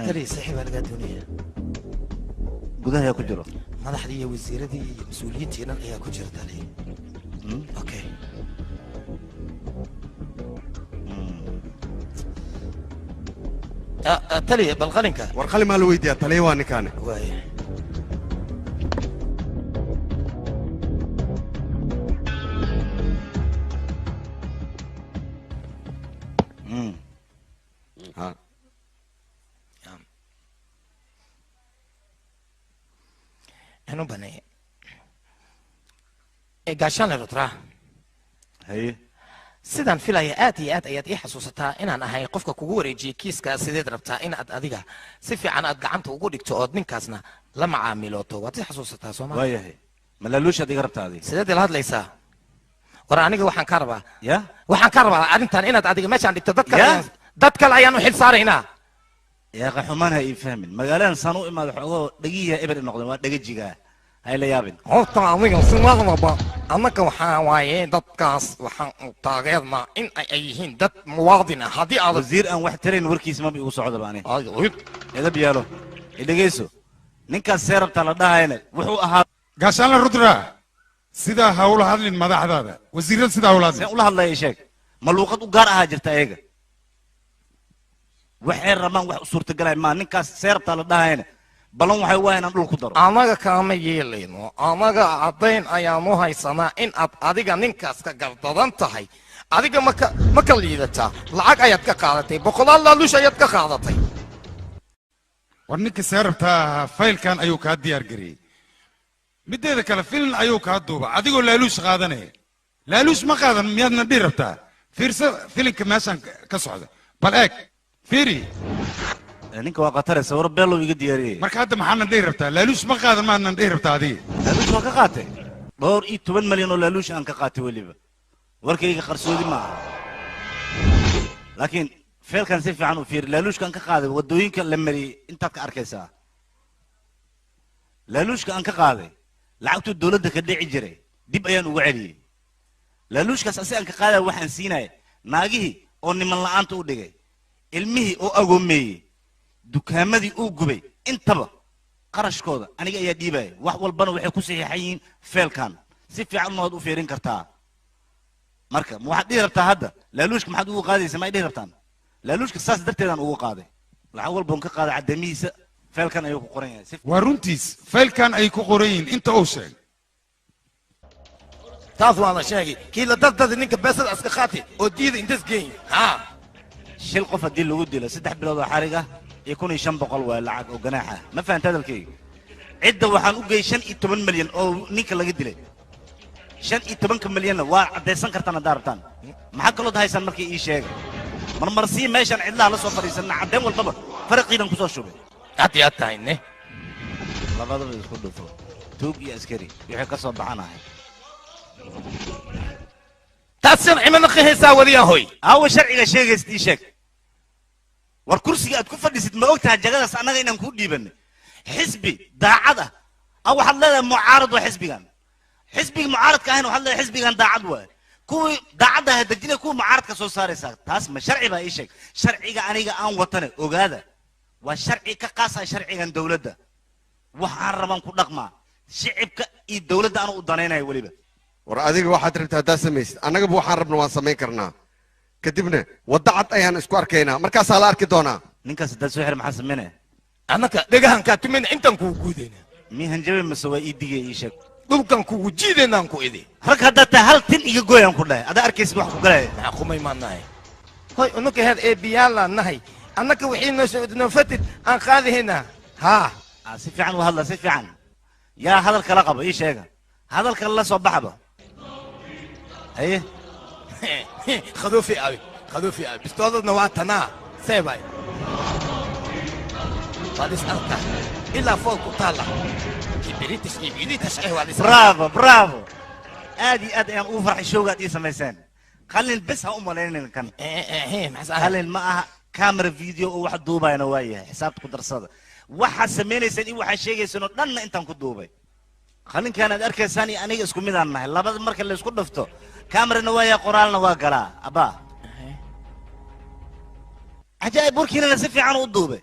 Speaker 8: taliye saaxiib baa lagaa doonaya
Speaker 7: gudaha ayaa ku jiro
Speaker 8: madaxdii iyo wasiiradii iyo mas-uuliyiintii dhan ayaa ku jira taliye okay
Speaker 5: taliye bal qalinka
Speaker 6: war qalin maa la weydiiyaa taliye waa ninkaane
Speaker 5: waaya
Speaker 6: ha
Speaker 5: anu baneeye gaashaanle rudra
Speaker 7: haye
Speaker 5: sidaan filaya aad iyo aad ayaad ii xasuusataa inaan ahay qofka kugu wareejiyey kiiska sideed rabtaa inaad adiga si fiican aad gacanta ugu dhigto ood ninkaasna la macaamilooto waad i xasuusataa sooma
Speaker 7: waayahay ma laaluushaad iga rabtaa adiga
Speaker 5: sideed ila hadlaysaa war aniga waxaan ka rabaa
Speaker 7: ya
Speaker 5: waxaan ka rabaa arrintan inaad adiga meeshaan dhigto dad kale dad kale ayaan u xil saaraynaa
Speaker 7: yaa xumaan ha ii fahmin magaaladan saan u imaado xoogoo dhagihiya eber noqdeen waa dhagajigaa ha ila yaabin
Speaker 5: horta adiga si marnaba annaga waxaa waaye dadkaas waxaan u taageernaa in ay yihiin dad muwaadin ah haddii aad
Speaker 7: wasiir aan wax tarayn warkiisa maba igu socdaba ani edab yeelo idhegeyso ninkaas see rabtaa la dhahayna wuxuu ahaa
Speaker 2: gaashaanle rudra sidaa ha ula hadlin madaxdaada wasiirada sidaa ha ula hadlin
Speaker 7: seen ula hadlaya ii sheeg ma luuqad u gaar ahaa jirta ayaga waxay rabaan wax u suurtagalay maa ninkaas see rabtaa la dhahayna balan waxay waa inaan dhul ku daro
Speaker 5: anaga kaama yeelayno anaga caddayn ayaanu haysanaa in aad adiga ninkaas ka gardadan tahay adiga maka ma ka liidataa lacag ayaad ka qaadatay boqolaal laaluush ayaad ka qaadatay
Speaker 2: war ninka see rabtaa ahaa faylkan ayuu kaa diyaar gareeyey mideeda kale filin ayuu kaa duuba adigoo laaluush qaadanaya laaluush ma qaadan miyaadna dhihi rabtaa fiirso filinka meeshaan ka socda bal eeg fiiri
Speaker 7: ninka waa khatare sawiro beelow iga diyaariyey
Speaker 2: marka hadda maxaadna dhihi rabtaa laaluush ma qaadan maadnan dhihi rabtaa adiga
Speaker 7: laaluush waa ka qaatay dhowr iyo toban malyan oo laaluush aan ka qaatay weliba warkayga qarsoodi ma aha laakiin feelkan si fiican u fiiri laaluushka aan ka qaaday waddooyinka la mariyey intaad ka arkaysaa laaluushka aan ka qaaday lacagtuu dowladda ka dhici jiray dib ayaan uga celiyey laaluushkaas asi aan ka qaadaya waxaan siinaya naagihii oo niman la'aanta u dhigay ilmihii oo agoomeeyey dukaamadii uu gubay intaba qarashkooda aniga ayaa dhiibaya wax walbana waxay ku saxiixan yihiin feelkan si fiican waad u fiirin kartaa marka ma waxaad dhihi rabtaa hadda laaluushka maxaad ugu qaadaysa ma ay dhihi rabtaan laaluushka saas darteedaan ugu qaaday lacag walboon ka qaaday caddamihiisa Feelkan ayuu ku qoran yahay.
Speaker 2: Waa runtiis, faylkan ay ku qoran yihiin inta uu sheegay.
Speaker 8: Taas waa la sheegay, kii la dardada ninka beesada iska qaatay oo diida intas geyn haa.
Speaker 7: Shil qof haddii lagu dilo 3 bilood oo xarig ah iyo 1500 waa lacag oo ganaax ah. Ma fahanta hadalkayga? Cidda waxaan u geeyey 15 milyan oo ninka laga dilay. 15 milyanna waa caddaysan kartaan haddaa rabtaan. Maxaa kalood haysaan markii ii sheega? Marmarsii meeshaan cidlaha la soo fadhiisanna caddayn walbaba faraqiidan kusoo shubay.
Speaker 8: Aad iyo aad tahay ne.
Speaker 7: Labadaba isku dhufo, tuug iyo askari wixii ka soo baxanahay.
Speaker 8: Taas sharci ma naqihaysaa wadiyaa hoy?
Speaker 7: Aawa sharciga sheegaysid ii sheeg. War kursiga aad ku fadhisid ma og tahay jagadaas annaga inaan kuu dhiibanay? Xisbi daacad ah waxaad leedahay mucaarad waa xisbigan. Xisbiga mucaaradka ahayna waxaad leedahay xisbigan daacad waaye. Kuwii daacadda ah dejinaya, kuwii mucaaradka soo saaraysaa. Taas ma sharci baa ii sheeg? Sharciga aniga aan watane ogaada waa sharci ka qaasa sharcigan dowladda. Waxaan rabaan ku dhaqmaa shicibka iyo dowladda anu u danaynayo weliba.
Speaker 6: War adiga waxaad rabtaa haddaad samaysid, annagaba waxaan rabna waan samayn karnaa. Kadibna wadda cad ayaan isku arkaynaa, markaasaa la arki doonaa.
Speaker 7: Ninkaas haddaad soo xir maxaa samaynaya?
Speaker 8: Annaka dhegahan kaa tumayna intaan kugu guudayna.
Speaker 7: Mii hanjabe mase waa ii digaya ii sheeg?
Speaker 8: Dhulkan kugu jiidaynaan ku idi.
Speaker 7: Rag haddaad tahay hal tin iga gooyaan ku dhahay, adaa arkaysid wax ku galaya.
Speaker 8: Maxaa qumay maan nahay? Hoy unuka heer ee biyaalaan nahay. Annaka wixii noo soo noo fatid aan qaadahaynaa. Haa.
Speaker 7: Si fiican u hadla, si fiican. Yaa hadal kala qaba ii sheega. Hadalka la soo baxba. Haye.
Speaker 8: Khaduufi abi, khaduufi abi. Bistoodadna waa tanaa. Seebay. Waa lis arkaa. Ilaa fool ku taalla. Kibiriitish ibiliitish eh waa lis.
Speaker 7: Bravo, bravo. Aad iyo aad ayaan ugu farxay showga aad ii samayseen. Qalin bes ha u malaynin kan. Qalin ma aha, camera video oo wax duubayana waa yahay. Xisaabta ku darsada. Waxaad samaynaysaan iyo waxaad sheegaysaan oo dhanna intaan ku duubay. Qalinkaan aad arkaysaan iyo aniga isku mid aan nahay. Labada marka la isku dhufto, kamerana waa yahay, qoraalna waa galaa. Abaa. Cajaa'ib, warkiinana si fiican u duubay.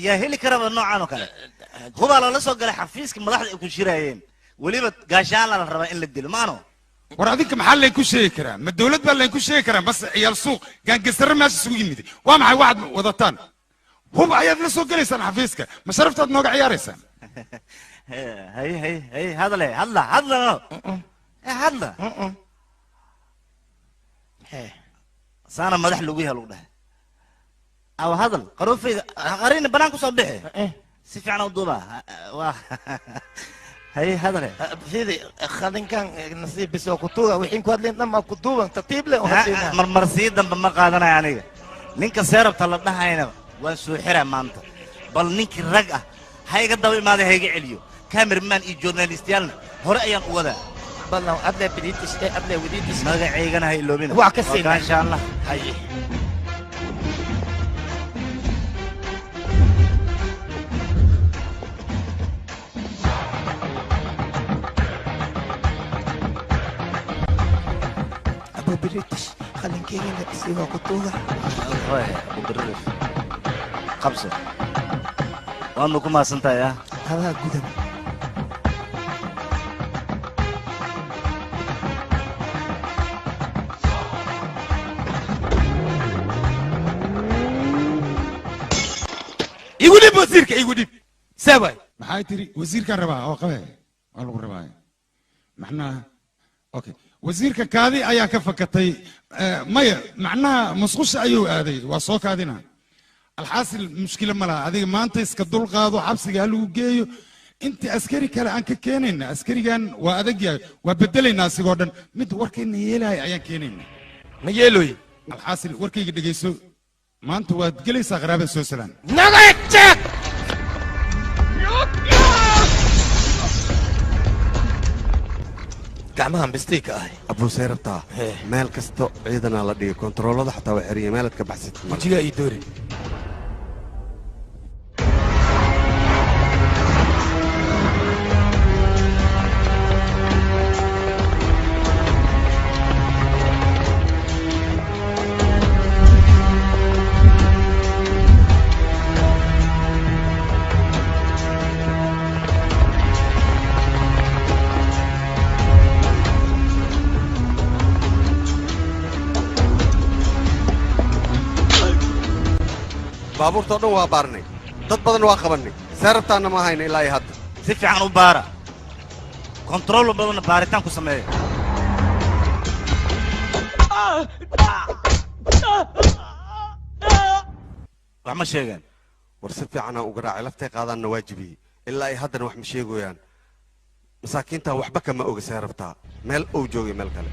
Speaker 7: Yaa heli karaba noocan oo kale. Hubaa lala soo galay xafiiska madaxda ay ku shiraayeen. Weliba gaashaan la rabaa in la dilo, maano?
Speaker 2: War adinka maxaa laydinku sheegi karaa? Ma dowlad baa laydinku sheegi karaa? Mase ciyaal suuq gaangastarre meesha isugu yimid? Waa maxay waxaad wadataan? Hub ayaad la soo gelaysaan xafiiska, ma sharaftaad nooga ciyaaraysaan?
Speaker 7: Haye haye haye, hadle hadla hadla no. Hadla. Saana madax lagu yahay lagu dhahay. Aw hadal, qaroofayda qarina banaan ku soo bixi. Si fiican u duuba. Waa. Haye hadale.
Speaker 8: Fiidi qalinkan nasiib bisoo ku tuuga wixii ku hadleen dhammaa ku duuban tartiib leh oo hadleynaa.
Speaker 7: Marmarsii dambe ma qaadanayo aniga. Ninka seerabta la dhahayna waan soo xiraa maanta. Bal ninkii rag ah ha iga daba imaaday, ha iga celiyo. Cameraman iyo journalistayaalna hore ayaan u wadaa.
Speaker 8: Ballan adle bidiitish ee adle wadiitish.
Speaker 7: Magacaygana ha iloobina.
Speaker 8: Waa ka siinaa.
Speaker 7: Insha Allah.
Speaker 8: Haye. Abu British qalinkeygana isii waa ku tuuga.
Speaker 7: Hooy, Abu British. Qabso. Waadna ku mahadsantahay ah.
Speaker 8: Adaa gudan. Igu dhib wasiirka, igu dhib. Seebay.
Speaker 2: Maxay tiri wasiirkan rabaa oo qabe? Waa lagu rabaa. Macnaha okay. Wasiirka kaadi ayaa ka fakatay. Maya, macnaha musqusha ayuu aaday, waa soo kaadina. Alxaasil mushkila ma laha. Adiga maanta iska dul qaado, xabsiga ha lagu geeyo. Inta askari kale aan ka keenayna, askarigan waa adag yahay, waa bedelaynaa asigoo dhan. Mid warkayna yeelaya ayaan keenaynaa.
Speaker 8: Ma yeeloy?
Speaker 2: Alxaasil warkayga dhegeyso. Maanta waad gelaysaa qaraabada soo salaan.
Speaker 8: Naga jeeg! Gacmahan bistiika ahay.
Speaker 6: Abuu see rabtaa meel kasto ciidanaa la dhigay, kontaroolada xataa waa xiriya, meelaad ka baxsatid male.
Speaker 8: Wajigaa ii doori.
Speaker 6: Baabuurta oo dhan waa baarnay, dad badan waa qabannay, See rabtaana ma hayna ilaa iyo hadda.
Speaker 7: Si fiican u baara, kontarool badanna baaritaan ku sameeya. Wax ma sheegeen?
Speaker 6: War si fiicanaa uga raacay, laftay qaadaanna waajibiyey, ilaa ay haddana wax ma sheegooyaan. Masaakiintaa waxba kama oga see rabtaa, meel uu joogay meel kale.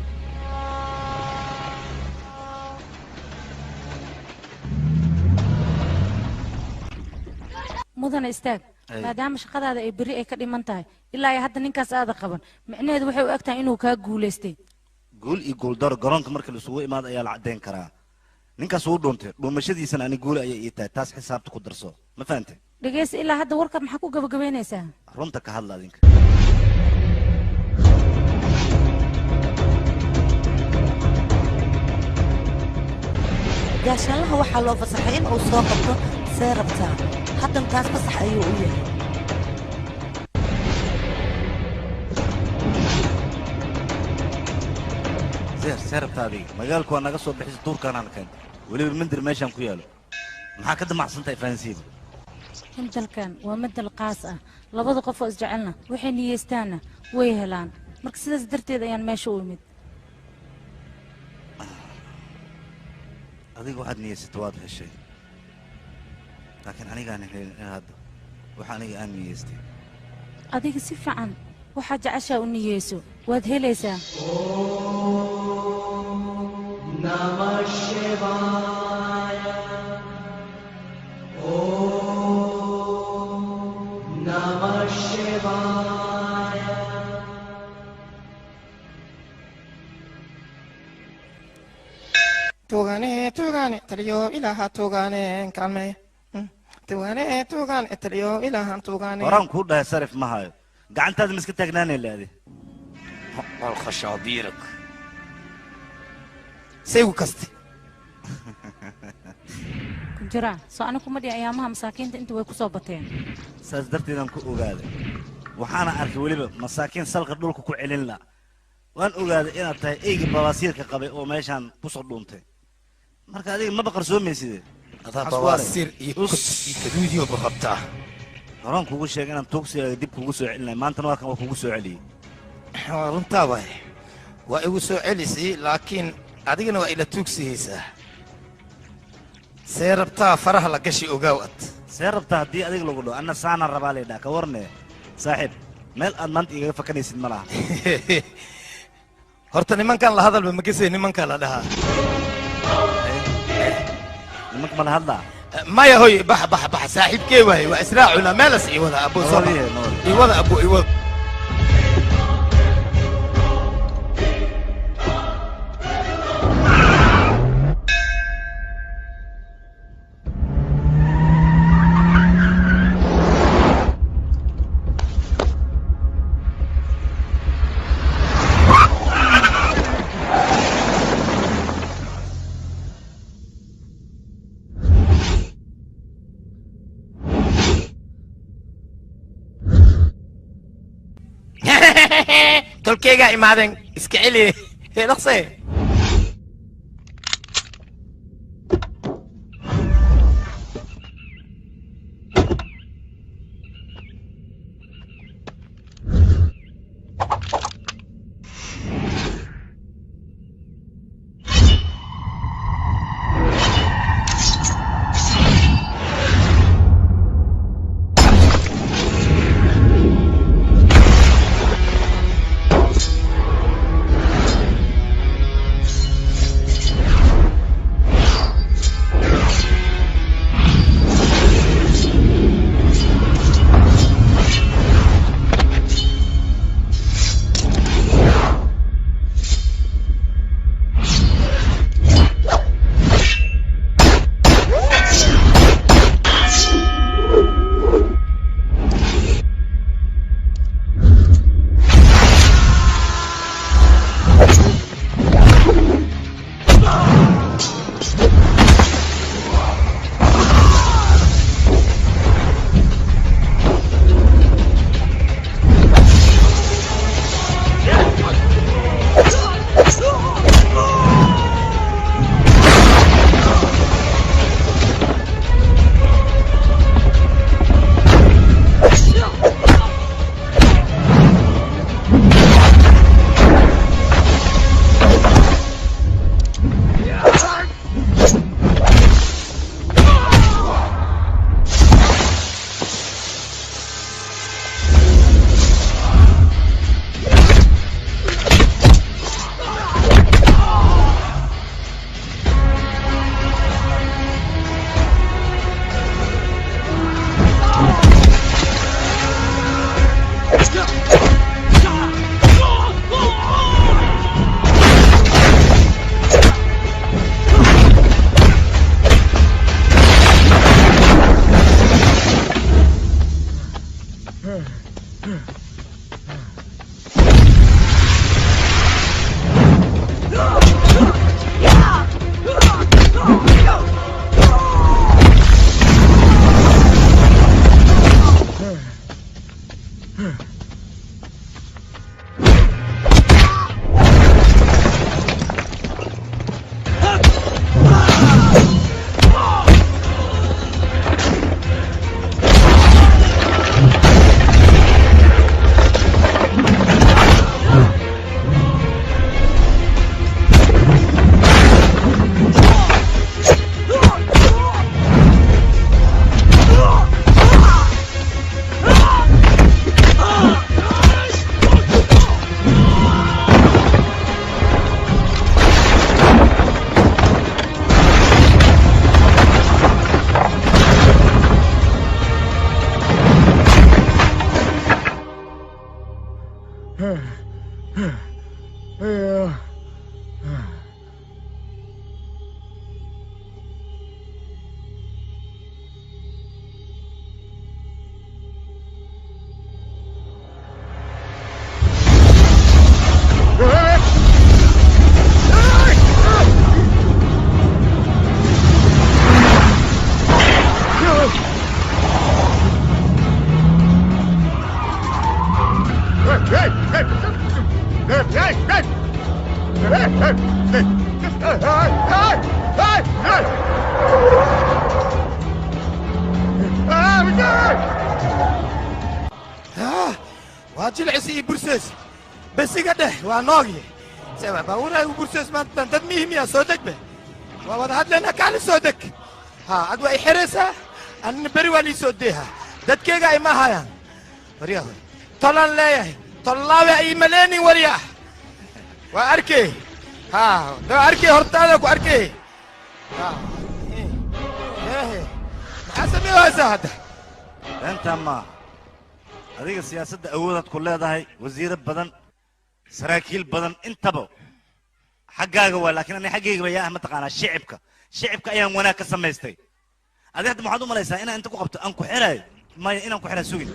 Speaker 1: Mudana istaag. Maadaama shaqadaada ay berri ay ka dhiman tahay, ilaa ay hadda ninkaas aada qaban, micnaheedu waxay u eg tahay inuu kaa guulaystay.
Speaker 7: Guul iyo guuldaro garoonka marka laisugu imaado ayaa la caddayn karaa. Ninkaas wuu dhuuntay, dhuumashadiisana ani guul ayay ii tahay, taas xisaabta ku darso. Ma fahantay?
Speaker 1: Dhegaysa, ilaa hadda warka maxaa ku gabagabaynaysaa?
Speaker 7: Runta ka hadla adinka.
Speaker 4: Gaashaanlaha waxaa loo fasaxay in uu soo qabto see rabtaa, haddan taas fasax ayuu u yahay.
Speaker 7: Seer, see rabtaa adiga magaalku waa naga soo bixisa, duurkaanaana keentay, weliba mandir meeshaan ku yaalo. Maxaa ka damacsan tahay fahansiida?
Speaker 1: Madalkan waa madal qaas ah, labada qof oo isjecelna waxay niyeystaanna way helaan. Marka sidaas darteed ayaan meesha u imid.
Speaker 7: Adiga waxaad niyeysata waad heshay, laakiin anigaan helin in hadda waxa aniga aan niyeystay.
Speaker 1: Adiga si fiican waxaad jeceshaa u niyeyso, waad helaysaa.
Speaker 13: Namah Shivaya. Om Namah Shivaya.
Speaker 8: Tuugane, tuugane, taliyo ilaaha, tuugane kaalmeeya. Tuugane, tuugane, taliyo ilaahan, tuugane.
Speaker 7: Horaan kuu dhahay sarif ma hayo, gacantaada ma iska taagnaanay laadi.
Speaker 5: Khashaabiirak
Speaker 8: saygu kaste.
Speaker 1: Kunjira soo anigu kuma dhihi ayaamaha masaakiinta inta way ku soo bateen.
Speaker 7: Saas darteedaan ku ogaaday, waxaana arkay weliba masaakiin salka dhulka ku celin la. Waan ogaaday inaad tahay eyga babaasiirka qabay oo meeshaan kusoo dhuuntay. Marka adiga maba qarsoomayside.
Speaker 5: Adaa babaasiir iyo kaduudiyoba qabtaa.
Speaker 7: Horaan kugu sheegay inaan tuugsigaaga dib kugu soo celinay, maantana waa kan, waa kugu soo celiyey.
Speaker 8: Waa runtaa waay, waa igu soo celisay, laakiin adigana waa ila tuugsihaysaa. See rabtaa faraha la gashi, ogaaw ad.
Speaker 7: See rabtaa haddii adiga lagu dhaho, anna saanaan rabaa laydhaha. Ka warne saaxiib, meel aad maanta igaga fakanaysid ma laha.
Speaker 8: Horta nimankan la hadalba ma gesay, nimankaa la dhahaa.
Speaker 7: Nimanka ma la hadlaa?
Speaker 8: Maya hoy, bax bax bax, saaxiibkee waaye, waa israacuna meelas. Ii wada abo, soo bax. Ii wada abo, ii wada. Tolkeygaa imaadeen, iska celi dhaqse. Waa jilcis iyo bursees bas iga dheh waa noogi sewa baabuuraha igu bursees maanta dad mihimiya soo degbe waa wada hadlaynaa kaali soo deg ha ad waa i xeraysaa anina beri waa lii soo deeha dadkeyga ay ma hayaan waryaa tolan leeyahay tollaawe ay maleenin waryaa waa arkey ha waa arkey hortaada ku arkey ha maxaa sameeyaysaa hadda
Speaker 7: beentaa maaha adiga siyaasadda awoodaad ku leedahay wasiiro badan saraakiil badan intaba xaggaaga waa laakiin aniga xaggayga ba yaa ah mataqaanaa shicibka shicibka ayaan wanaag ka samaystay adiga hadda maxaad u malaysaa inaan inta ku qabto aan ku xiraayo maya inaan ku xiraa sugin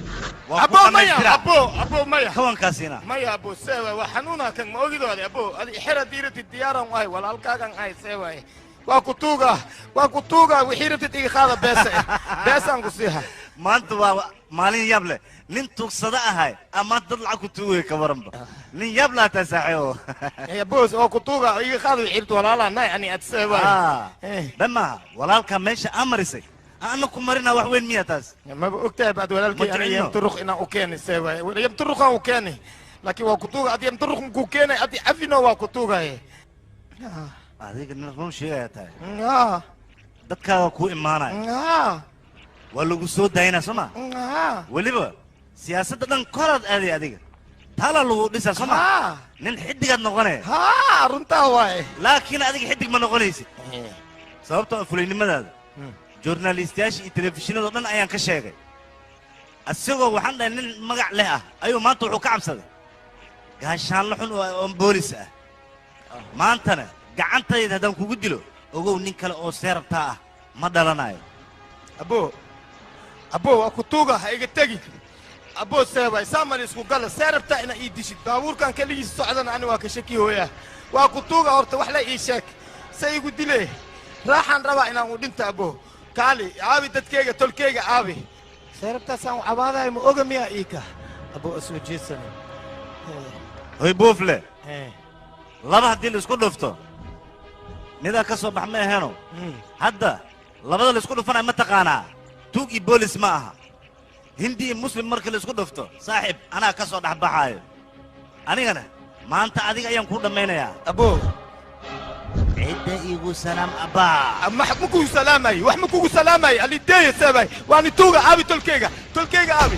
Speaker 8: abo maya abo abo maya
Speaker 7: kawankaasina
Speaker 8: maya abo sewa waa xanuuna kan ma ogidoode abo adi xira diiratid diyaaran waay walaalkaagan ahay sewaay waa ku tuuga waa ku tuuga wixii rabtid iga qaada beesa beesaan ku siiha
Speaker 7: maanta waa maalin yaab leh nin tuugsada ahay ama dad lacag ku tuugay ka waranba nin yaab laa tahay saaxiibo
Speaker 8: boos oo ku tuuga iga qaada wixii rabtid walaalaa nahay ani ad sewaay
Speaker 7: ben maaha walaalka meesha aan marisay ana ku marinaa wax weyn miya taas
Speaker 8: maba ogtahay baad walaalkay ani yamturuq inaan u keenay sewaay yamturuqaan u keenay laakiin waa ku tuuga adi yamturuq makuu keenay adi cafino waa ku tuugaye
Speaker 7: adiga nin run sheegaya tahay dadkaaga kuu imaanaya waa lagu soo daayinaa soo ma weliba siyaasadda dhan koraad aaday adiga taalaa lagu dhisaa soo ma nin xiddigaad noqonaya
Speaker 8: runtaa waaye
Speaker 7: laakiin adiga xiddig ma noqonaysid sababtoo ah fulaynimadaada joornaalistayaasha iyo telefishinadoo dhan ayaan ka sheegay isagoo waxaan dhahay nin magac leh ah ayuu maanta wuxuu ka cabsaday gaashaanlo xun oo boolis ah maantana gacantayda haddaan kugu dilo ogow nin kale oo seerabtaa ah ma dhalanayo
Speaker 8: abo abo waa ku tuuga ha iga tegi abo seebay saamal isku gala seerabtaa inaa ii dishid baabuurkan keligiisa socdana ani waa ka shaki hooyaa waa ku tuuga horta wax la ii sheeg se igu dile raaxaan rabaa inaan u dhinta abo kaali aabi dadkeyga tolkeyga aabi seerabtaasaan u cabaadahay ma oga miyaa iika abo soo jeedsana
Speaker 7: hoy buufle laba haddii la isku dhufto midaa ka soo bax ma aheeno hadda labada la isku dhufanayo ma taqaanaa tuug iyo boolis ma aha hindi iyo muslim marka la isku dhufto saaxiib anaa ka soo dhexbaxaayo anigana maanta adiga ayaan kuu dhammaynayaa
Speaker 8: abo
Speaker 7: cidda igu salaam abbaa
Speaker 8: ma kugu salaamay wax ma kugu salaamay alideeya seebay waani tuuga aabi tolkeyga tolkeyga aabi.